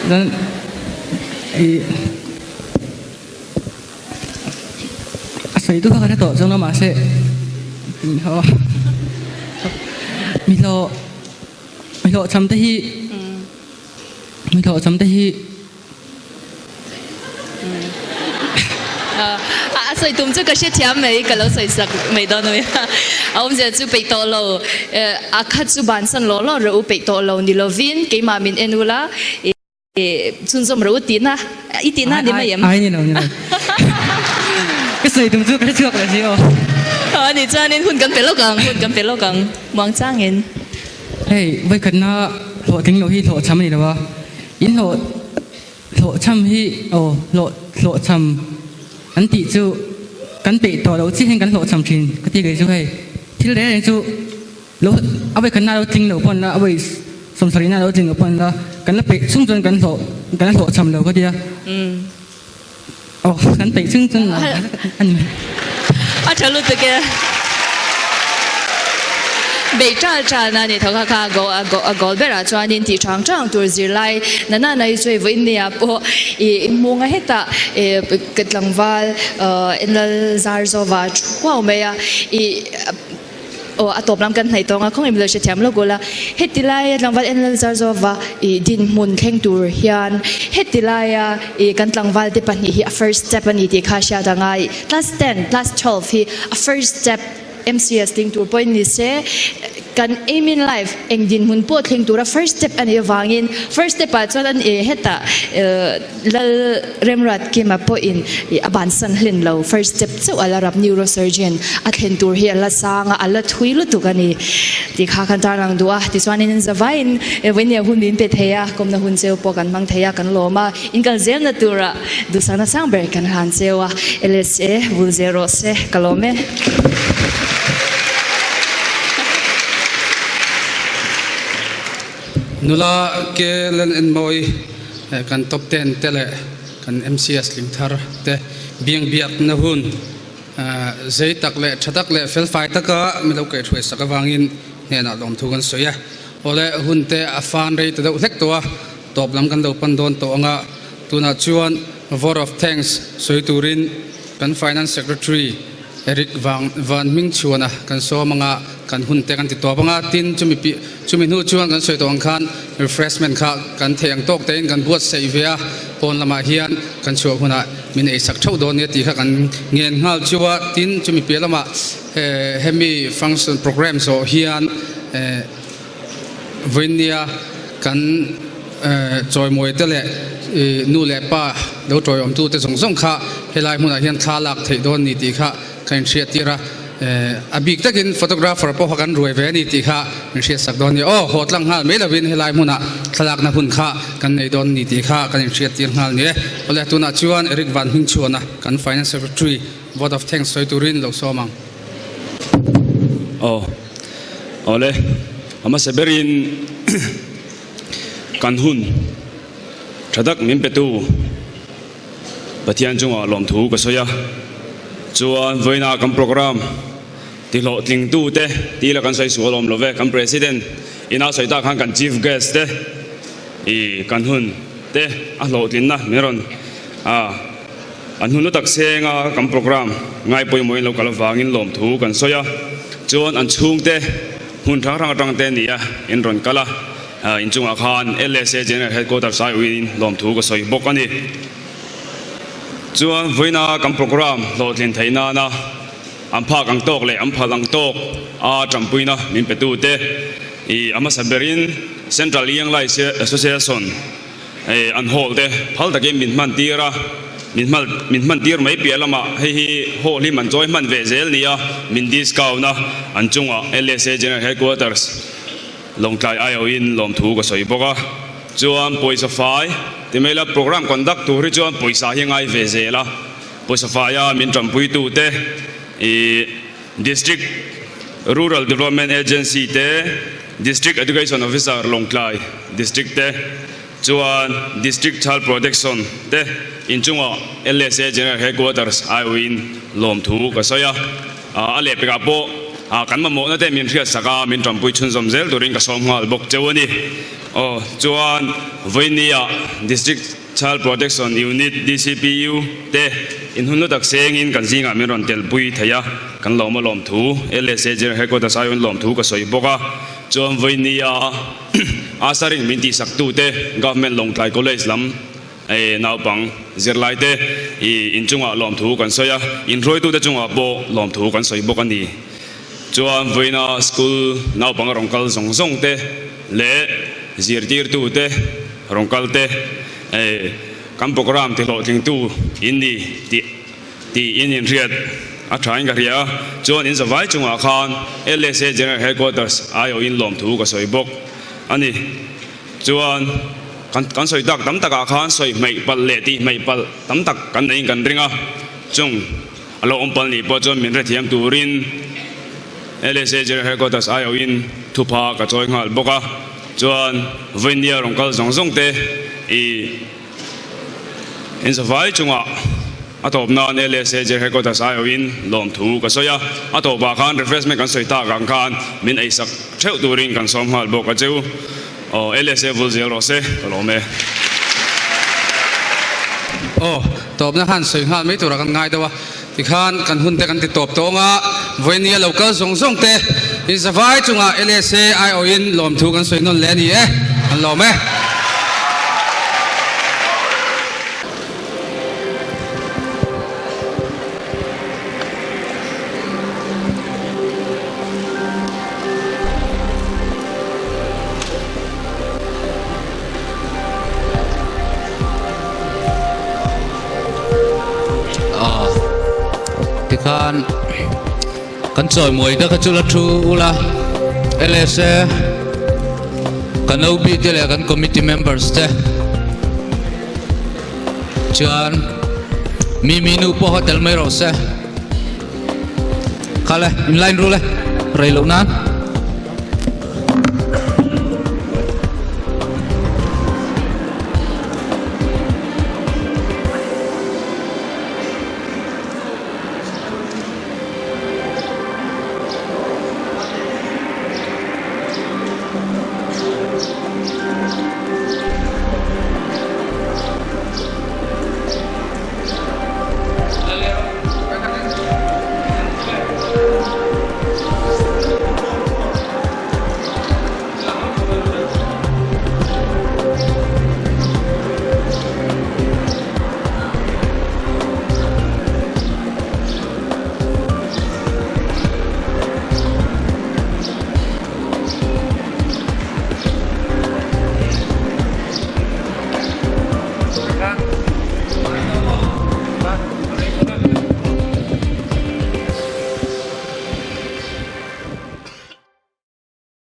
Chuan i a sawi duh kha ka hre tawh chuang lo mahse mi hlawh mi hlawhchham te hi mi hlawhchham te hi A sawi tum chu ka hrethiam mai, ka lo sawi sak mai dawn a nia. A awmzia chu peih tawh lo, a khat chu bansan law law rawh u, peih tawh lo ni lovin keimah min en ula, chhunzawm rawh u tihna, i tihna ni mai em? Ai ni lo, ni lo. Ka sawi tum chu ka hrechhuak leh si aw. A nih chuanin hun kan pe lawk ang, hun kan pe lawk ang, muangchangin. Hei, vawikhatna hlawhtling loh hi hlawhchham a ni lo a. In hlawh hlawhchham hi aw hlawh hlawhchham an tih chu kan peih tawh loh chiah hian kan hlawhchham thin ka ti kei chu hei thil reng reng chu lo a vawikhatna lo tling lo pawh an la a vawi sawmsarihna lo tling lo pawh an la kan la peih chung chuan kan hlawh kan la hlawhchham lo ka tia aw kan peih chung chuan a ni mai. A tha lutuk e. Beih ṭal ṭal na ni tho kha kha a goal berah chuanin tih ṭhang ṭhang tur zirlai na na na hi chu hei vawiin nia pawh i hmung a hetah ka tlangval enlal zar zawva thuau mai a i Aw, a tawp lam kan hnaih tawng a, khawngaih milo hrethiam lawk ula. Heti laia tlangval en zar zawva i dinhmun thleng tur hian heti laia i kan tlangval te pahnih hi a first step a ni tih kha hriat a ngai. Class ten, class 12 hi a first step MCS tling tur pawhin ni se, kan aim in life eng dinhmun pawh thleng tura first step a nih avangin first step ah chuan an e hetah Lal Remruat Kima pawhin a bansan hlen lo, first step chauh a la rap, neurosurgeon a thlen tur hi a la sang a, a la thui lutuk a ni tih kha kan tarlang duh a. Tichuanin in zavaiin vawinia hun min pe thei a, kawmna hun cheu pawh kan hmang thei a, kan lawm a, in kal zelna tura duhsakna sang ber kan hlan cheu a, LSA vul zel rawh se, ka lawm e. Nula ke Len Enmawi kan top ten te leh kan MCS tling thar te biang biakna hun zei tak leh tha tak leh felfai taka mi lo kaihhruai sak avangin hnenah lawmthu kan sawi a. Awle hun te a fan rei ta deuh hlek tawh a, tawp lam kan lo pan dawn tawh anga tunah chuan vote of thanks sawi turin kan Finance Secretary Eric vang van hming chhuana kan sawm anga kan hun te kan ti tawp anga tin chumi pi chumi hnu chuan kan sawi tawh ang khan refreshment kha kan theih ang tawk tein kan buatsaih ve a pawn lamah hian kan chhuah hunah min ei sak theuh dawn nia tih kha kan ngen nghal chu a tin chumi piah lamah hemi function program zawh hian Vawinia kan chawimawi te leh nu leh pa lo tawiawmtu te zawng zawng kha helai hmunah hian thla lak theih dawn ni tih kha ka inhriat tir a, a bik takin photographer pawh kha kan ruai ve a ni tih kha min hriat sak dawn ni. Aw, haw tlang nghal mai lovin helai hmunah thlalakna hun kha kan nei dawn ni tih kha kan inhriat tir nghal ni e. Awle, tunah chuan Eric Van Hmingchhuana kan Finance Secretary vote of thanks sawi turin lo sawm ang. Aw. Awle, a hmasa berin kan hun tha tak min petu Pathian chungah lawmthu ka sawi a, chuan vawiinah kan program tihlawhtlingtu te tih la kan sawi sual awm lo ve, kan President ina sawi tak khan kan Chief Guest te ih kan hun te a hlawhtlinna min rawn a An hun lutak senga kan program ngai pawimawhin lo kal avangin lawmthu kan sawi a, chuan an chhungte hmun hrang hrang atang te nia in rawn kal a. Inchungah khan LSA General Headquarters aiawhin lawmthu ka sawi bawk a ni. Chuan vawiina kan program hlawhtlin theih nana an phak ang tawk leh an phal ang tawk a tanpuina min petute i a hmasa berin Central Young Life Association an hall te phal takin min hman tir a, min hman min hman tir mai piah lamah hei hi hall hi man chawi hman ve zel nia min discount a an chungah LSA General Headquarters Lawngtlai aiawhin lawmthu ka sawi bawk a, chuan pawisa fai ti mai la program conduct tur hi chuan pawisa hi a ngai ve zel a, pawisa faia min tanpuitute ih District Rural Development Agency te, District Education Officer Lawngtlai District te, chuan District Child Protection te inchungah LSA General Headquarters aiawhin lawmthu ka sawi a. A lehpekah pawh kan mamawhna te min hriatsak a, min tanpui chhunzawm zel turin ka sawm nghal bawk cheu a ni. Aw, chuan Vawinia District Child Protection Unit, DCPU, te inhun lu tak sengin kan zingah min rawn telpui thei a, kan lawm a lawm thu, LSA General Headquarters aiawhin lawm thu ka sawi bawk a. Chuan Vawinia Asarin min tihsaktute Government Lawngtlai College lam, Hei naupang zirlaite i inchungah lawmthu kan sawi a, inhruaitute chungah pawh lawmthu kan sawi bawk a ni. Chuan vawiina school naupang rawn kal zawng zawng te leh zirtirtute rawn kal te hei kan program tihlawhtlingtu in ni tih tih in inhriat a thain ka hria a. Chuan in zavai chungah khan LSA General Headquarters aiawhin lawmthu ka sawi bawk a ni. Chuan kan kan sawi tak tam takah khan sawi hmeih palh leh tih hmeih palh tam tak kan neiin kan ring a, chung a lo awm palh nih pawh chuan min hrethiam turin LSA General Headquarters aiawhin thupha ka chawi nghal bawk a, chuan vawinia rawn kal zawng zawng te i inzavai chungah A tawp nan LSA General Headquarters aiawhin lawmthu ka sawi a, a tawpah khan refreshment kan sawi tak ang khan min eisak theuh turin kan sawm nghal bawk a cheu. Aw LSA vul zel rawh se, ka lawm e. Aw, tawpna khan sawi nghal mai turah kan ngai deuh a, tikhan kan hun te kan ti tawp tawng a, vawinia lo kal zawng zawng te inzavai chungah LSA aiawhin lawmthu kan sawi nawn leh a ni e, kan lawm e. Tikhan kan chawimawi te kha chu la thu ula LSA kan OB te leh kan committee members te Chuan mi mi nu pawh tel mai rawh se. Kha le, in line ru le, rei loh nan.